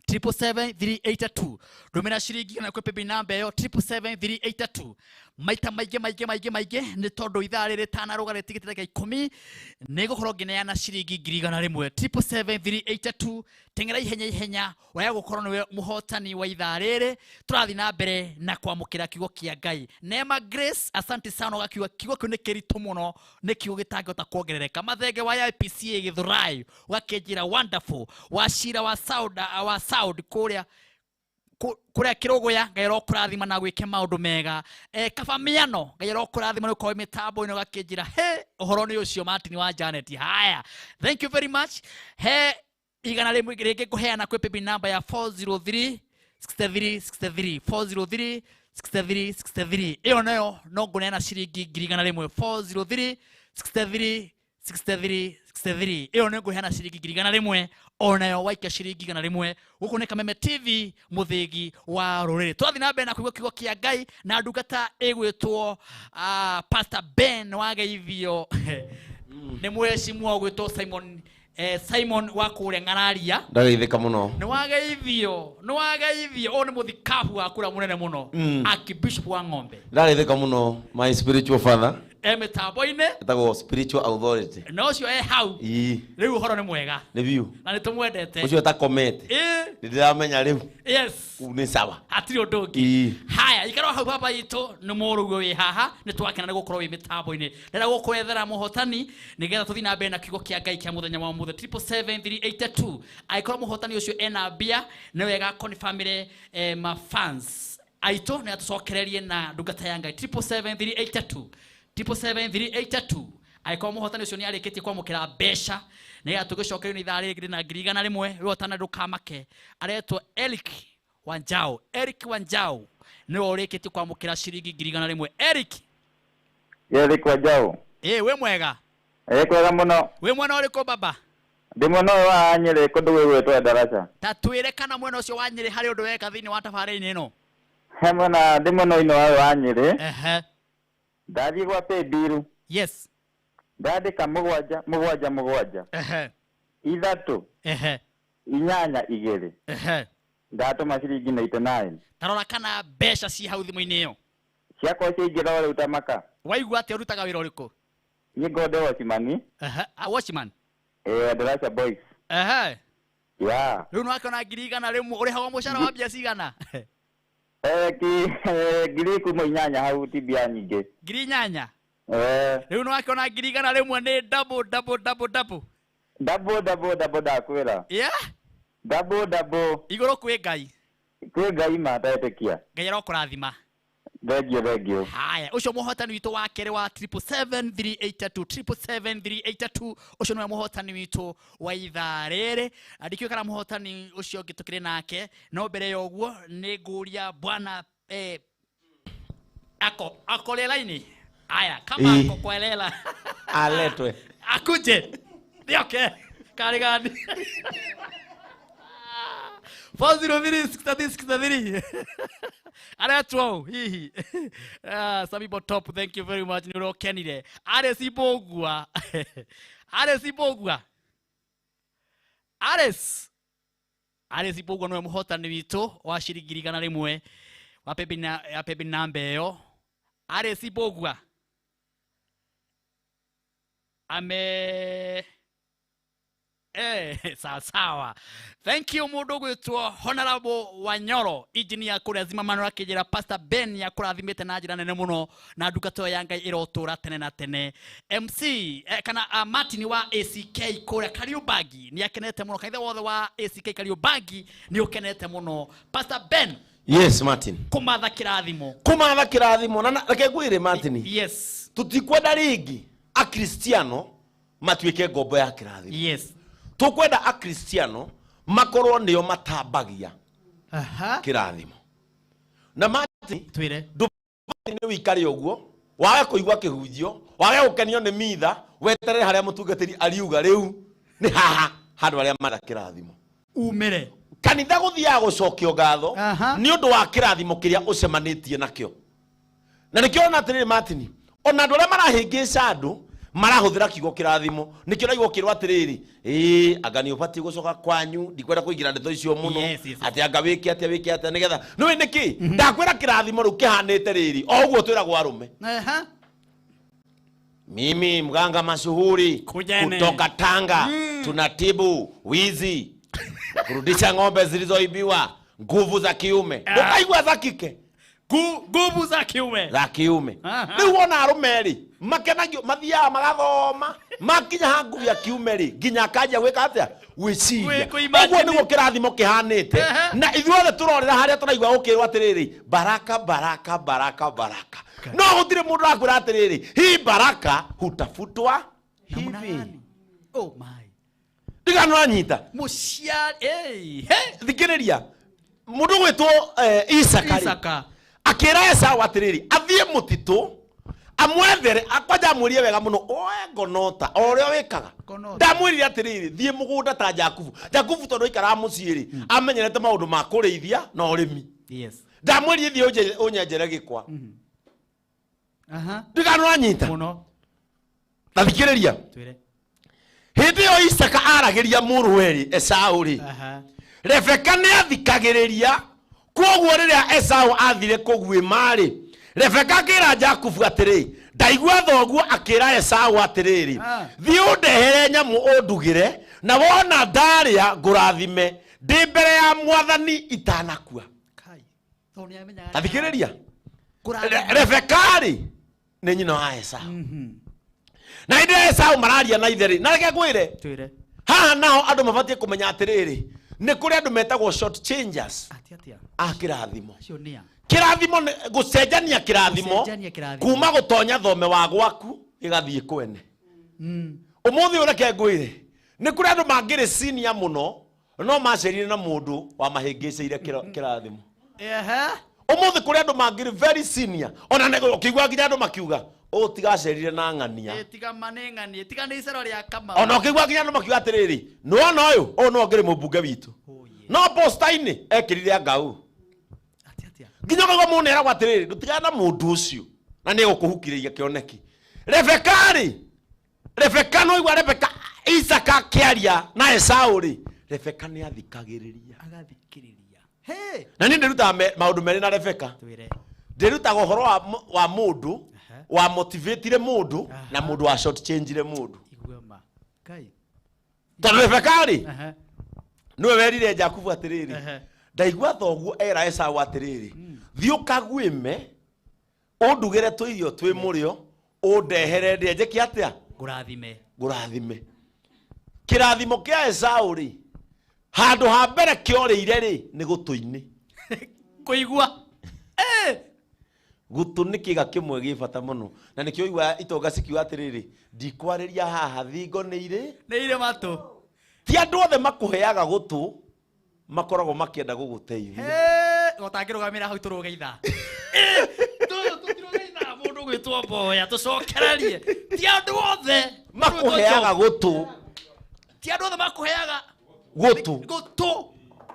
777 382 ndũmĩra ciringi kana kwĩ paybill namba ĩyo 777 382 maita maingĩ maingĩ maingĩ maingĩ nĩ tondũ ithaa rĩrĩ tanarũga rĩtigĩte ndagĩka 10 nĩ ngũkorwo ngĩneana ciringi 100,000. 777 382 teng'era ihenya ihenya waya gũkorwo nĩwe mũhotani wa ithaa rĩrĩ. Tũrathiĩ na mbere na kwamũkĩra kiugo kĩa Ngai. Neema Grace, asante sana, ũgakiuga kiugo kĩu nĩ kĩritũ mũno, nĩ kiugo gĩtangĩhota kuongerereka. Mathenge wa IPCA Gĩthũrai ũgakĩnjĩra wonderful. Wacira wa sound, wa sound kũrĩa kũrĩa Kĩrũgũya, Ngai arokũrathima na gwĩke maũndũ mega. Kaba Mĩano, Ngai arokũrathima nĩ ũkorwo mĩtambo-inĩ ũgakĩnjĩra he ũhoro nĩ ũcio Martin wa Janet. Haya, thank you very much. He 100 rĩngĩ ngũheana kwĩ paybill number ya 403 63 63 403 63 63. Ĩyo nayo no ngũneana ciringi 100,000. 403 63 63 63. Ĩyo nĩ ngũheana ciringi 100,000 onayo waikia ciringi 100. Gũkũ nĩ Kameme TV, mũthĩgi wa rũrĩrĩ. Twathiĩ na mbere na kũigua kiugo kĩa Ngai na ndungata ĩgwĩtwo Pastor Ben wageithio nĩ mũheshimiwa ũgwĩtwo Simon, Simon wa kũrĩa Ng'araria. Ndageithĩka mũno. Nĩ wageithio, nĩ wageithio. Ũyũ nĩ mũthikabu wa kũrĩa mũnene mũno, Archbishop wa Ng'ombe. Ndageithĩka mũno, my spiritual father. Mĩtambo-inĩ. Etagwo spiritual authority. Na ũcio e hau. Rĩu ũhoro nĩ mwega. Nĩ biũ. Na nĩ tũmwendete. Ũcio etakomete. Nĩ ndĩramenya rĩu. Yes. Kũu nĩ sawa. Hatirĩ ũndũ ũngĩ. Haya, ikara hau baba itũ nĩ mũrũguo wĩ haha, nĩ twakena nĩ gũkorwo wĩ mĩtambo-inĩ. Ndĩrenda gũkwethera mũhotani nĩgetha tũthiĩ na mbere na kiugo kĩa Ngai kĩa mũthenya wa ũmũthĩ. 777 382. Angĩkorwo mũhotani ũcio ena mbia, nĩ wega confirmire ma fans aitũ nĩ atũcokererie na ndungata ya Ngai. 777 382. 777 382. Angĩkorwo mũhotani ũcio nĩ arĩkĩtie kwamũkĩra mbeca, nĩgetha tũgĩcokerio nĩ ithaa rĩngĩ na 100,000, rĩu otana ndũkamake. Aretwo Eric Wanjao. Eric Wanjao nĩwe ũrĩkĩtie kwamũkĩra ciringi 100,000. Eric. Eric Wanjao. Wĩ mwega? Kwega mũno. Wĩ mwena ũrĩkũ baba? Ndĩ mwena ũyũ wa Nyĩrĩ kũndũ gwĩgwĩtwo Ndaraca. Ta twĩre kana mwena ũcio wa Nyĩrĩ harĩ ũndũ weka thĩinĩ wa tabarĩra-inĩ ĩno? He mwena, ndĩ mwena-inĩ ũyũ wa Nyĩrĩ. Ndathiĩ gwa paybill. Yes. Ndandĩka 7 7 7. 3. 8 2. Ndatũma ciringi 99. Tarora kana mbeca ci hau thimũ-inĩ ĩyo. Ciakwa ciaingĩra o rĩu ta maka. Waigua atĩa ũrutaga wĩra ũrĩkũ? Niĩ ngorwo ndĩ watchman. Watchman? Ndaraca Boys. Yeah. Rĩu nĩwakĩona 100,000 ũrĩhagwo mũcara wa mbia cigana? 18,000 hau ti mbia nyingĩ. 8,000? Rĩu nĩwakĩona 100,000 nĩ double, double, double, double. Double, double, double ndakwĩra. Yeah? Double, double. Igũrũ kwĩ Ngai. Kwĩ Ngai ma ndetĩkia. Ngai arokũrathima. Thank you, thank you. Haya, ũcio mũhotani witũ wa kerĩ wa 777 382, 777 382, ũcio nĩwe mũhotani witũ wa ithaa rĩrĩ. Ndikĩũĩ kana mũhotani ũcio ũngĩ tũkĩrĩ nake, no mbere ya ũguo nĩ ngũria bwana, ako line-inĩ. Aya, kama ako kwa lela. Aletwe. Akuje. Nĩ okay. Karĩ gani? 403 63 aretwo hihi. Ah, Sami Botop, thank you very much, nĩ ũrokenire. Ares Mbũgua, Ares Mbũgua, Ares, Ares Mbũgua nĩwe mũhotani witũ wa ciringi 100 wa paybill na ya paybill namba ĩyo. Ares Mbũgua ame sawa sawa, thank you. Mundu gwitwo Honorable Wanyoro, engineer kuria Zimamano, akijira Pastor Ben ya kurathimite na njira nene muno na ndungata ya Ngai irotura tene na tene. MC kana Martin wa ACK kuria Kariubangi ni akenete muno. Kanitha wothe wa ACK Kariubangi ni ukenete muno. Pastor Ben. Yes, Martin. Kumatha kirathimo. Kumatha kirathimo na reke ngwire, Martin. Yes. Tutikwenda ringi akristiano matuike ngombo ya kirathimo. Yes. Tukwenda akristiano makorwo nio matambagia kirathimo. Na Martin, twire, nĩ wikare ũguo wage kũigua kĩhunjio, wage gũkenio nĩ mitha, weterere harĩa mũtungatĩri ariuga rĩu nĩ haha handũ harĩa mara kĩrathimo. Umire. Kanitha gũthiaga gũcokio ngatho nĩ ũndũ wa kĩrathimo kĩrĩa ũcemanĩtie nakĩo. Na nĩkĩo ona atĩrĩrĩ, Martin, ona andũ arĩa marahĩngĩca andũ marahũthĩra kiugo kĩrathimo. Nĩkĩo ũraigua ũkĩrwo atĩrĩrĩ, ĩĩ, anga nĩ ũbatiĩ gũcoka kwanyu. Ndikwenda kũingĩra ndeto icio mũno. Atĩ anga wĩke atĩa, wĩke atĩa, nĩgetha nĩũĩ nĩkĩ ndakwĩra kĩrathimo rĩu kĩhanĩte rĩrĩ o ũguo twĩragwo arũme. Mimi mganga mashuhuri Kujene. Kutoka Tanga, tunatibu wizi, kurudisha ng'ombe zilizoibiwa, nguvu za kiume. Ukaigua za kike. Nguvu za kiume. Za kiume. Rĩu wona arũme rĩ makenagio, mathiaga magathoma, makinya ha nguvu ya kiume rĩ, nginya akanjia gwĩka atĩa? Gwĩciria. Kwĩ-imagine. Ũguo nĩguo kĩrathimo kĩhanĩte. Na ithuothe tũrorera harĩa tũraigua gũkĩrwo atĩrĩrĩ, baraka, baraka, baraka, baraka, no gũtirĩ mũndũ ũrakwĩra atĩrĩrĩ, hii baraka hutafutwa hivi. Oh my. Ndigano anyita. Mũciari, hey, hey. Thikĩrĩria, mũndũ gwĩtwo Isaka rĩ, Isaka. Akĩra Esau atĩrĩrĩ, athiĩ mũtitũ amwethere, kwanja amwĩrire wega mũno, oe ngonota o ũrĩa wĩkaga. Ndamwĩrire atĩrĩrĩ, thiĩ mũgũnda ta Jakubu. Jakubu tondũ aikaraga mũciĩ rĩ, amenyerete maũndũ ma kũrĩithia na ũrĩmi. Ndamwĩrire, thiĩ ũnyenjere gĩkwa. Ndigano anyita. Mũno. Ta thikĩrĩria. Twĩre. Hĩndĩ ĩyo Isaka aragĩria mũrũwe rĩ, Esau rĩ, Rebeka nĩ athikagĩrĩria. Koguo rĩrĩa Esau athire kũguĩma rĩ, Rebeka akĩra Jakubu atĩrĩ, ndaigua thoguo akĩra Esau atĩrĩrĩ, thiĩ ũndehere nyamũ ũndugĩre, na wona ndarĩa ngũrathime ndĩ mbere ya mwathani itanakua. Ta thikĩrĩria. Rebeka rĩ nĩ nyina wa Esau. Na hĩndĩ ĩrĩa Esau mararia na ithe rĩ, na reke ngwĩre, Twĩre. Haha naho andũ mabatiĩ kũmenya atĩrĩrĩ, nĩ kũrĩ andũ metagwo short changers Atĩa atĩa? A kĩrathimo. Acio nĩa? Kĩrathimo nĩ gũcenjania kĩrathimo. Gũcenjania kĩrathimo. Kuma gũtonya thome wa gwaku gĩgathiĩ kwene. Ũmũthĩ ũyũ reke ngwĩre, nĩ kũrĩ andũ mangĩrĩ senior mũno no macerire na mũndũ wamahĩngĩcĩire kĩrathimo. Ũmũthĩ kũrĩ andũ mangĩrĩ very senior, ona nĩ ũkĩigua nginya andũ makiuga ũũ tigacerire na ng'ania. Ĩ, tiga maneng'anie, tiga nĩ icero rĩa Kamau. Ona ũkĩigua nginya andũ makiuga atĩrĩrĩ, nĩwona ũyũ, ũyũ no ngĩrĩ mũmbunge witũ, no posta-inĩ ekĩrire anga ũũ. Nginya ũkaigua mũndũ eragwo atĩrĩrĩ, ndũtigane na mũndũ ũcio na nĩ egũkũhukĩrĩria kĩoneki. Rebeka rĩ, Rebeka no igua Rebeka Isaka akĩaria na Esau rĩ, Rebeka nĩ athikagĩrĩria. Agathikĩrĩria. Hey! Na niĩ ndĩrutaga maũndũ merĩ na Rebeka. Twĩre. Ndĩrutaga ũhoro wa mũndũ wa motivatire mũndũ na mũndũ wa short changeire mũndũ. Igua ma. Kai. Tondũ Rebeka rĩ, nĩwe werire Jakubu atĩrĩrĩ, ndaigua thoguo era Esau atĩrĩrĩ, thiĩ ũkaguĩme ũndugĩre tũirio twĩ mũrĩo, ũndehere ndĩe, njĩke atĩa? Ngũrathime. Ngũrathime. Kĩrathimo kĩa Esau rĩ, handũ ha mbere kĩorĩire rĩ, nĩ gũtũ-inĩ. Kũigua. Gũtũ nĩ kĩga kĩmwe gĩ bata mũno, na nĩkĩo ũiguaga itonga cikiuga atĩrĩrĩ, ndikwarĩria haha, thingo nĩ irĩ. Nĩ irĩ matũ. Ti andũ othe makũheaga gũtũ makoragwo makĩenda gũgũteithia. Hey, ũtangĩrũgamĩra hau tũrũge ithaa. Tũtirũge ithaa, mũndũ gwĩtwo Mboya, tũcokererie. Ti andũ othe makũheaga gũtũ. Ti Ti andũ othe makũheaga Gũtũ. Gũtũ.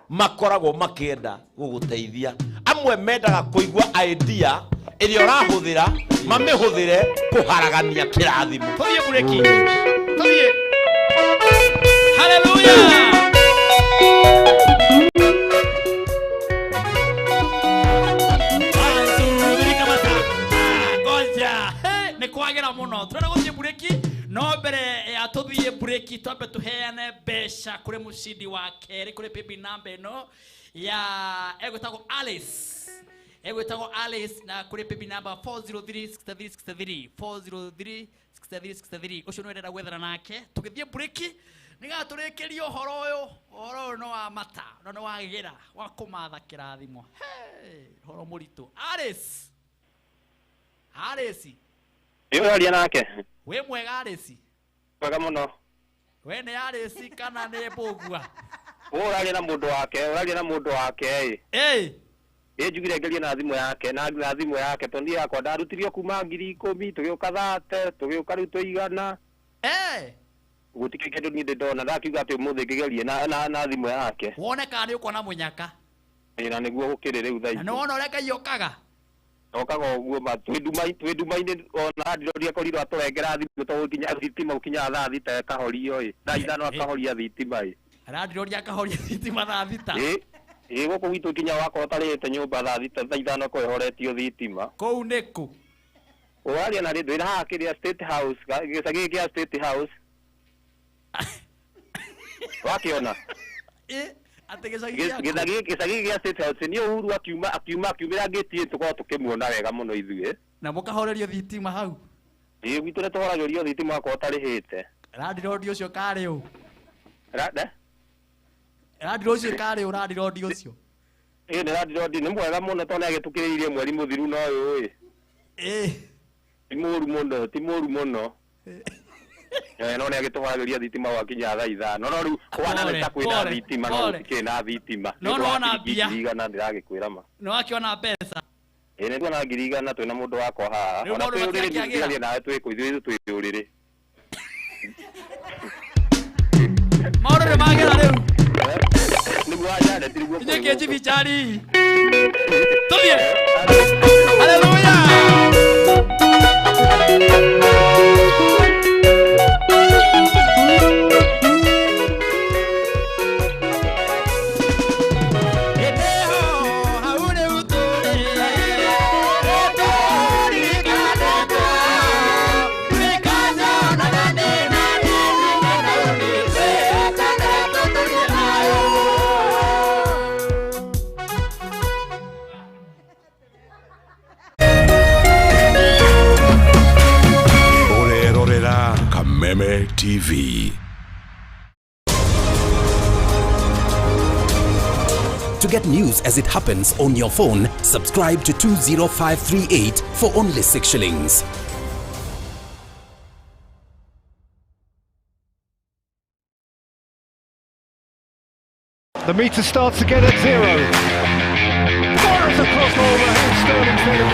Makoragwo makĩenda gũgũteithia. Amwe mendaga kũigua idea ĩrĩa ũrahũthĩra, mamĩhũthĩre kũharagania kĩrathimo. Tũthiĩ bureki. Tũthiĩ. Hallelujah. Nĩ kwagĩra mũno. Tũrenda gũthiĩ bureki, no mbere ya tũthiĩ bureki twambe tũheane mbeca kũrĩ mũcindi wa kerĩ kũrĩ paybill number ĩno ya egwĩtagwo Alice. Egwĩtagwo Alice na kũrĩ paybill number 4036363 4036363. Ũcio nĩwe ndĩrenda gwethana nake. Tũgĩthiĩ bureki nĩgetha tũrĩkĩrie ũhoro ũyũ. Ũhoro ũyũ nĩ wa mata, no nĩ wagĩra wa kũmatha kĩrathimo. Hey, ũhoro mũritũ. Alice. Alice. Ĩ ũraria nake? Wĩ mwega Alice? Mwega mũno. We nĩ Alice kana nĩ Mbũgua? Ũraria na mũndũ wake, ũraria na mũndũ wake ĩ. Ĩ. Ĩ njugire ngerie na thimũ yake, na thimũ yake tondũ niĩ yakwa ndarutirio kuma 10,000 tũgĩũka 30, tũgĩũka rĩu tũigana. Ĩ. Gũtikĩ kĩndũ niĩ ndĩ ndona, ndakiuga atĩ ũmũthĩ ngĩgerie na thimũ yake. Wone kana nĩ ũkuona mũnyaka. Ĩ na nĩguo gũkĩrĩ rĩu thaa ici. Na nĩwona ũrĩa Ngai okaga? Okaga ũguo ma twĩ nduma-inĩ ona ndiroria korirwo atũrengera thimũ tondũ nginya thitima ũkinyaga thaa thita ĩkahorio ĩ. Thaa ithano akahoria thitima ĩ. Arandiroria akahoria thitima thaa thita. Ĩ. Ĩ gũkũ gwitũ nginya wakorwo ũtarĩhĩte nyũmba thaa thita, thaa ithano ĩkorwo ĩhoretio thitima. Kũu nĩ kũ? Ũraria na rĩ ndwĩra haha kĩrĩa State House, gĩcagi gĩa State House. Wakĩona? Ĩ. Atĩ gĩcagi gĩa kũ? Gĩcagi gĩa State House nĩ Uhuru akiumĩra ngĩti tũkorwo tũkĩmuona wega mũno ithuĩ. Na mũkahorerio thitima hau? Ĩ gwitũ nĩ tũhoragĩrio thitima wakorwo ũtarĩhĩte. Randirondi ũcio karĩ ũ? Randirondi ũcio karĩ ũ? Randirondi ũcio? Ĩ nĩ randirondi nĩ mwega mũno tondũ nĩagĩtũkĩrĩirie mweri mũthiru na ũyũ ĩ. Ĩ. Ti mũru mũno, ti mũru mũno. No nĩ agĩtũhoragĩria thitima gwakinya thaa ithano. No rĩu kũhana nĩ ta kwĩna thitima no gũtikĩrĩ na thitima. No nĩwona mbia. 100,000 ndĩragĩkwĩra ma. Nĩwakĩona mbeca? Ĩ nĩnguona 100,000 twĩna mũndũ wakwa haha. Rĩu Ona maũndũ twĩ ũrĩrĩ matiakĩagĩra. ndĩraria nawe twĩ kũ ithuĩ twĩ ũrĩrĩ. Maũndũ nĩ magĩra rĩu. Nĩguo wa Janet, nĩguo Inyuĩ kwĩ gũkũ. kĩnjibicarĩ. Tũthiĩ. Hallelujah. Kameme TV. To get news as it happens on your phone, subscribe to 20538 for only 6 shillings. The meter starts again at 0. Fires across over Raheem Sterling's header.